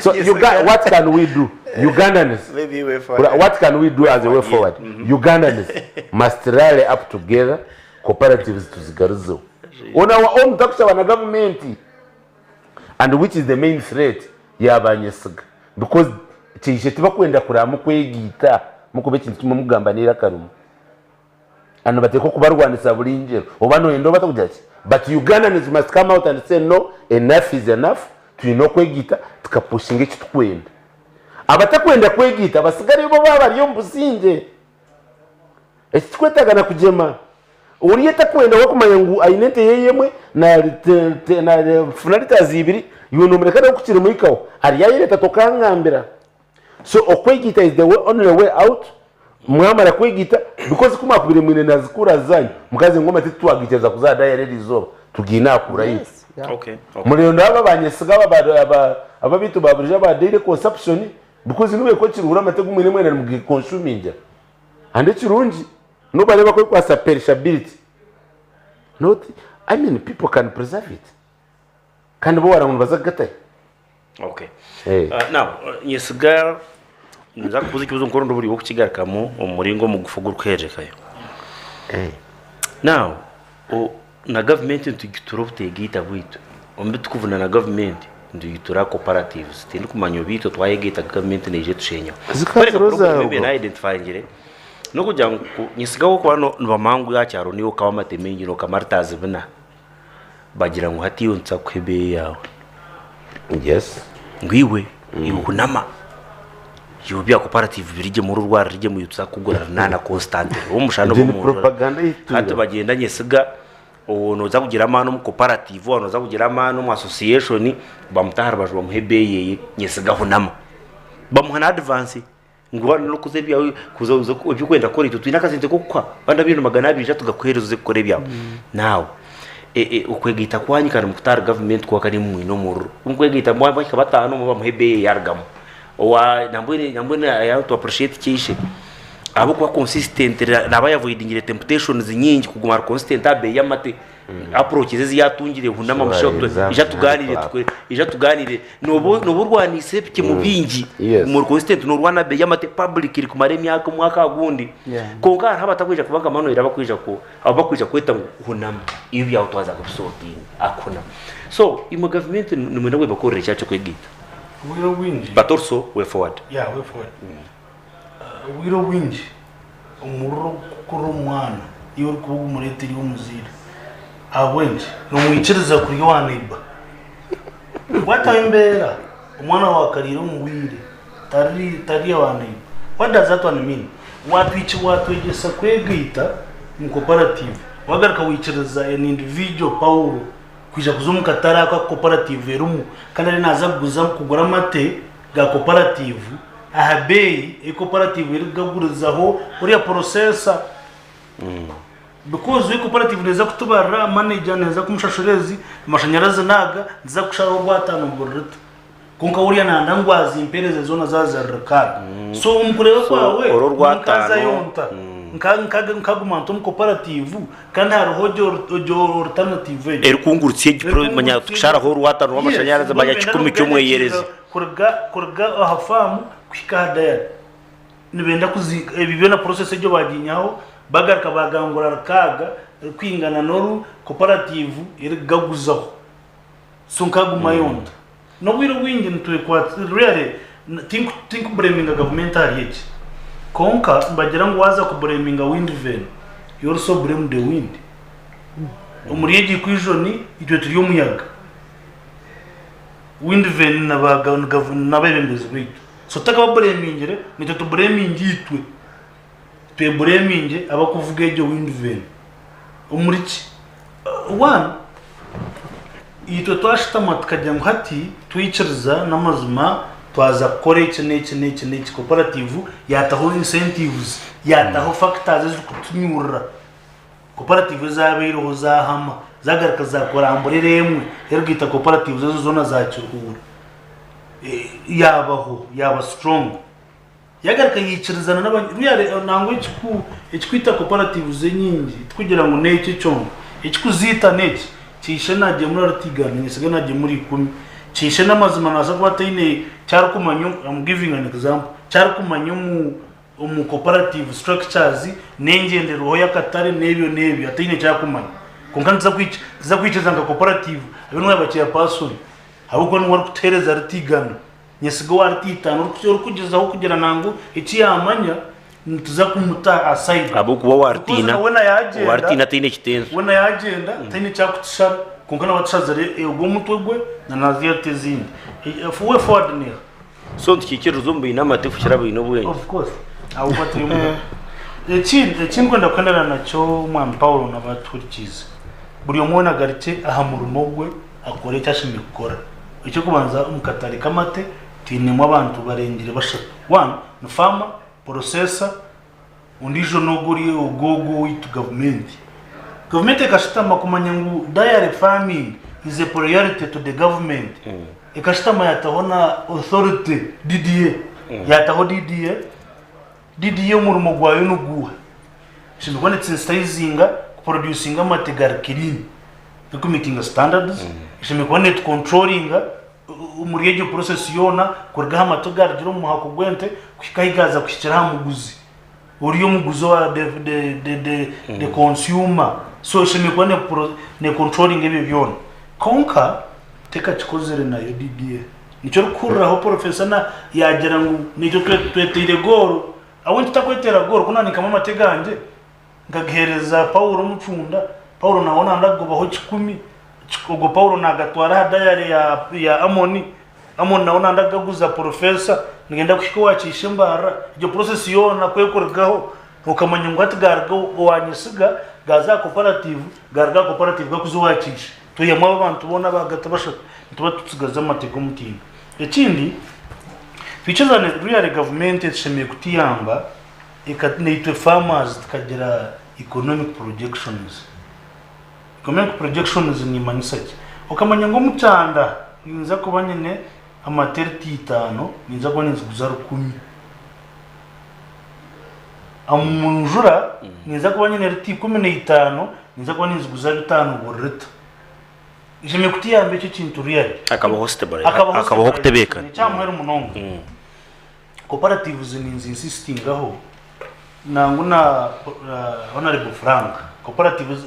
so Uga what can we do Ugandans Maybe way forward. hurira what can we do as a way forward Ugandans must rally up together Cooperatives tuzigaruzeho on our own tutakushaba na gavumenti and which is the main threat ya banyesiga because kyeishe tibakwenda kuraba mukwegiita mukuba ekintu kimwe mukugamba neiraka rimwe and nibateekwa kubarwanisa buri ngyero oba noyenda oba tokugira ki but Ugandans must come out and say no enough is enough twine okwegiita tukapushinga ekitukwenda abatakwenda kwegiita basigareyo bo baaba bari omu busingye. Eki tikwetaaga na kugyema. Oriya takwenda we kumanya ngu aine ente yeye emwe nafuna litres ibiri, iwe nomureka nawe ku kirimuhikaho aryayereta tokangambira. So okwegiita is the way, only way out, mwamara kwegiita because ku mwakubire mwine na zikura zanyu mukazi ngu amate titwagaikiriza kuza aha dayari eri izooba tugiine aha kura yitu. Okay, okay. Murenda aba abanyesiga aba aba aba abaitu ba burijo aba daily consumption because nibwo kiruhura amate gu mwine mwena nimugiconsumingira. And ekirungi nobareeba ku erikwasa perishability not I mean people can preserve it kandi bo warangwa nibaza kugatayo. Okay. Eh. Now, nyesiga ninza kukubuza ekibuzo nkoronda oburyo bw'okukigarukamu omu muringo omugufu ogurikuheererekayo. Now, o- na gavumenti nitugitura obuteegaita bwaitu. Omu bi turikuvuna na gavumenti nitugitura cooperatives. Tindikumanya obu itwe twayegaita gavumenti neija etushenyaho. Zikaba Kworeka ziriho problem zaarugaho. ebi na-identifyingire n'okugira ngu nyesiga ahabw'okuba nibamanya ngu aha kyaro niiwe okaba amate maingi nookama ritazi bina, bagira ngu hati iwe nituza kukuha ebeeyi yaawe. Yes. Ngu iwe, iwe hunama. Iwe bya cooperative birigye muri orwara rigyemu iwe tuza kukugura rinaana constantly. Oba omushana oba Egyo ni omu njura. propaganda ei Hati bagyenda nyesiga owo noza kugira amaani omu cooperative owa noza kugira amaani omu association bamuta aha rubaju bamuha ebeeyi eye nyesiga ahunama. Bamuha na advance ngu waaba nokuza ebyawe kuza oze ebi orikwenda kukora itwe twine akasente k'okukuha kandi abiine 200 tugakuheereze oze kukora ebyawe. Now okwegaita kwanyu kandi mukute ahari gavumenti kwonka nimwe mwine omururu. Ku mukwegaita mwahika bataano omwe bamuha ebeeyi eye yarugamu. Owa nambwenu nambwenu I want to appreciate Kiishe ahabw'okuba consistent naaba yavoidingire temptations nyingi kuguma ari consistent aha beeyi y'amate. Approach ze ezi yaatungire hunama mushaija ija tugaaniire tukore ija tugaaniire nooba nooba orwaniise ebikye mu bingi Yes. guma ori consistent noorwana aha beeyi y'amate publicly kumara emyaka omwaka aha gundi. Yeah. Kwonka hariho abatakwija kuba nka Manuel abakwija ku abakwija kweta ngu hunama ebyo byawe twaza kubisortinga akuhunama. So imwe gavumenti nimwenda ngu ebakorere ki aha ky'okwegaita? Obwire obwingi. But also way forward. Yeah, way forward. Obwire obwingi omuriro ogurikukura omwana iwe orikuba ogumureetera iwe omuzaire. Ahabw'enki? Nomwikiriza kurya owa neiba. Waataho embeera omwana waawe akariira omu bwire tari tarya owa neiba. What does that one mean? Watwegyesa kwegaita omu cooperative, wagaruka waikiriza an individual Paulo kwija kuza omu katare aku aku cooperative erimu kandi ariyo naaza kuguza kugura amate ga cooperative aha beeyi ei cooperative erikugagurizaho oriya processor because we cooperative neeza kutubarira manager neeza kumushashura ezi amashanyarazi naaga niziza kusharaho orwataano buri rita kwonka we oriya nayenda ngu azimpeereze zoona zaaba ziri rukaaga so omu kureeba So, kwawe oro orwataano, nkazayo nta Nkaguma nta omu cooperative kandi hariho egyo alternative egyo. Erikungurutsya egi manya tukusharaho orwatano rw'amashanyarazi manya kikumi ky'omweyerezi. Kuruga aha faamu kuhika aha dayari nibenda ebi byona process egyo baginyihaho bagaruka bagangura rukaaga erikwingana n'oru cooperative erikugaguzaho so nkagumayo nta. N'obwire obwingi nitwekwatsa really tinkubureminga gavumenti ahari eki kwonka nibagira ngu waaza kubureminga wind vane you also blame the wind. Omuri egi equation itwe turi omuyaga, wind vane n'abeebembezi baitu so tutakababuremingire naitwe tubureminge itwe, twebureminge abarikuvuga egyo wind vane omuri ki? One, itwe twashutama tukagira ngu hati twikiriza n'amazima twaza kukora eki n'eki n'eki n'eki, cooperative yaataho incentives, yaataho factors ezirikutunyurura, cooperative ezabaireho zaahama. Zagaruka zakora umbrella emwe erigaita cooperatives ezo zoona za Kiruhura. Yabaho, yaba strong. Yagaruka yaikirizana n'aba really nangwa ekiku ekikwita cooperatives enyingi tikugira ngu n'eki kyonka. Ekikuziita n'eki, Kiishe naagyemura rutiga niinyesiga naagyemura ikumi. Kiishe n'amazima naabaasa kuba ataine eki arikumanya, I'm giving an example, eki arikumanya omu omu cooperative structures n'engyenderwaho y'akatare n'ebyo n'ebyo ataine eki arikumanya. Kwonka nituza nituza kwikiriza nka cooperative abe niwe yaaba chairperson ahabw'okuba niwe arikutuheereza rutigana. Nyesiga owa rutiitaano orikugyezaho kugira nangu eki yaamanya nituza kumuta aside. Ahabw'okuba Because owarutiina na weena yaagyenda, owarutiina taine kitenso. weena yaagyenda taine eki arikutushara kwonka naaba atushazire ogwo omutwe gwe na naziya rute ezindi. Way forward neeha? So nitukiikiririza omu baine amate kukira abaine obwengye. Of course. Ahabw'okuba turi omu Ekindi eki ndikwenda kuhendera nakyo Mwami Paulo n'abatuhurikiize, buri omwe weena agarukye aha murimo gwe akore eki ashemereire kukora. Eky'okubanza omu katare k'amate twinemu abantu barengire bashatu. One ni farmer, processor, ondiijo n'ogwo ori ogwo ogwo owaitu gavumenti. Gavumenti ekashutama kumanya ngu dairy farming is a priority to the government. Ekashutama yataho na authority DDA, yataho DDA. DDA omurimo gwayo niguuha? Eshemereire kuba nesensitizinga kuproducinga amate gari clean garikumitinga standards, eshemereire kuba netucontrollinga omuri egyo process yoona kuruga aha mate garugire omu muhako gw'ente kuhika ahi gaaza kuhikira aha muguzi ori omuguzi owa the, the, the, the, the consumer. So eshemereire kuba ne, necontrollinga ebyo byona. Kwonka tekakikozire nayo DDA. Nikyo orikuhuriraho Porofesa na yaagira ngu naitwe tweteire goolo. Ahabw'enki tutakwetera goolo? Ku naanikamu amate gangye nkagiheereza Paulo omucunda, Paulo nawe nanda kugobaho kikumi, ogwo Paulo naagatwara aha dayare ya Amoni, Amoni nawe nanda kugaguza Porofesa, nigenda kuhika owa Kiishe-Mbarara. Egyo process yoona ku erikurugaho, okamanya ngu hati gaaruga owa Nyesiga gaaza aha cooperative, gaaruga aha cooperative gakuza owa Kiishe. Twihamu abo bantu boona abahagati bashatu nituba tutsigaza amate g'omutindo. Ekindi, twikirizane really gavumenti eshemereire kutuyamba naitwe farmers tukagira economic projections. Economic projections nimanyisa ki? Okamanya ngu omu kyanda ninza kuba nyine amate rita itaano ninza kuba ninziguza rukumi. Omu njura ninza kuba nyine rita 15 ninza kuba ninziguza bitaano buri rita. Nshemereire kutuyamba ekyo ekintu really. Hakabaho stabilization, Hakabaho hakabaho okutebeekana. Ekyamuheru munonga, cooperatives ninzi insistingaho nangwa na Honourable Frank, cooperatives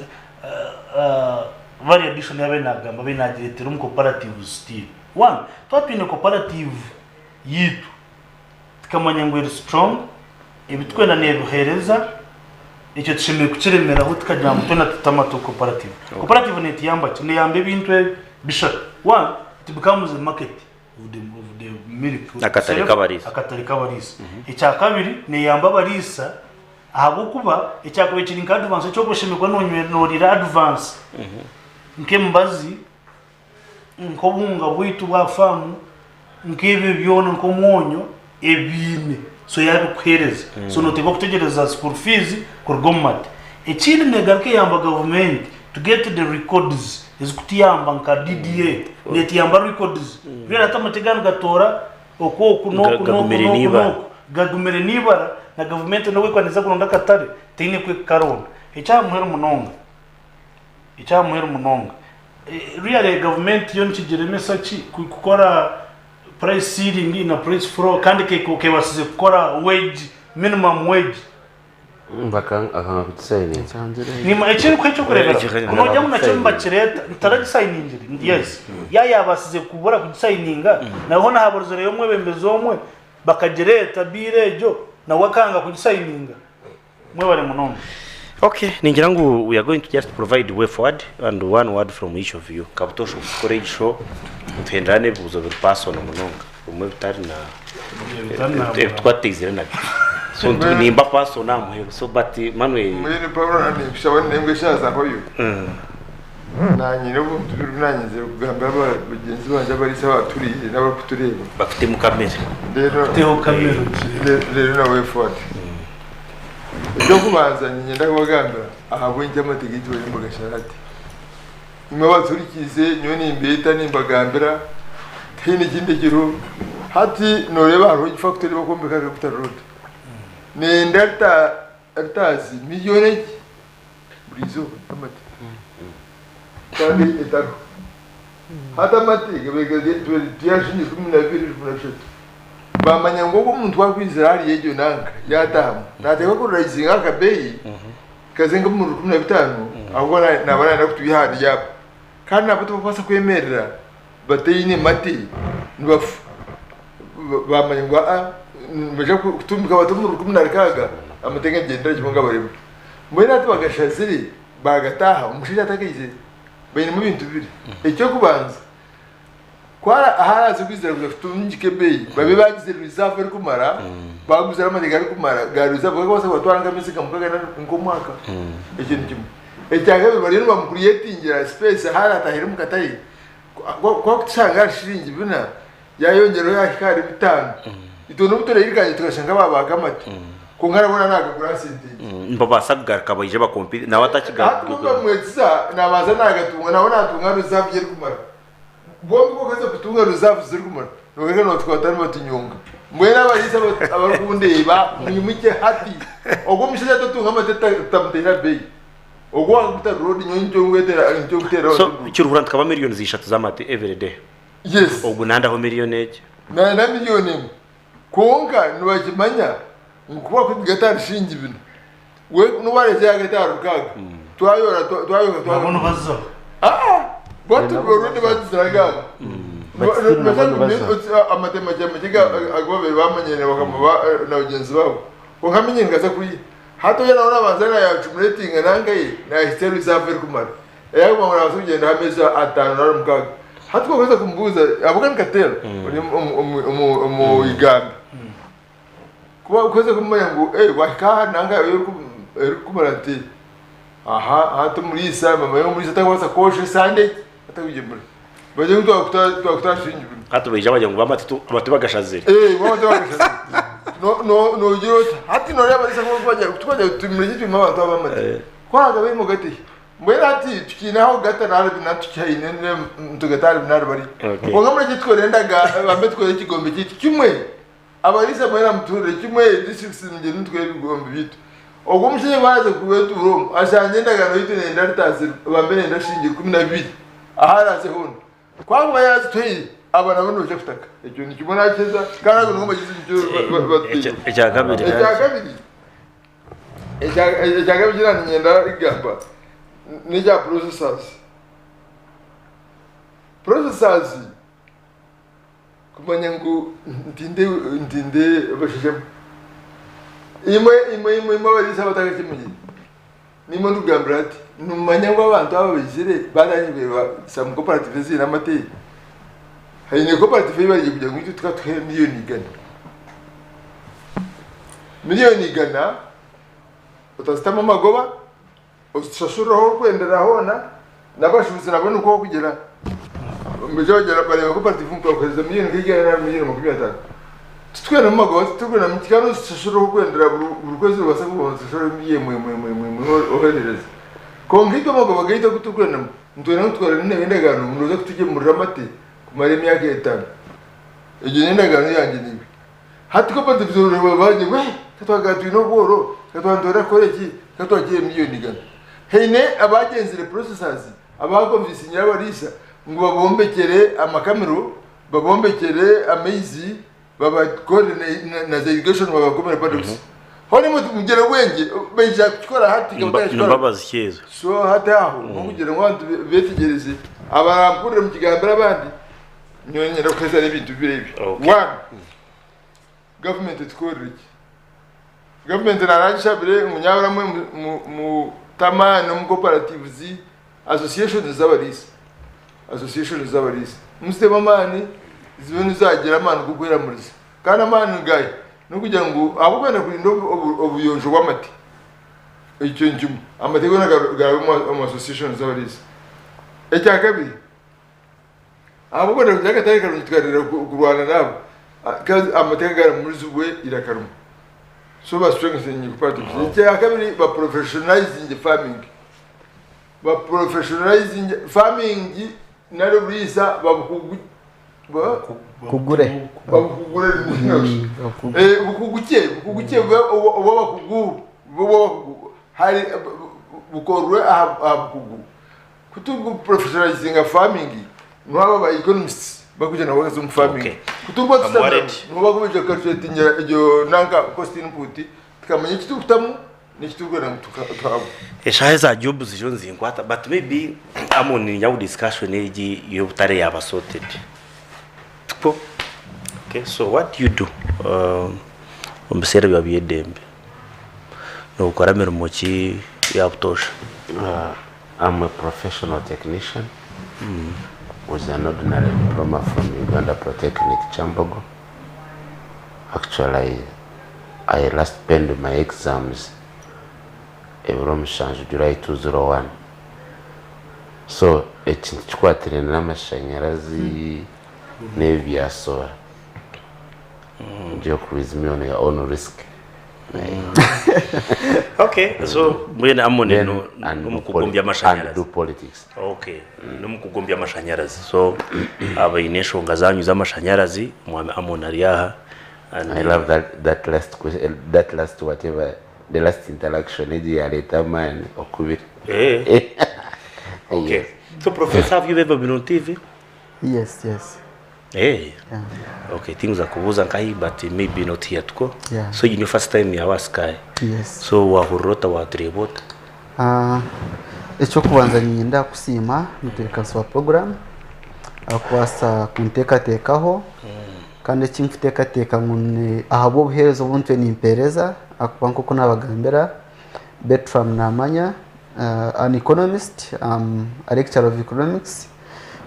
value addition yaaba nagamba abe nagireetera omu cooperatives still. One, twaba twine cooperative yaitu, Tukamanya ngu eri strong, ebi twena nebihereza, ekyo tushemereire kukiremeraho tukagira ngu twena tute amatu cooperative. Cooperative netuyamba ki? Neyamba ebintu ebi bishatu. One, it becomes a market of the, of the milk. Akatare k'abariisa. Akatare k'abariisa. Ekyakabiri, neyamba abariisa ahabw'okuba ekyakubaire kiri nka advance ekyokuba oshemereire kuba nonywera noriira advance nk'emibazi nk'obuhunga bwaitu bwa faamu, nk'ebyo byona nk'omwonyo ebiine so yaabikuheereza so nooteekwa kutegyereza school fees kuruga omu mate. Ekindi neegaruka eyamba gavumenti to get the records ezikutuyamba nka DDA neetuyamba records really hati amate ga nigatoora oku oku n'oku n'oku Gagumire n'oku n'eibara. n'oku gagumire n'eibara na gavumenti n'obu erikuba neeza kuronda akatare teine ku erikukaronda. Eky'aha muheru munonga Eky'aha muheru munonga, really gavumenti yo nikigiremesa ki kukora price ceiling na price floor kandi kebasize kukora wage, minimum wage? Bakanga kugisayininga. Nima ekiri kuha ekyokureberaho nogira ngu nakyo nibakireta taragisayiningire yes ya yabasize kubura kugisayininga nawe hona haburizireyo omwebembezi omwe bakagireta bill egyo nawe akanga kugisayininga. Mwebare munonga. Okay, ningira ngu we are going to just provide way forward and one word from each of you. Nka butoosha obu tukora egi show, nituhendera n'ebibuuzo biri personal munonga, ebimwe bitari na ebi tukuba tutaizire nabyo. So nimba personal aha muheru. So but Manuel. Mbwenu Paulo ninkushaba nembwa eshaaha zahwayo. Naanye n'obuntu buri nanyenzire kugambira bagyenzi bangye abariisa abaturiire n'abarikutureeba. Bakutemu kamera. Reero reero na way forward. Eky'okubanza niinyenda kubagambira ahabw'enki amate gaitu bariyo nibagashara hati. Imwe abatuhurikiize, nyowe nimbeeta nimbagambira, tihaine ekindi ekiriho. Hati nooreeba hariho egifactory ei barikwombeka aha Kaguta Road. Neyenda litaazi miliyooni egi buri izooba y'amate kandi etariho. Hati amate gabaire gari turi 12,013 Baamanya ngu ogu omuntu ku arikwizira ahari egyo nanka yaataahamu, naateekwa kuraizinga akabeeyi kaze nk'omu 15 ahabw'okuba naaba naayenda kutwiha ahari abo. Kandi nabo tibarikubaasa kwemerera bataine mate nibafa. Baamanya ngu aa nibaija kutumbika bati omu 16 amate gagyendera kimwe gabarema. Mbwenu hati bagashazire bagataaha omushaija atakaizire bainemu ebintu bibiri. Eky'okubanza Ku araaze kwizira kuza kutungika ebeeyi, babe baagizire reserve erikumara, baaguzire amate garikumara ga reserve garikubaasa kubatwara nk'ameezi nka mukaaga nari nk'omwaka. Ekyo ni kimwe. Ekya kabiri bariyo nibamucreatingira space ahu araatahire omu katare, ku arikutushanga ahari shiringi bina, yaayongyeraho yaahika ahari bitaano, itwe n'obu turairukangye tukashusha nk'abaabaaka amate, kwonka nabwo naaba naagagura aha sente nkye. Nibabaasa kugaruka baije bakompete nawe atakigaruka. Hati ku bamwegyesa naabanza naagatunga, nawe naatunga reserve ye erikumara. Bombi ku bakaza kutunga reserve zirikumara nibagaruka nibatukwata nibatunyonga. Mbwenu abariisa abarikundeeba mwimukye hati. Ogwo omushaija atatunga amate tutamuteera beeyi. Ogwo owakuta road nyowe nikyo nkwetera nikyo nkuteeraho So kiruhura nitukaba millions ishatu z'amate every day. Yes. Ogu nandaho million egi. Nanda million emwe. Kwonka nibakimanya ngu ku bakubiga ahari shiringi bina, we n'obu areetera yagata ahari rukaaga, twayora twayoka Nabo nibazaho. Aa! Bo already bagizire agaabo. But still nabo nibazaho. Amate makye makye agu babaire bamanyire na bakama na bagyenzi baabo. Kwonka minye nkaza kuriya. Hati oyo nawe nabanza nayacumulatinga nanka ye nahitsya reserve erikumara. Eyaaguma ngu naabaasa kugyendaho ameezi ataano nari mukaaga. Hati ku orikuza kumubuuza, ahabw'okuba ni Kateera ori omu Igamba. Ku orikuza kumumanya ngu waahika aha nanka yaawe erikukumara nti aha hati omuriisa, bamanya ngu omuriisa tarikubaasa kwosha esande egi atakugyemura. Bagire ngu twakutwara shiringi bina. Hati baija bagira ngu amatu bagashazire. Amatu bagashazire. Noogira ota? Hati nooreeba abariisa ku barikugira ngu tumureke twime abantu aba amate. Ku araabe aine gati. Mbwenu hati tukiine aho kugata nari bina tukihaine nitugata ahari bina bari. Kwonka murekye tukore endagaano bambe tukore ekigombe kyaitu kimwe. Abariisa mwena mutuhurire kimwe districts mugyende mutukore ebigombe byaitu. Ogwo omushaija ku araaze kwetuura omu ashangye endagaano yaitu neyenda ritaasi bambe neyenda shiringi 12 ahu araaze hoona. Ku arikuba yaazituhaire aba nabo nibaija kutaka. Ekyo nikimwe nakiheza kandi ago nigo magyezi nikyo batuhaire. Ekyakabiri. Ekyakabiri. Ekyakabiri eki naaba niinyenda kugamba n'ekya processors. Processors kumanya ngu ntinde ntinde abashaija imwe imwe imwe imwe abariisa abatakakimanyire nimwe ndikugambira hati nimumanya ngu abantu aba baizire baatandikire some cooperative eziine amate haine cooperative ei bariire kugira ngu itwe tukatuha emiliyoni igana. Miliyooni igana otazitamu amagoba, ozitushashurire ahu orikwendera hoona, n'abashuubuzi nabo nikwo barikugira. Baija bagira bareeba cooperative ngu twakuheereza miliyooni nk'igana nari miliyooni 50. Titukwenda magoba, titurikwenda ki kandi ozitushashurire ahu orikwendera buri kwezi noobaasa kuba noozishashura emwe emwe emwe emwe emwe oheerereza. Kwonka itwe amagoba gaitu agu turikwenda nitwenda ngu tukorane naiwe endagaano ngu nooza kutugyemurira amate kumara emyaka etaano. Egyo n'endagaano yangye naiwe. Hati cooperative zoona bagye we katwagara twine obworo katwaba nitwenda kukora eki katwagiha emiliyoni igana. Haine abagyenzire processors abakonvinsingire abariisa ngu babombekyere amakamiro, babombekyere amaizi, babakorere na za irrigation babakomere paddocks. Hoona imwe mugyere obwengye baija kukikora hati Ni mbabazi ki ezo? So hati aho n'okugira ngu abantu betegyereze abarampurire mukigambire abandi. Nyowe niinyenda kuheza n'ebintu bibiri ebi. Okay. One, gavumenti etukorere ki? Gavumenti naragishabire ngu nyabura mwe mute amaani omu cooperatives, associations z'abariisa, associations z'abariisa. Muzitemu amaani zibe nizagira amaani g'okweramuriza. Kandi amaani gahi? N'okugira ngu ahabw'okwenda kurinda obuyonjo bw'amate, ekyo ni kimwe. Amate goona garabe omu associations z'abariisa. Ekyakabiri, Ahabw'okwenda kugira akatare karungi tukarira kurwana naabo kandi amateeka garamurizibwe eiraka rimwe. So ba strengthening cooperatives. Ekyakabiri ba professionalizing farming. Ba professionalizinge farming nari oburiisa babukugu Kugure. Babukugure bukugukye bukugukye bube obw'abakugu bube obw'abakugu hari bukorwe aha bukugu. Ku turi professionalizinga farming niho abo ba economists bakwija nabo bakaza omu farming. Ku turikuba tushutami niho bakwija kucalculatingira egyo nanka cost input tukamanya eki turikutamu n'eki turikwenda ngu tuhabwe. Eshaaha eza jobs zo nizinkwata but maybe Amon niinyija ngu discussion egi y'obutare yaaba sorted. Tikwo? Okay, so what do you do omu biseera byawe by'eidembe? Nookora mirimo ki ya butoosha? I'm a professional technician with an ordinary diploma from Uganda Polytechnic Kyambogo. Actually, I last penned my exams ebiro mushanju July 201. So ekintu kikwatiraine n'amashanyarazi n'ebi bya solar. Joke with me on your own risk. Okay, so mbwenu Amon Then, no and do omu kugombya amashanyarazi. and do politics. Okay, n'omu kugombya amashanyarazi. So abaine enshonga zanyu z'amashanyarazi, Omwami Amon ari aha. And I love that that last question, that last whatever, the last interaction egi yareeta amaani okubiri. Eh. Okay. So Professor, have you ever been on TV? Yes, yes. Eh. Yeah. Okay, things akubuuza nkahi but maybe not here tuko. Yeah. So egi niyo first time yaawe aha Sky. Yes. So wahurira ota watureeba ota? Ah, Eky'okubanza niinyenda kusiima mutebeekanisa wa puroguraamu ahakubaasa kunteekateekaho kandi eki nkuteekateeka ngu ni ahabw'obuheereza obu ntwire nimpeereza ahakuba nk'oku naabagambira Bertram naamanya an economist, I'm a lecturer of economics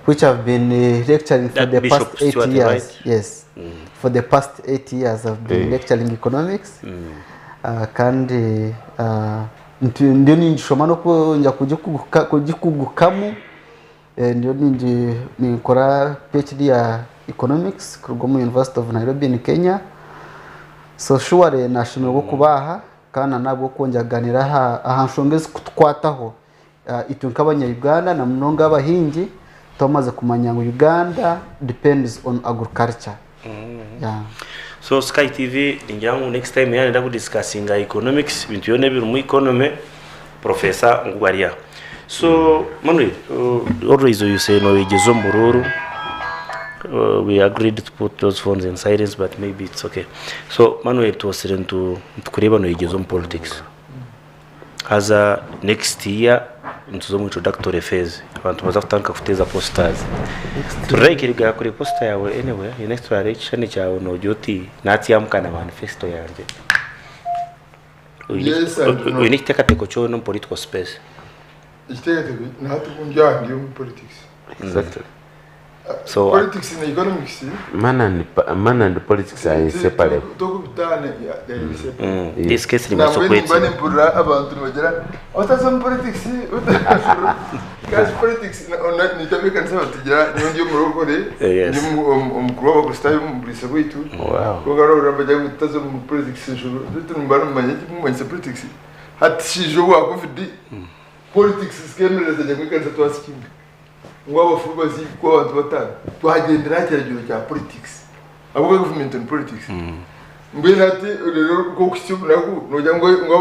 which I've been lecturing for That the Bishop past 8 Stuart, years. right? Yes. For the past 8 years I've been Eh. lecturing economics. Kandi ndiyo ningishoma n'okwongyera kugikugukamu. Ndiyo ninkora PhD ya economics kuruga omu University of Nairobi in Kenya. So surely nashemererwa okuba aha kandi na n'ahabw'okwongyera kugaaniira aha nshonga ezikutukwataho itwe nk'abanya Uganda na munonga abahingi twamaze kumanya ngu Uganda depends on agriculture. Yeah. So Sky TV ningira ngu next time yaaba nayenda ku discussinga economics ebintu byona ebirimu economy Professor ngu ari aha. So Manuel always you say noyegyeza omu buruuru we agreed to put those phones in silence but maybe it's okay. So Manuel twosire nitukureeba noyegyeza omu politics. Haza next year nituza omu introductory phase abantu nibaza kutandika kuteeza posters. Turiraikiriga kure poster yawe anywhere next turareeba ekishushani kyawe nogira oti natsyamuka na manifesto yangye. Oine Yes and no. oine ekiteekateeko kyona omu political space? Ekiteekateeko nahati obu ndi aha ndi omu politics. Exactly. So Politics na economics Man and, man and politics are inseparable. tokubitaana they are inseparable. This case nibaasa Nambwenu nimba okwetsimba. nimpurira abantu nibagira otaza omu politics otaza kasi politics nitabeekanisa batugira nyowe ndi omurokore Yes. ndi omukuru w'abakristaayo omu buriisa bwaitu Wow. kwonka nohurira nibagira ngu tutaza omu politics nshobora beitu nimba nimumanya eki mumanyise politics hati shiija obwa covid politics zikemereza ngu ekanisa twasikinga ngu abafu baziikwe abantu bataano twagyendera aha kiragiro kya politics ahabw'okuba government on politics mbwenu hati reero nk'okuhitsya obunaku noogira ngu ngu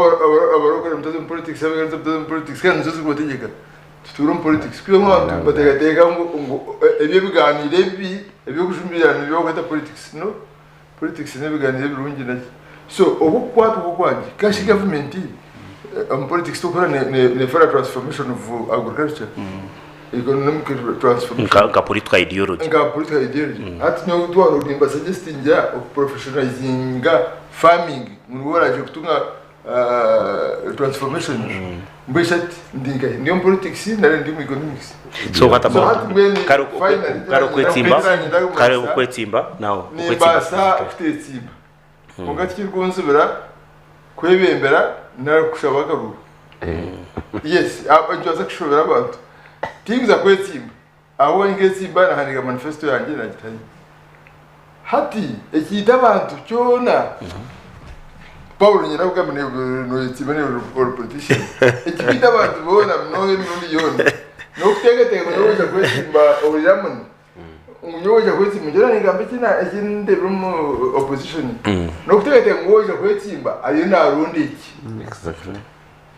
abarokore mutaza omu politics ab'ekanisa mutaza omu politics kandi nizo zirikubategyeka tutuure omu politics kwihaho abantu nibateekateeka ngu ngu eby'ebiganiiro ebi eby'okujumirirana nibyo barikweta politics no politics n'ebiganiiro ebirungi naki so obu okukwatwaho okwangye kashi government omu politics tokora nefora transformation of agriculture economic transformation Nka nka political ideology. Nka political ideology hati nyowe twahurira nimba suggestingira okuprofessionalizinga farming ngu nibwo oraije kutunga transformation mbwenu shi hati ndi nkahi ndi omu politics nari ndi omu economics So what So about hati mbwenu kare finally kare okwetsimba nanyenda kare kumanyisa okwetsimba now okwetsimba nimbaasa kutetsimba kwonka tikirikunzibira kwebembera nari kushaba akaruuru yes nikibaasa kushobera abantu tinkuza kwetsimba ahabw'okuba nketsimba nahandiika manifesto yangye nagitayo hati ekiita abantu kyona. Paulo nyina kugamba noyesiima ori politician. Ekikwita abantu boona munonga emirundi yoona n'okuteekateeka ngu nyowe oija kwesimba ohurire Amoni ngu nyowe oija kwesimba nyowe ningamba eki ndeebire omu opposition n'okuteekateeka ngu oija kwesimba ariyo naronda eki.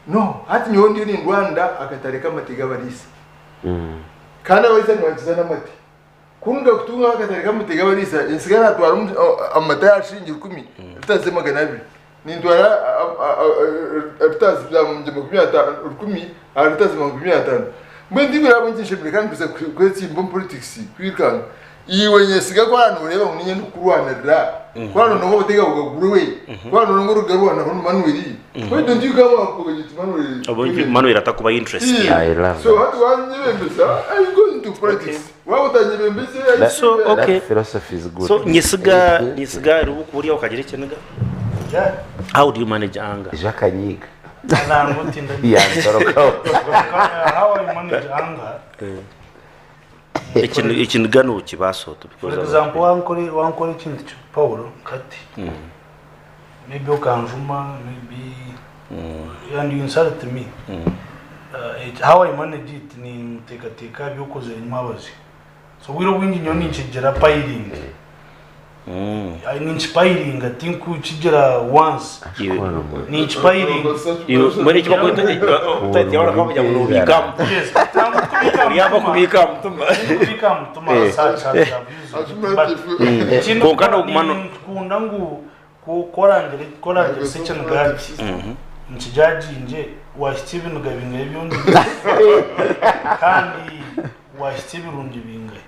No hati nyowe ndiyo nindwanira akatare k'amate g'abariisa kandi abariisa nibankiza n'amate. Ku nkakutungaho akatare k'amate g'abariisa, nsigara natwara amata ya shiringi rukumi, liters 200. Nintwara liters za 50, aha liters 50. Mbwenu tibiri ahabw'enki nshemereire kandi kuza kwetsimba omu politics kwirukanga. Iwe nyesiga ku oraba noreeba ngu niinye ndikukurwanirira, ku oraba noronda ngu obutega bugagurwe, ku oraba noronda ngu orugarwanaho ni Manuel, why don't you come up with Manuel? Obu Manuel atakuba interested. I love So that. hati wanyebembeza, I go into politics. Waaba otanyebembeize, I That, So, see okay. that philosophy is good. So nyesiga nyesiga rubu ukagira ekiniga. Yeah. How do you manage anger? Jacques Anyiga. Ntabwo ntinda. Yantorokaho. How I manage anger. Ekintu ekiniga nokibaasa ota For because example, wankora wankora ekintu ki Paul kati. Maybe okanjuma, maybe and you insult me. How I manage it ni muteekateeka ebyokozire mwabazi. So obwire obwingi nyowe ninkigira piling. Ninkipilinga tinkukigira once. Ninkipilinga. Mbwenu eki bakweta yabona kugira ngu nobiika aha mutima. Yes, kubika Ori kubiika aha mutima. Kubika aha mutima such as I've used it, but ekindi Kwonka noguma no- ninkunda ngu ku orangire ku orangirisa ekiniga ki nkijajingye wahitsya ebiniga bingahi ebi kandi wahitsya ebirungi bingahi.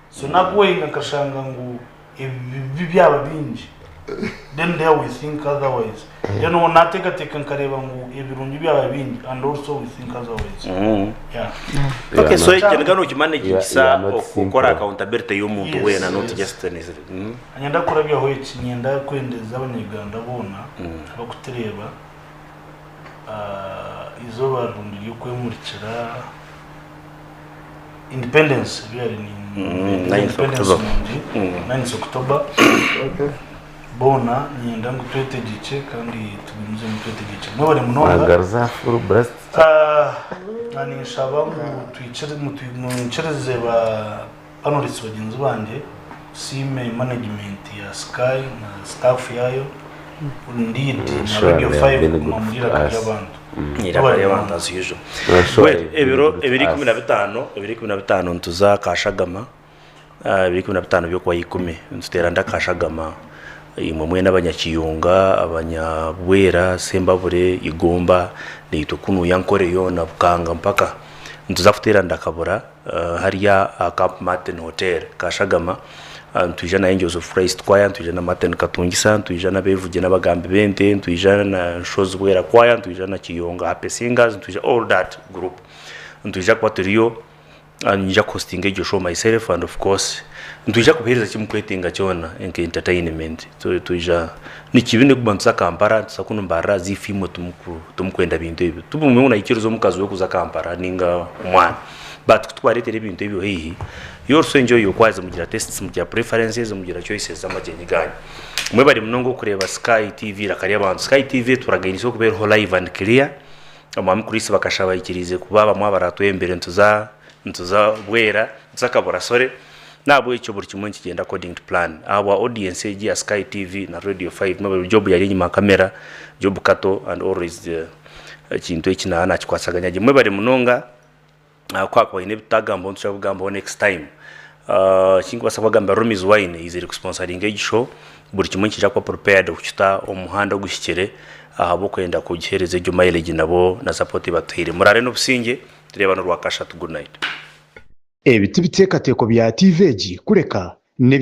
So nakuwenga nkashanga ngu ebibi byaba bingi then there we think otherwise. Then ubu nateekateeka nkareeba ngu ebirungi byaba bingi and also we think otherwise. Yeah. Okay, so Kya- ekiniga nokimanagingisa You are not okukora simple. accountability y'omuntu Yes, weena not yes. just Nyenda kurabyaho eki nyenda kwendeza abanyarwanda boona abakutureeba izooba rirungi ry'okwemurikira independence really ni 9th independence October. nungi 9th October boona niinyenda ngu twetegekye kandi tugumizemu twetegekye mwebare munonga Magaruza full breast. Ah, na ninshaba ngu twikiri- mwikirize ba panelists bagyenzi bangye tusiime management ya Sky na staff yaayo indeed na Sure, Radio they have 5 been kuguma good muri to iraka us. ry'abantu. Iraka ry'abantu as usual. We're sure Well, they've been ebiro good to ebiri us. 15 ebiri 15 nituza Kashagama ah, ebiri 15 by'okwa ikumi nituteera nda Kashagama imwe mwena abanyakiyunga abanyabwera Sembabure Igomba naitwe kunuya Nkore yoona Bukanga mpaka nituza kuteera Ndakabura ah, hariya aha Camp Martin Hotel Kashagama Ah, nitwija na Angels of Christ Choir nitwija na Martin Katungisa nitwija n'abevugi n'abagambi b'ente nitwija na Nshozi Bwera Choir nitwija na Kiyonga Happy Singers nitwija all that group nitwija kuba turiyo. Ah, niinyija kuhostinga egyo show myself and of course nitwija kubaheereza eki mukwetenga kyona nka entertainment. Twija nikibi nikuguma nituza Kampala nituza kunu Mbarara as if imwe timuku timukwenda bintu ebyo. Tibumwe ngu naikiriza omukazi we kuza Kampala ninga omwana but ku tukubareetera ebintu ebyo haihi you also enjoy your choirs mugira tastes mugira preferences mugira choices z'amagyenyi gaanyu. Mwebare munonga okureeba Sky TV eiraka ry'abantu. Sky TV eturagainise okuba eriho live and clear. Omwami Chris bakashaba aikiriize kuba bamwe abaratwembere nituza nituza Bwera nituza Kaburasore nahabwekyo buri kimwe nikigyenda according to plan. Ahabwa audience egi ya Sky TV na Radio 5 mwebare Job yari enyima ya camera, Job Kato and always the ekintu eki naba nakikwasaganya gye. Mwebare munonga ku hakuba haine ebitutagambaho nituza kubigambaho next time. Ekinkubaasa kubagambira Romies Wine eizire kusponsaringa egi show, buri kimwe nikiija kuba prepared kukita omu muhanda oguhikire ahabw'okwenda kugiheereza egyo mileage nabo na support ei batuhaire. Muraare n'obusingye, tureebane orwakashatu. Good night. Ebi ti biteekateeko bya tiivi egi kureka